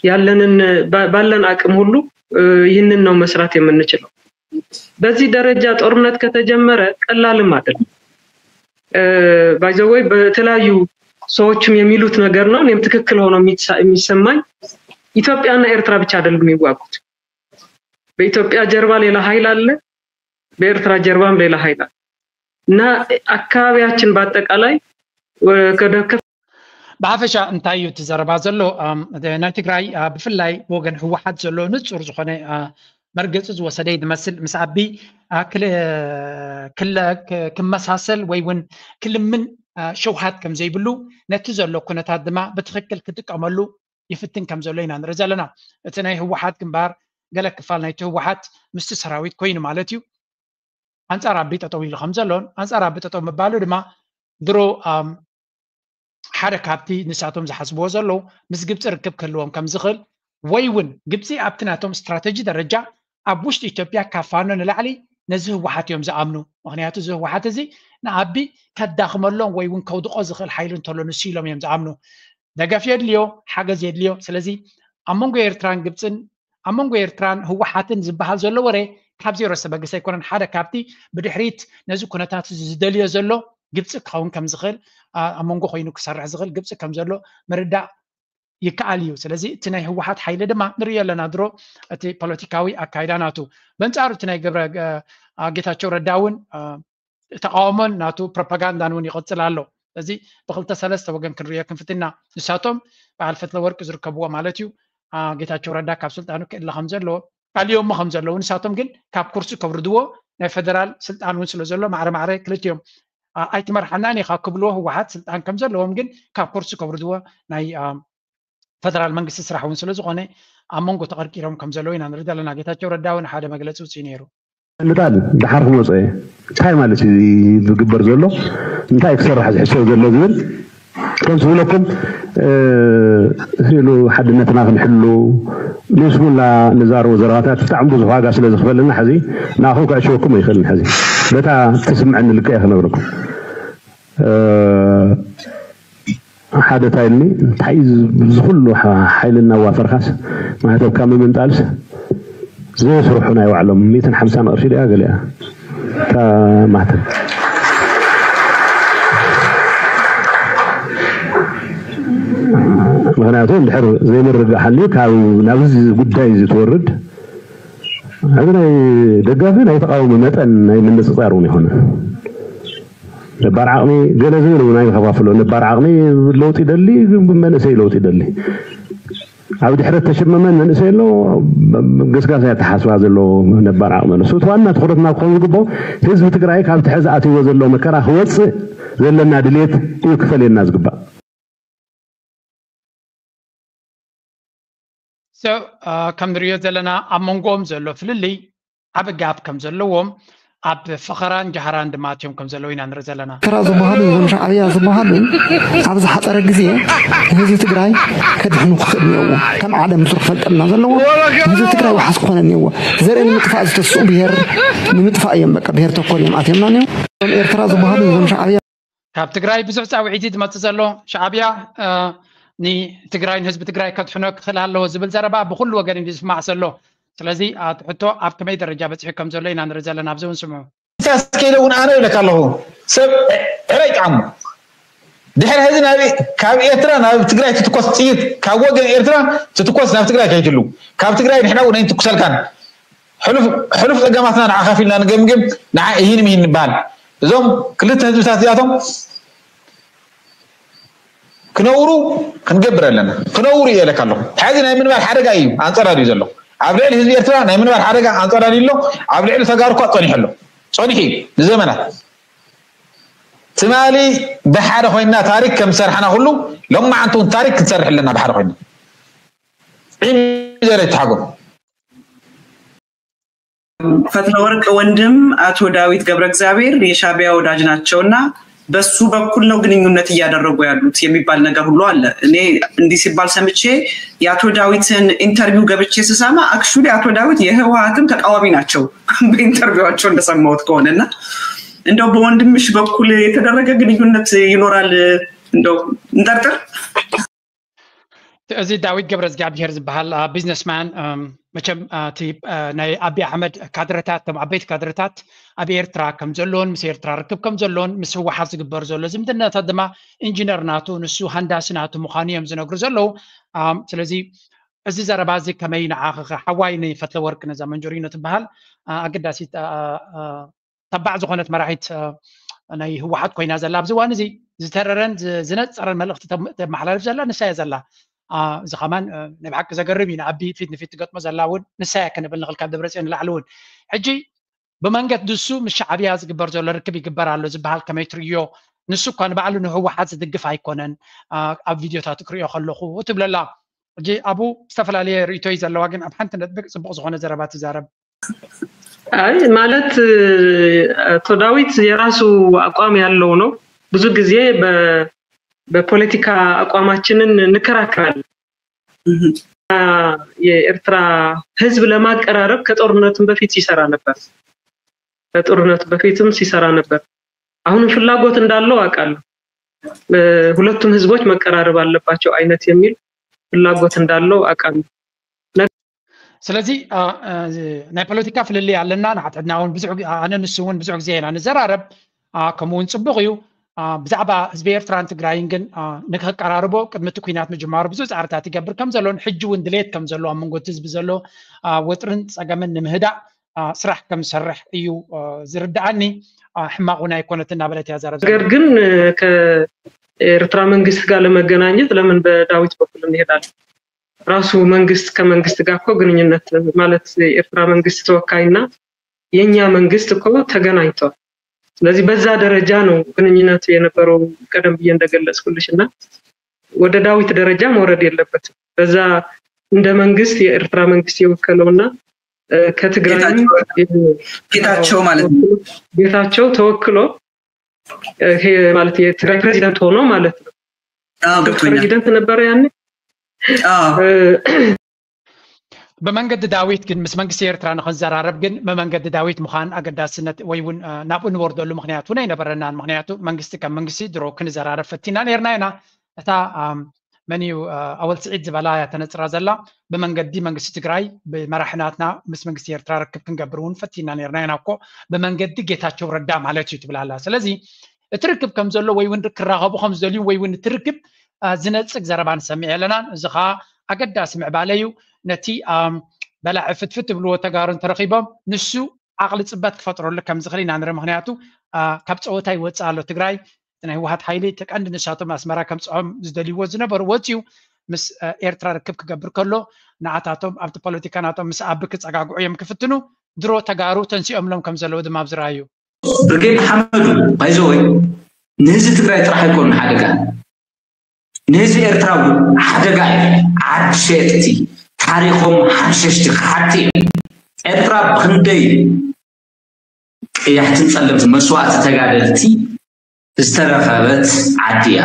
ያለንን ባለን አቅም ሁሉ ይህንን ነው መስራት የምንችለው። በዚህ ደረጃ ጦርነት ከተጀመረ ቀላልም አይደለም። ባይዘወይ በተለያዩ ሰዎችም የሚሉት ነገር ነው። እኔም ትክክል ሆኖ የሚሰማኝ ኢትዮጵያና ኤርትራ ብቻ አይደሉም የሚዋጉት። በኢትዮጵያ ጀርባ ሌላ ኃይል አለ፣ በኤርትራ ጀርባም ሌላ ኃይል አለ እና አካባቢያችን በአጠቃላይ ወደ ብሓፈሻ እንታይ እዩ እቲ ዘረባ ዘሎ? ናይ ትግራይ ብፍላይ ብወገን ህወሓት ዘሎ ንፁር ዝኾነ መርገፂ ዝወሰደ ዝመስል ምስ ኣቢ ክመሳሰል ወይ እውን ክልምን ሸውሃት ከም ዘይብሉ ነቲ ዘሎ ኩነታት ድማ ብትክክል ክጥቀመሉ ይፍትን ከም ዘሎ ኢና ንርኢ ዘለና። እቲ ናይ ህወሓት ግንባር ገለ ክፋል ናይቲ ህወሓት ምስቲ ሰራዊት ኮይኑ ማለት እዩ ኣንፃር ኣቢ ጠጠው ኢሉ ከም ዘሎን ኣንፃር ኣቢ ጠጠው ምባሉ ድማ ድሮ ሓደ ካብቲ ንሳቶም ዝሓስብዎ ዘለዉ ምስ ግብፂ ርክብ ክህልዎም ከም ዝኽእል ወይ እውን ግብፂ ኣብቲ ናቶም ስትራተጂ ደረጃ ኣብ ውሽጢ ኢትዮጵያ ካብ ፋኖ ንላዕሊ ነዚ ህወሓት እዮም ዝኣምኑ። ምክንያቱ እዚ ህወሓት እዚ ንኣቢ ከዳኽመሎም ወይ እውን ከውድቆ ዝኽእል ሓይሊ እንተሎ ንሱ ኢሎም እዮም ዝኣምኑ። ደገፍ የድልዮ፣ ሓገዝ የድልዮ። ስለዚ ኣብ መንጎ ኤርትራን ግብፅን ኣብ መንጎ ኤርትራን ህወሓትን ዝበሃል ዘሎ ወረ ካብ ዜሮ ዝተበገሰ ኣይኮነን። ሓደ ካብቲ ብድሕሪት ነዚ ኩነታት እዚ ዝደልዮ ዘሎ ግብፂ ክኸውን ከም ዝኽእል፣ ኣብ መንጎ ኮይኑ ክሰርሕ ዝኽእል ግብፂ ከም ዘሎ ምርዳእ ይከኣል እዩ። ስለዚ እቲ ናይ ህወሓት ሓይሊ ድማ ንሪኦ ኣለና። ድሮ እቲ ፖለቲካዊ ኣካይዳ ናቱ በንፃሩ እቲ ናይ ግብረ ጌታቸው ረዳ እውን ተቃውሞን ናቱ ፕሮፓጋንዳን እውን ይቐፅል ኣሎ። እዚ ብክልተ ሰለስተ ወገን ክንሪኦ ክንፍትና። ንሳቶም በዓል ፈትለ ወርቂ ዝርከብዎ ማለት እዩ። ጌታቸው ረዳ ካብ ስልጣኑ ክእለ ከም ዘለዎ ኣልዮሞ ከም ዘለዉ፣ ንሳቶም ግን ካብ ኩርሲ ከውርድዎ ናይ ፈደራል ስልጣን እውን ስለ ዘሎ ማዕረ ማዕረ ክልቲኦም ኣይትመርሓናን ኢኻ ክብልዎ ህወሓት ስልጣን ከም ዘለዎም ግን ካብ ኩርሲ ከውርድዎ ናይ ፈደራል መንግስቲ ስራሕ እውን ስለ ዝኾነ ኣብ መንጎ ተቐርቂሮም ከም ዘለዉ ኢና ንርኢ ዘለና። ጌታቸው ረዳ እውን ሓደ መግለፂ ውፅኡ ነይሩ። ምጣል ድሓር ክመፅኦ እየ እንታይ ማለት እዩ ዝግበር ዘሎ እንታይ ክሰርሕ ዝሕሰብ ዘሎ ዝብል ከም ዝብለኩም ኢሉ ሓድነትና ክንሕሉ ንስሙላ ንዛረቦ ዘረባታት ብጣዕሚ ብዙሕ ዋጋ ስለ ዝኽፈለና ሕዚ ንኣኹም ክዕሽወኩም ኣይኽእልን ሕዚ በታ ትስምዐኒ ልክዕ እየ ክነግረኩም ሓደ ታይልኒ እንታይ ዝኩሉ ሓይሊ እናዋፈርካስ ማህተብካ ምምንጣልስ ዘየስርሑ ናይ ባዕሎም ሚእትን ሓምሳን ቅርሺ ድያ ገሊኣ እታ ማህተብ ምክንያቱ እንድሕር ዘይምርግእ ሓልዩ ካብ ናብዚ ጉዳይ እዚ ትወርድ እዚ ናይ ደጋፊ ናይ ተቃወሚ መጠን ናይ ምንፅፃር እውን ይኮነ ነባር ዓቕሚ ገለ ዝብል እውን ኣይንኸፋፍሎ ነባር ዓቕሚ ለውጢ ይደሊ መንእሰይ ለውጢ ይደሊ ኣብ ድሕረት ተሸመመ መንእሰይ ኣሎ ገስጋስ ኣተሓስባ ዘለዎ ነባር ዓቕሚ ኣሎ እቲ ዋና ትኩረትና ክኸውን ዝግብኦ ህዝቢ ትግራይ ካብቲ ሕዚ ኣትይዎ ዘሎ መከራ ክወፅእ ዘለና ድልየት እዩ ክፈልየና ዝግባእ So ከም ንሪኦ ዘለና ኣብ መንጎኦም ዘሎ ፍልልይ ዓቢ ጋፕ ከም ዘለዎም ኣብ ፈኸራን ጃህራን ድማ ኣትዮም ከም ዘለዉ ኢና ንርኢ ዘለና። ኤርትራ ዝበሃሉ እዞም ሻዕብያ ዝበሃሉ ኣብ ዝሓፀረ ግዜ ንህዝቢ ትግራይ ከድሕኑ ክኽእል እኒኦዎ። ከም ዓለም ምስሩ ክፈልጠልና ዘለዎ ንህዝቢ ትግራይ ዋሓስ ክኾነ እኒኦዎ። ዘርኢ ንምጥፋእ ዝተስኡ ብሄር ንምጥፋእ እዮም በቃ ብሄር ተኮር እዮም ኣትዮምና እኒኦ። እዞም ኤርትራ ዝበሃሉ እዞም ሻዕብያ ካብ ትግራይ ብዙሕ ፃውዒት እዩ ዝመፅእ ዘሎ። ሻዕብያ ንትግራይ ንህዝቢ ትግራይ ከድሕኖ ክኽእል ኣለዎ ዝብል ዘረባ ብኩሉ ወገን እዩ ዝስማዕ ዘሎ። ስለዚ እቲ ሕቶ ኣብ ከመይ ደረጃ በፂሑ ከም ዘሎ ኢና ንርኢ ዘለና። ኣብዚ እውን ስምዑ። ኢሳያስ ከይደ እውን ኣነ ይብለካ ኣለኹ ሰብ ዕረ ይጥዓሞ ድሕሪ ሕዚ ናብ ካብ ኤርትራ ናብ ትግራይ ትትኮስ ጥይት ካብ ወገን ኤርትራ ትትኮስ ናብ ትግራይ ከይትሉ ካብ ትግራይ ንሕና እውን ኣይንትኩሰልካን ሕሉፍ ሕሉፍ ጸገማትና ንዓኻ ከፊልና ንገምግም ንዓ እሂን ምሂን ንበሃል እዞም ክልተ ህዝብታት እዚኣቶም ክነውሩ ክንገብር ኣለና ክነውሩ እየ ኢለካ ኣለኹ ሕዚ ናይ ምንባር ሓደጋ እዩ ኣንጸራሪ እዩ ዘሎ ኣብ ልዕሊ ህዝቢ ኤርትራ ናይ ምንባር ሓደጋ ኣንጸራሪ ኣሎ ኣብ ልዕሊ ተጋሩ እኳ ጸኒሑ ኣሎ ጸኒሑ እዩ ንዘመናት ትማሊ ብሓደ ኮይና ታሪክ ከም ዝሰርሓና ኩሉ ሎማዓንቲ እውን ታሪክ ክንሰርሕ ኣለና ብሓደ ኮይና ዒም ዘረ ይተሓጎም ፈትለወርቅ ወንድም አቶ ዳዊት ገብረእግዚአብሔር የሻቢያ ወዳጅ ናቸውና በሱ በኩል ነው ግንኙነት እያደረጉ ያሉት የሚባል ነገር ሁሉ አለ። እኔ እንዲህ ሲባል ሰምቼ የአቶ ዳዊትን ኢንተርቪው ገብቼ ስሰማ አክቹሊ አቶ ዳዊት የህወሀትም ተቃዋሚ ናቸው በኢንተርቪዋቸው እንደሰማሁት ከሆነ እና እንደው በወንድምሽ በኩል የተደረገ ግንኙነት ይኖራል እንደው እንጠርጥር። እዚ ዳዊት ገብረዝጋብሄር ዝበሃል ቢዝነስማን መቸም እቲ ናይ ኣቢ ኣሕመድ ካድረታት ቶም ዓበይቲ ካድረታት ኣብ ኤርትራ ከም ዘለውን ምስ ኤርትራ ርክብ ከም ዘለውን ምስ ህወሓት ዝግበር ዘሎ ዝምድናታት ድማ ኢንጂነር ናቱ ንሱ ሃንዳሲ ናቱ ምዃኑ እዮም ዝነግሩ ዘለዉ። ስለዚ እዚ ዘረባ እዚ ከመይ ንዓኺ ሓዋይ ንፈትለ ወርቂ ነዛ መንጆሪኖ ትበሃል ኣገዳሲት ተባዕ ዝኾነት መራሒት ናይ ህወሓት ኮይና ዘላ ኣብዚ እዋን እዚ ዝተረረን ዝነፀረን መልእኽቲ ተመሓላልፍ ዘላ ንሳ እያ ዘላ። እዚ ከማን ናይ ብሓቂ ዘገርም እዩ። ንኣቢ ፊት ንፊት ትገጥሞ ዘላ እውን ንሳ እያ ክንብል ንኽእል ካብ ደብረፅዮን ንላዕሊ እውን። ሕጂ ብመንገዲ ንሱ ምስ ሻዕብያ ዝግበር ዘሎ ርክብ ይግበር ኣሎ ዝበሃል ከመይ ትርእዮ? ንሱ እኳ ንባዕሉ ንህወሓት ዝድግፍ ኣይኮነን ኣብ ቪድዮታቱ ክርእዮ ከለኹ ትብለላ። ሕጂ ኣብኡ ዝተፈላለየ ርእይቶ እዩ ዘለዋ፣ ግን ኣብ ሓንቲ ነጥቢ ፅቡቕ ዝኾነ ዘረባ ትዛረብ። አይ ማለት አቶ ዳዊት የራሱ አቋም ያለው ነው። ብዙ ጊዜ በፖለቲካ አቋማችንን እንከራከራለን። የኤርትራ ህዝብ ለማቀራረብ ከጦርነትም በፊት ይሰራ ነበር። ከጦርነቱ በፊትም ሲሰራ ነበር። አሁንም ፍላጎት እንዳለው አውቃለሁ። ሁለቱም ህዝቦች መቀራረብ አለባቸው አይነት የሚል ፍላጎት እንዳለው አውቃለሁ። ስለዚ ናይ ፖለቲካ ፍልልይ ኣለና። ንሓትሕትና እውን ብዙሕ ኣነ ንሱ እውን ብዙሕ ግዜ ኢና ንዘራረብ። ከምኡ እውን ፅቡቕ እዩ። ብዛዕባ ህዝቢ ኤርትራን ትግራይን ግን ንክቀራርቦ ቅድሚ እቲ ኩናት ምጅማሩ ብዙሕ ፃዕርታት ይገብር ከም ዘሎን ሕጂ እውን ድሌት ከም ዘሎ ኣብ መንጎ እቲ ህዝቢ ዘሎ ወጥርን ፀገምን ንምህዳእ ስራሕ ከም ዝሰርሕ እዩ ዝርድኣኒ። ሕማቕ እውን ኣይኮነት እናበለት እያ ዘረብ። ነገር ግን ከኤርትራ መንግስት ጋር ለመገናኘት ለምን በዳዊት በኩል እንሄዳለን? ራሱ መንግስት ከመንግስት ጋር እኮ ግንኙነት ማለት የኤርትራ መንግስት ተወካይና የኛ መንግስት እኮ ተገናኝቷል። ስለዚህ በዛ ደረጃ ነው ግንኙነት የነበረው። ቀደም ብዬ እንደገለጽኩልሽ እና ወደ ዳዊት ደረጃ መውረድ የለበትም። በዛ እንደ መንግስት የኤርትራ መንግስት የወከለውና ከትግራይም ጌታቸው ማለት ነው። ጌታቸው ተወክሎ ይሄ ማለት የትግራይ ፕሬዚደንት ሆኖ ማለት ነው። አዎ ገብቶኛል። ፕሬዚደንት ነበረ ያኔ። አዎ ብመንገዲ ዳዊት ግን ምስ መንግስቲ ኤርትራ ንክንዘራረብ ግን ብመንገዲ ዳዊት ምዃን ኣገዳስነት ወይ እውን ናብኡ ንወርደሉ ምክንያት እውን ኣይነበረናን። ምክንያቱ መንግስቲ ከም መንግስቲ ድሮ ክንዘራረብ ፈቲና ነርና ኢና። እታ መን እዩ ኣወል ስዒድ ዝበላ እያ ተነፅራ ዘላ። ብመንገዲ መንግስቲ ትግራይ ብመራሒ ናትና ምስ መንግስቲ ኤርትራ ርክብ ክንገብር እውን ፈቲና ነርና ኢና እኮ። ብመንገዲ ጌታቸው ረዳ ማለት እዩ ትብላላ። ስለዚ እቲ ርክብ ከም ዘሎ ወይ እውን ክራኸቡ ከም ዝደልዩ ወይ እውን እቲ ርክብ ዝነፅግ ዘረባ ንሰምዕ ኣለናን። እዚ ከዓ ኣገዳሲ ምዕባለ እዩ። ነቲ በላዒ ፍትፍት ትብልዎ ተጋሩ እንተረኺቦም ንሱ ዓቕሊ ፅበት ክፈጥረሉ ከም ዝኽእል ኢና ንርኢ። ምክንያቱ ካብ ፀወታ ይወፅእ ኣሎ ትግራይ። ናይ ህወሓት ሓይሊ እቲ ቀንዲ ንሳቶም ኣስመራ ከምፅዖም ዝደልይዎ ዝነበሩ ወፂኡ ምስ ኤርትራ ርክብ ክገብር ከሎ ንዓታቶም ኣብቲ ፖለቲካ ናቶም ምስ ኣቢ ክፀጋግዑ እዮም ክፍትኑ። ድሮ ተጋሩ ተንሲኦምሎም ከም ዘለዉ ድማ ኣብዚ ረኣዩ። ብርጌድ ሓመዱ ባይዘወይ ንህዝቢ ትግራይ ጥራሕ ኣይኮኑ ሓደጋ፣ ንህዝቢ ኤርትራ እውን ሓደጋ እዩ። ዓዲ ሸየጥቲ፣ ታሪኾም ሓምሸሽቲ ክሓቲ እዮም። ኤርትራ ብክንደይ ቀያሕትን ጸለምቲ መስዋእቲ ተጋደልቲ ዝተረኸበት ዓዲ እያ።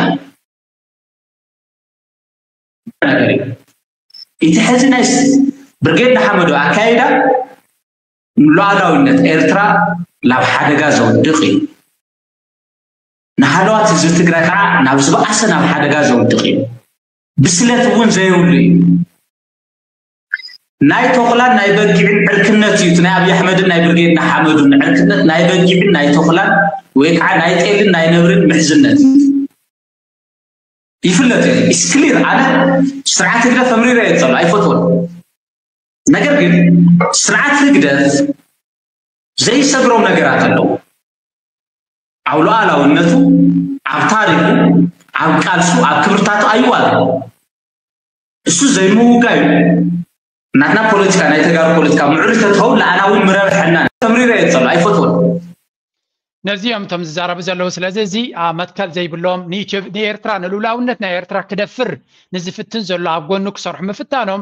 እቲ ሕዚ ናይ ብርጌድ ንሓመዱ ኣካይዳ ንሉዓላዊነት ኤርትራ ናብ ሓደጋ ዘውድቕ እዩ። ንሃለዋት ህዝቢ ትግራይ ከዓ ናብ ዝበኣሰ ናብ ሓደጋ ዘውድቕ እዩ። ብስለት እውን ዘይብሉ እዩ። ናይ ተኹላን ናይ በጊዕን ዕርክነት እዩ። ናይ ኣብይ ኣሕመድን ናይ ብርጌድ ንሓመዱን ዕርክነት ናይ በጊዕን ናይ ተኹላን ወይ ከዓ ናይ ጤልን ናይ ነብርን ምሕዝነት እዩ። ይፍለጥ እዩ። ኢስክሊር ኣነ ስርዓት ህግደፍ ተምሪረ እየ ዝፀልኦ ኣይፈትዎን። ነገር ግን ስርዓት ህግደፍ ዘይሰግሮም ነገራት ኣለዉ። ኣብ ሉዓላውነቱ፣ ኣብ ታሪኹ፣ ኣብ ቃልሱ፣ ኣብ ክብርታቱ ኣይዋጋእን። እሱ ዘይምውጋእ እዩ። ናትና ፖለቲካ ናይ ተጋሩ ፖለቲካ ምዕሩይ ተትኸውን ንዓና እውን ምረብሐና። ተምሪረ እየ ዝፀልኦ ኣይፈትዎን። ነዚኦም እቶም ዝዛረቡ ዘለዉ። ስለዚ እዚ መትከል ዘይብሎም ንኤርትራ ንልኡላውነት ናይ ኤርትራ ክደፍር ንዝፍትን ዘሎ ኣብ ጎኑ ክሰርሑ ምፍታኖም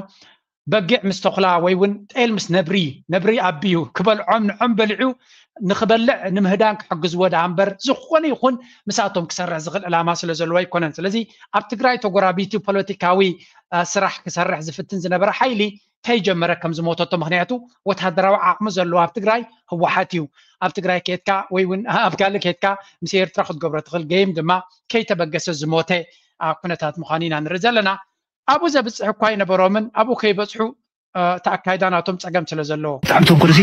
በጊዕ ምስ ተኹላ ወይ እውን ጤል ምስ ነብሪ፣ ነብሪ ኣቢዩ ክበልዖም ንዖም በሊዑ ንክበልዕ ንምህዳን ክሕግዝዎ ደኣ እምበር ዝኾነ ይኹን ምስኣቶም ክሰርሕ ዝኽእል ዕላማ ስለ ዘለዎ ኣይኮነን። ስለዚ ኣብ ትግራይ ተጎራቢቱ ፖለቲካዊ ስራሕ ክሰርሕ ዝፍትን ዝነበረ ሓይሊ ከይጀመረ ከም ዝሞተቶ፣ ምክንያቱ ወታደራዊ ዓቕሚ ዘለዎ ኣብ ትግራይ ህወሓት እዩ። ኣብ ትግራይ ኬድካ ወይ እውን ኣብ ካልእ ኬድካ ምስ ኤርትራ ክትገብሮ ትኽእል ገይም ድማ ከይተበገሰ ዝሞተ ኩነታት ምዃኑ ኢና ንርኢ ዘለና። ኣብኡ ዘብፅሕ እኳ ኣይነበሮምን። ኣብኡ ከይበፅሑ እቲ ኣካይዳ ናቶም ፀገም ስለ ዘለዎ ብጣዕሚ ተንኮልሲ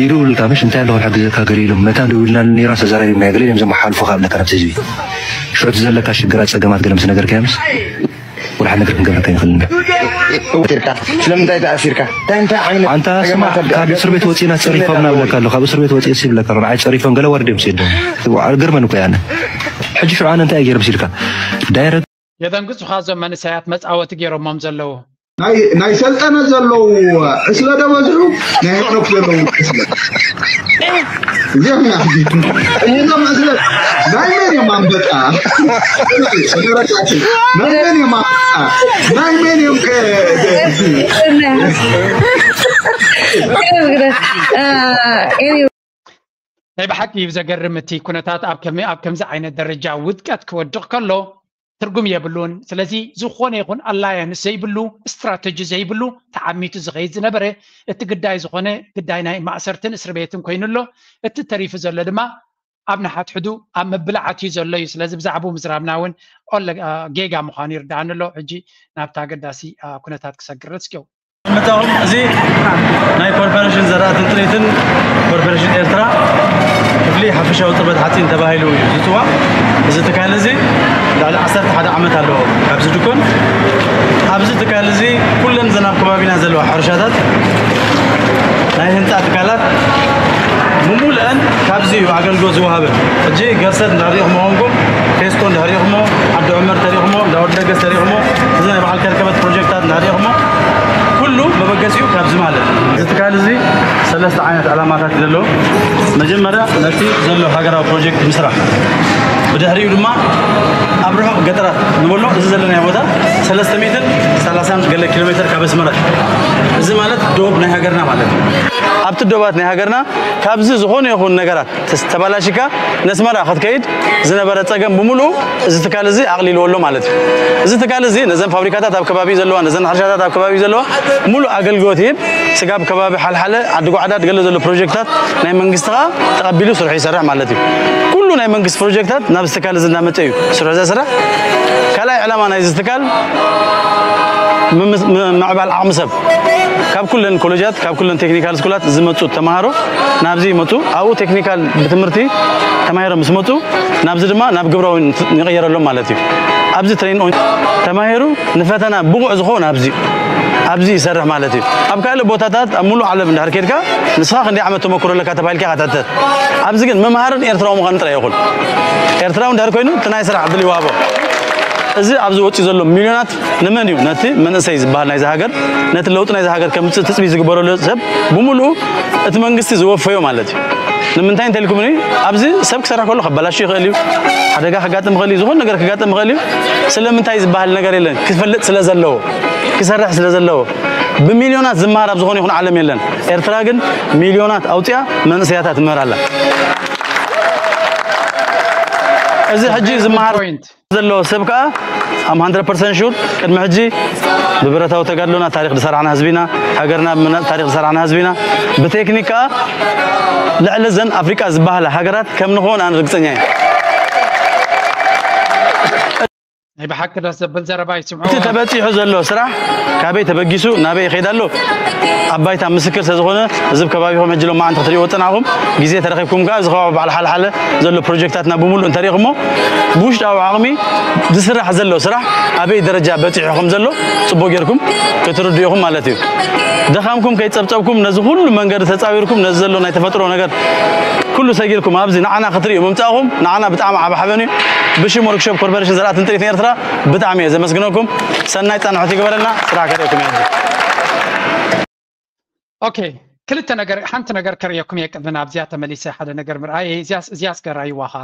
ይድውልካ ምሽ እንታይ ኣለኹ ሕግዘካ ገለ ኢሎም መታን ደው ኢልና ነይራ ተዛራሪብና ገለ ኢሎም ዘመሓልፉ ካብ ለካ ናብቲ ህዝቢ ሽዑ እቲ ዘለካ ሽግራት ፀገማት ገለ ምስ ነገርካዮ ምስ ወላ ሓደ ነገር ክንገብረካ ይኽእል ኢና። ወቲርካ ስለምንታይ ተኣሲርካ እንታይ እንታይ ዓይነት ኣንታ ስማ ካብ እስር ቤት ወፂና ፀሪፎምና ብለካ ኣሎ ካብ እስር ቤት ወፂ ሲብለካ ንዓይ ፀሪፎም ገለ ወርድ እዮም ሲዶ ገርመን እኮ ያነ ሕጂ ሽዑ ኣነ እንታይ ገይር ሲልካ ዳይረክት የደንግጹኻ እዞም መንእሰያት መጻወቲ ገይሮሞም ዘለዉ። ናይ ሰልጠነ ዘለዉ ዕስለ ዶ በዝሑ ናይ ሄኖክ ዘለዉ ዕስለ እዚኦም ኢና ሕጂ እዞም ዕስለ ናይ መን እዮም ኣንበጣ ናይ መን እዮም ኣንበጣ ናይ መን እዮም ናይ ብሓቂ እዩ ዘገርም እቲ ኩነታት ኣብ ከምዚ ዓይነት ደረጃ ውድቀት ክወድቕ ከሎ ትርጉም የብሉን። ስለዚ ዝኾነ ይኹን ኣላያንስ ዘይብሉ፣ ስትራተጂ ዘይብሉ፣ ተዓሚቱ ዝኸይድ ዝነበረ፣ እቲ ግዳይ ዝኾነ ግዳይ ናይ ማእሰርትን እስር ቤትን ኮይኑ ኣሎ። እቲ ተሪፉ ዘሎ ድማ ኣብ ንሓትሕዱ ኣብ ምብላዓት እዩ ዘሎ እዩ። ስለዚ ብዛዕባኡ ምዝራብና እውን ኦለ ጌጋ ምዃኑ ይርዳኣኒ ኣሎ። ሕጂ ናብቲ ኣገዳሲ ኩነታት ክሰግር እስኪው። መታኹም እዚ ናይ ኮርፖሬሽን ዘራእትን ጥሪትን ኮርፖሬሽን ኤርትራ ክፍሊ ሓፈሻዊ ጥርበት ሓፂን ተባሂሉ እዩ ዝፅዋዕ። እዚ ትካል እዚ ልዕሊ ዓሰርተ ሓደ ዓመት ኣለዎ ካብዚ ድኮን። ኣብዚ ትካል እዚ ኩለን ዘናብ ከባቢና ዘለዋ ሕርሻታት ናይ ህንፃ ትካላት ምሙልአን ካብዚ እዩ ኣገልግሎት ዝወሃበን። ሕጂ ገርሰት እንዳሪእኹም ኾንኩም፣ ቴስኮ እንዳሪእኹሞ፣ ዓዲ ዑመር ተሪእኹሞ፣ እንዳወደገስ ተሪእኹሞ፣ እዚ ናይ በዓል ከርከበት ፕሮጀክታት እንዳሪእኹሞ ኩሉ መበገሲኡ ካብዚ ማለት እዩ። እዚ ትካል እዚ ሰለስተ ዓይነት ዕላማታት እዩ ዘለዎ። መጀመርያ ነቲ ዘሎ ሃገራዊ ፕሮጀክት ምስራሕ፣ ብድሕሪኡ ድማ ኣብ ርሑቕ ገጠራት ንበሎ እዚ ዘለናዮ ቦታ ሰለስተ ሚእትን ሰላሳን ገለ ኪሎ ሜትር ካብ ኣስመራ እዩ። እዚ ማለት ዶብ ናይ ሃገርና ማለት እዩ። ኣብቲ ዶባት ናይ ሃገርና ካብዚ ዝኾነ ይኹን ነገራት ተስ- ተባላሽካ ነስመራ ክትከይድ ዝነበረ ፀገም ብምሉኡ እዚ ትካል እዚ ኣቕሊልዎ ኣሎ ማለት እዩ። እዚ ትካል እዚ ነዘን ፋብሪካታት ኣብ ከባቢ ዘለዋ፣ ነዘን ሕርሻታት ኣብ ከባቢ ዘለዋ ሙሉእ ኣገልግሎት ይህብ። ስጋብ ከባቢ ሓልሓለ ዓዲ ጓዕዳድ ገለ ዘሎ ፕሮጀክታት ናይ መንግስቲ ከዓ ተቐቢሉ ስርሑ ይሰርሕ ማለት እዩ። ኩሉ ናይ መንግስቲ ፕሮጀክታት ናብ ትካል እዚ እናመፀ እዩ ስርሑ ዘስርሕ። ካልኣይ ዕላማ ናይዚ ትካል ምምስ- ም- ምዕባል ዓቕሚ ሰብ ካብ ኩለን ኮሌጃት ካብ ኩለን ቴክኒካል ስኩላት ዝመፁ ተምሃሮ ናብዚ ይመፁ። ኣብኡ ቴክኒካል ብትምህርቲ ተማሂሮም ምስ መፁ ናብዚ ድማ ናብ ግብራዊ ንቐየረሎም ማለት እዩ። ኣብዚ ትሬን ኦን ተማሂሩ ንፈተና ብቑዕ ዝኾን ኣብዚ ኣብዚ ይሰርሕ ማለት እዩ። ኣብ ካልእ ቦታታት ኣብ ሙሉእ ዓለም እንድሕር ከድካ ንስኻ ክንደይ ዓመት ተመክሮ ኣለካ ተባሂልካ ክትሕተት፣ ኣብዚ ግን መምሃርን ኤርትራዊ ምዃኑ ጥራይ ይኹን። ኤርትራዊ እንድሕር ኮይኑ እቲ ናይ ስራሕ ዕድል ይወሃቦ። እዚ ኣብዚ ወፂኡ ዘሎ ሚልዮናት ንመን እዩ? ነቲ መንእሰይ ዝበሃል ናይዚ ሃገር፣ ነቲ ለውጢ ናይዚ ሃገር ከምፅእ ትፅቢት ዝግበረሉ ሰብ ብምሉኡ እቲ መንግስቲ ዝወፈዮ ማለት እዩ። ንምንታይ እንተልኩም ኣብዚ ሰብ ክሰርሕ ከሎ ከባላሹ ይኽእል እዩ፣ ሓደጋ ክጋጥም ይኽእል እዩ፣ ዝኾነ ነገር ክጋጥም ይኽእል እዩ። ስለምንታይ ዝበሃል ነገር የለን። ክፈልጥ ስለ ዘለዎ፣ ክሰርሕ ስለ ዘለዎ፣ ብሚልዮናት ዝመሃር ኣብ ዝኾነ ይኹን ዓለም የለን። ኤርትራ ግን ሚልዮናት ኣውፅያ መንእሰያታ ትምህር ኣላ። እዚ ሕጂ ዝመሃር ፖይንት ዘሎ ሰብ ከዓ ኣም ሃንድረድ ፐርሰንት ሹር ቅድሚ ሕጂ ብብረታዊ ተጋድሎና ታሪክ ዝሰራሕና ህዝቢና፣ ሃገርና ብምና- ታሪክ ዝሰራሕና ህዝቢና፣ ብቴክኒክ ከዓ ልዕሊ ዘን ኣፍሪቃ ዝበሃላ ሃገራት ከም ንኾን ኣነ ርግፀኛ እየ። ናይ ብሓቂ ደስ ዘብል ዘረባ ይስምዑ። እቲ ተበፂሑ ዘሎ ስራሕ ካበይ ተበጊሱ ናበይ ይኸይድ ኣሎ ኣብ ባይታ ምስክር ስለ ዝኾነ፣ እዚ ኣብ ከባቢኹም ሕጂ ሎማዓንቲ ክትሪእዎ ዝፀናሕኩም፣ ግዜ ተረኺብኩም ከዓ እዚ ከባቢ በዓል ሓልሓለ ዘሎ ፕሮጀክታትና ብምሉእ እንተሪእኹሞ፣ ብውሽጣዊ ዓቕሚ ዝስራሕ ዘሎ ስራሕ ኣበይ ደረጃ በፂሑ ከም ዘሎ ፅቡቅ ጌርኩም ክትርድኡ ኢኹም ማለት እዩ። ድኻምኩም ከይፀብፀብኩም ነዚ ኩሉ መንገዲ ተፃዊርኩም ነዚ ዘሎ ናይ ተፈጥሮ ነገር ኩሉ ሰጊርኩም ኣብዚ ንዓና ክትርእዩ ምምፃእኹም ንዓና ብጣዕሚ ዓቢ ሓበን እዩ። ብሽም ወርክሾፕ ኮርፖሬሽን ዘራእትን ጥሪትን ኤርትራ ብጣዕሚ እየ ዘመስግነኩም። ሰናይ ፃንሖት ይግበረልና። ስራሕ ከርእየኩም እየ። ኦኬ፣ ክልተ ነገር፣ ሓንቲ ነገር ከርእየኩም እየ ቅድሚ ናብዚኣ ተመሊሰ ሓደ ነገር ምርኣየ። እዚያስ እዚያስ ገራይዋ ኸኣ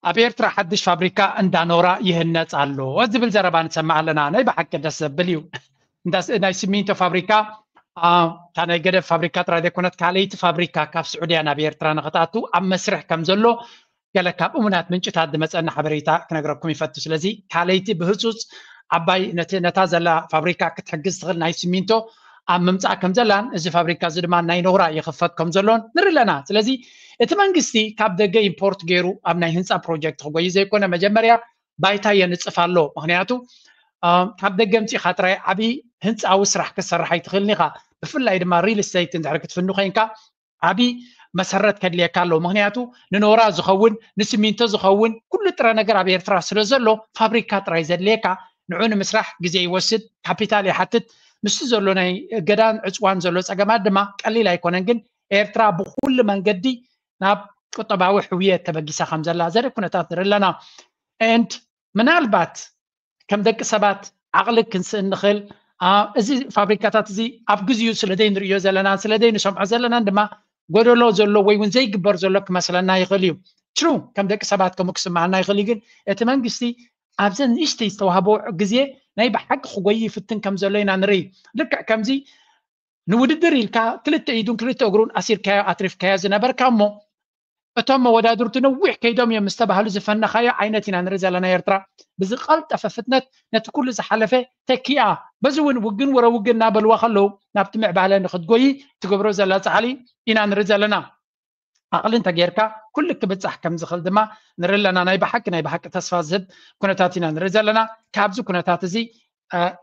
ኣብ ኤርትራ ሓድሽ ፋብሪካ እንዳ ኖራ ይህነጽ ኣሎ ዝብል ዘረባ ንሰምዕ ኣለና። ናይ ብሓቂ ደስ ዘብል እዩ። እንዳ ስ- ናይ ሲሚንቶ ፋብሪካ፣ አ፣ እታ ናይ ገደብ ፋብሪካ ጥራይ ዘይኮነት፣ ካልኣይቲ ፋብሪካ ካብ ስዑድያ ናብ ኤርትራ ንኽትኣቱ ኣብ መስርሕ ከም ዘሎ ገለ ካብ እሙናት ምንጭታት ዝመጸና ሓበሬታ ክነግረኩም ይፈቱ። ስለዚ ካልኣይቲ ብህጹጽ ዓባይ ነቲ ነታ ዘላ ፋብሪካ ክትሕግዝ ትኽእል ናይ ሲሚንቶ ኣብ ምምጻእ ከም ዘላን፣ እዚ ፋብሪካ እዚ ድማ ናይ ኖራ ይኽፈት ከም ዘሎን ንርኢ ኣለና። ስለዚ እቲ መንግስቲ ካብ ደገ ኢምፖርት ገይሩ ኣብ ናይ ህንጻ ፕሮጀክት ክጎይ ዘይኮነ፣ መጀመርያ ባይታ የንጽፍ ኣሎ። ምኽንያቱ፣ አ፣ ካብ ደገ ኣምጺእኻ ጥራይ ዓቢ ህንጻዊ ስራሕ ክትሰርሕ ኣይትኽእልን ኢኻ። ብፍላይ ድማ ሪል ስቴት እንድሕር ክትፍኑ ኮይንካ፣ ዓቢ መሰረት ከድልየካ ኣሎ። ምኽንያቱ ንኖራ ዝኸውን፣ ንሲሚንቶ ዝኸውን ኩሉ ጥረ ነገር ኣብ ኤርትራ ስለ ዘሎ፣ ፋብሪካ ጥራይ ዘድልየካ። ንዑ ንምስራሕ ግዜ ይወስድ፣ ካፒታል ይሓትት። ምስቲ ዘሎ ናይ እገዳን ዕጽዋን ዘሎ ጸገማት ድማ ቀሊል ኣይኮነን። ግን ኤርትራ ብኹሉ መንገዲ ናብ ቁጠባዊ ሕውየት ተበጊሳ ከም ዘላ ዘርኢ ኩነታት ንርኢ ኣለና። And ምናልባት ከም ደቂ ሰባት ዓቕሊ ክንስእን ንኽእል። አ፣ እዚ ፋብሪካታት እዚ ኣብ ግዜኡ ስለ ዘይንርእዮ ዘለናን ስለ ዘይንሰምዖ ዘለናን ድማ ጎደሎ ዘሎ ወይ እውን ዘይግበር ዘሎ ክመስለና ይኽእል እዩ። ትሩ፣ ከም ደቂ ሰባት ከምኡ ክስምዓና ይኽእል እዩ። ግን እቲ መንግስቲ ኣብዘን ንእሽተይ ዝተዋህቦ ግዜ ናይ ብሓቂ ክጎይ ይፍትን ከም ዘሎ ኢና ንርኢ። ልክዕ ከምዚ ንውድድር ኢልካ ክልተ ኢዱን ክልተ እግሩን ኣሲርካዮ ኣትሪፍካዮ ዝነበርካ እሞ እቶም መወዳድርቲ ነዊሕ ከይዶም እዮም ዝተባህሉ ዝፈነኻዮ ዓይነት ኢና ንርኢ ዘለና። ኤርትራ ብዝቐልጠፈ ፍጥነት ነቲ ኩሉ ዝሓለፈ ተኪኣ፣ በዚ እውን ውግን ወረ ውግን እናበልዋ ከለዉ ናብቲ ምዕባለ ንክትጎይ ትገብሮ ዘላ ጻዕሊ ኢና ንርኢ ዘለና። ዓቕሊ እንተጌርካ ኩሉ ክብጻሕ ከም ዝኽእል ድማ ንርኢ ኣለና። ናይ ብሓቂ ናይ ብሓቂ ተስፋ ዝህብ ኩነታት ኢና ንርኢ ዘለና። ካብዚ ኩነታት እዚ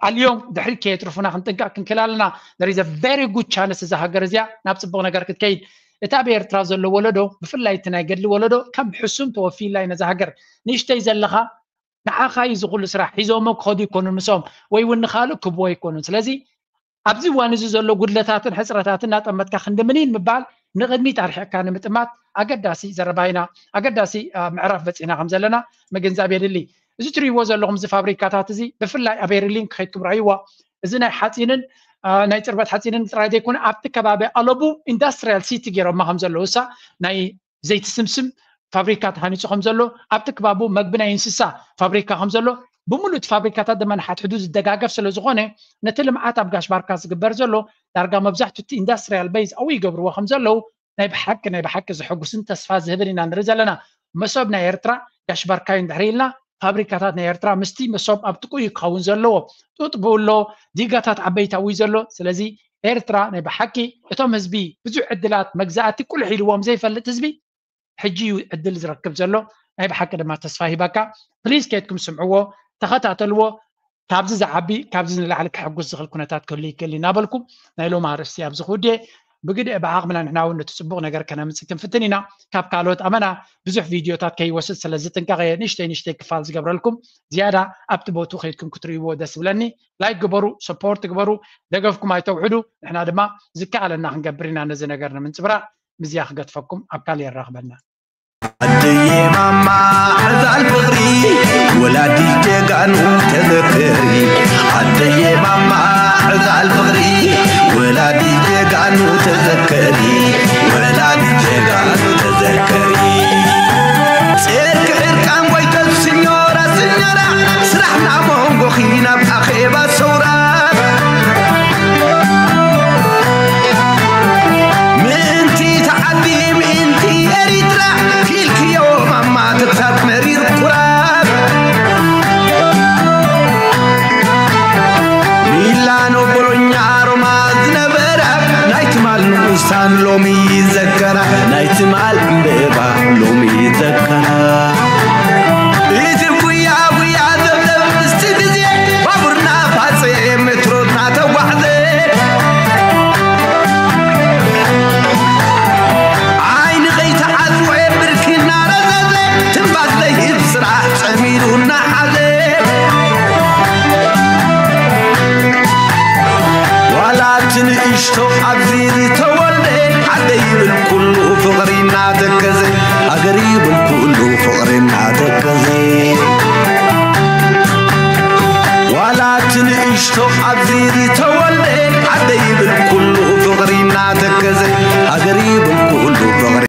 ኣልዮም ድሕሪ ከየትርፉና ክንጥንቀቕ ክንክእል ኣለና። There is a very good chance እዛ ሃገር እዚኣ ናብ ጽቡቕ ነገር ክትከይድ። እቲ ኣብ ኤርትራ ዘሎ ወለዶ፣ ብፍላይ እቲ ናይ ገድሊ ወለዶ፣ ከም ሕሱም ተወፊላ እዩ ነዛ ሃገር። ንእሽተይ ዘለኻ ንዓኻ እዩ እዚ ኩሉ ስራሕ። ሒዞሞ ክኸዱ ይኮኑን ምሶም፣ ወይ እውን ንኻልእ ክብዎ ይኮኑን። ስለዚ ኣብዚ እዋን እዚ ዘሎ ጉድለታትን ሕፅረታትን እናጠመትካ ክንዲ ምኒን ምባል ንቕድሚት ኣርሒቕካ ንምጥማት ኣገዳሲ ዘረባ ኢና፣ ኣገዳሲ ምዕራፍ በፂሕና ከም ዘለና ምግንዛብ የድሊ። እዚ ትሪእዎ ዘለኹም እዚ ፋብሪካታት እዚ ብፍላይ ኣብ ኤሪሊንክ ከይድኩም ረኣይዋ። እዚ ናይ ሓፂንን ናይ ፅርበት ሓፂንን ጥራይ ዘይኮነ ኣብቲ ከባቢ ኣለቡ ኢንዳስትሪያል ሲቲ ገይሮማ ከም ዘለዉ እሳ ናይ ዘይቲ ስምስም ፋብሪካ ተሃኒፁ ከም ዘሎ ኣብቲ ከባቡ መግቢ ናይ እንስሳ ፋብሪካ ከም ዘሎ ብምሉእ እቲ ፋብሪካታት ድማ ንሓድሕዱ ዝደጋገፍ ስለ ዝኾነ ነቲ ልምዓት ኣብ ጋሽ ባርካ ዝግበር ዘሎ ዳርጋ መብዛሕትኡ እቲ ኢንዳስትሪያል ቤዝ ኣብኡ ይገብርዎ ከም ዘለዉ ናይ ብሓቂ ናይ ብሓቂ ዘሐጉስን ተስፋ ዝህብን ኢና ንርኢ ዘለና። መሶብ ናይ ኤርትራ ጋሽ ባርካዩ እንድሕር ኢልና ፋብሪካታት ናይ ኤርትራ ምስቲ መሶብ ኣብ ጥቅኡ እዩ ክኸውን ዘለዎ። ጡጥ ብኡ ኣሎ፣ ዲጋታት ዓበይቲ ኣብኡ እዩ ዘሎ። ስለዚ ኤርትራ ናይ ብሓቂ እቶም ህዝቢ ብዙሕ ዕድላት መግዛእቲ ቁልሕ ኢልዎም ዘይፈልጥ ህዝቢ ሕጂ እዩ ዕድል ዝረክብ ዘሎ። ናይ ብሓቂ ድማ ተስፋ ሂበካ። ፕሊዝ ከድኩም ስምዕዎ፣ ተኸታተልዎ። ካብዚ ዝዓቢ ካብዚ ንላዕሊ ክሕጉስ ዝኽእል ኩነታት ክህሉ ይክእል እዩ እናበልኩም ናይ ሎም ኣርእስቲ ኣብዚ ክውድየ። ብግድእ ብዓቕምና ንሕና እውን ነቲ ፅቡቕ ነገር ከነምፅእ ክንፍትን ኢና። ካብ ካልኦት ኣመና ብዙሕ ቪድዮታት ከይወስድ ስለ ዝጥንቀቕ እየ ንእሽተይ ንእሽተይ ክፋል ዝገብረልኩም። ዝያዳ ኣብቲ ቦቱ ከይድኩም ክትርእይዎ ደስ ብለኒ። ላይክ ግበሩ፣ ሰፖርት ግበሩ፣ ደገፍኩም ኣይተውሕዱ። ንሕና ድማ ዝከኣለና ክንገብር ኢና ነዚ ነገር ንምንፅብራቕ። ምስዚኣ ክገድፈኩም ኣብ ካልእ የራኽበና። ኣደየ ማማ ዕዛል ፍቕሪ ወላዲ ጀጋኑ ተዘከሪ። ኣደየ ማማ ዕዛል ፍቕሪ ወላዲ ጀጋኑ ተዘከሪ። ወላዲ ጀጋኑ ተዘከሪ። ጨርቂ ዕርቃን ጎይተት ስኞራ ስኞራ ስራሕና መንጎኺ ናብ ኣኼባ ሰውራ። ምእንቲ ተዓዲ ምእንቲ ኤሪትራ ኪልክዮ ማማ ትብታት መሪር ኩራት። ሚላኖ ቦሎኛ ሮማ ዝነበራ ናይ ትማል ንኡሳን ሎሚ ይዘከራ። ናይ ትማል ዕምበባ ሎሚ ይዘከራ። እቲ ጉያ ጉያ ዘብዘብ ምስቲ ግዜ ባቡርና ፋፀ ሜትሮና ተጓዕዘ። ዓይኒ ከይተዓፅወ ብርኪ እናረዘዘ ትንፋስ ዘይህብ ስራሕ ፀሚሩ እናሓዘ። ዋላ እቲ ንእሽቶ ኣብዚ ዝተወልደ ሓደ ይብል ኩሉ ፍቕሪ እናተከዘ ሃገር ይብ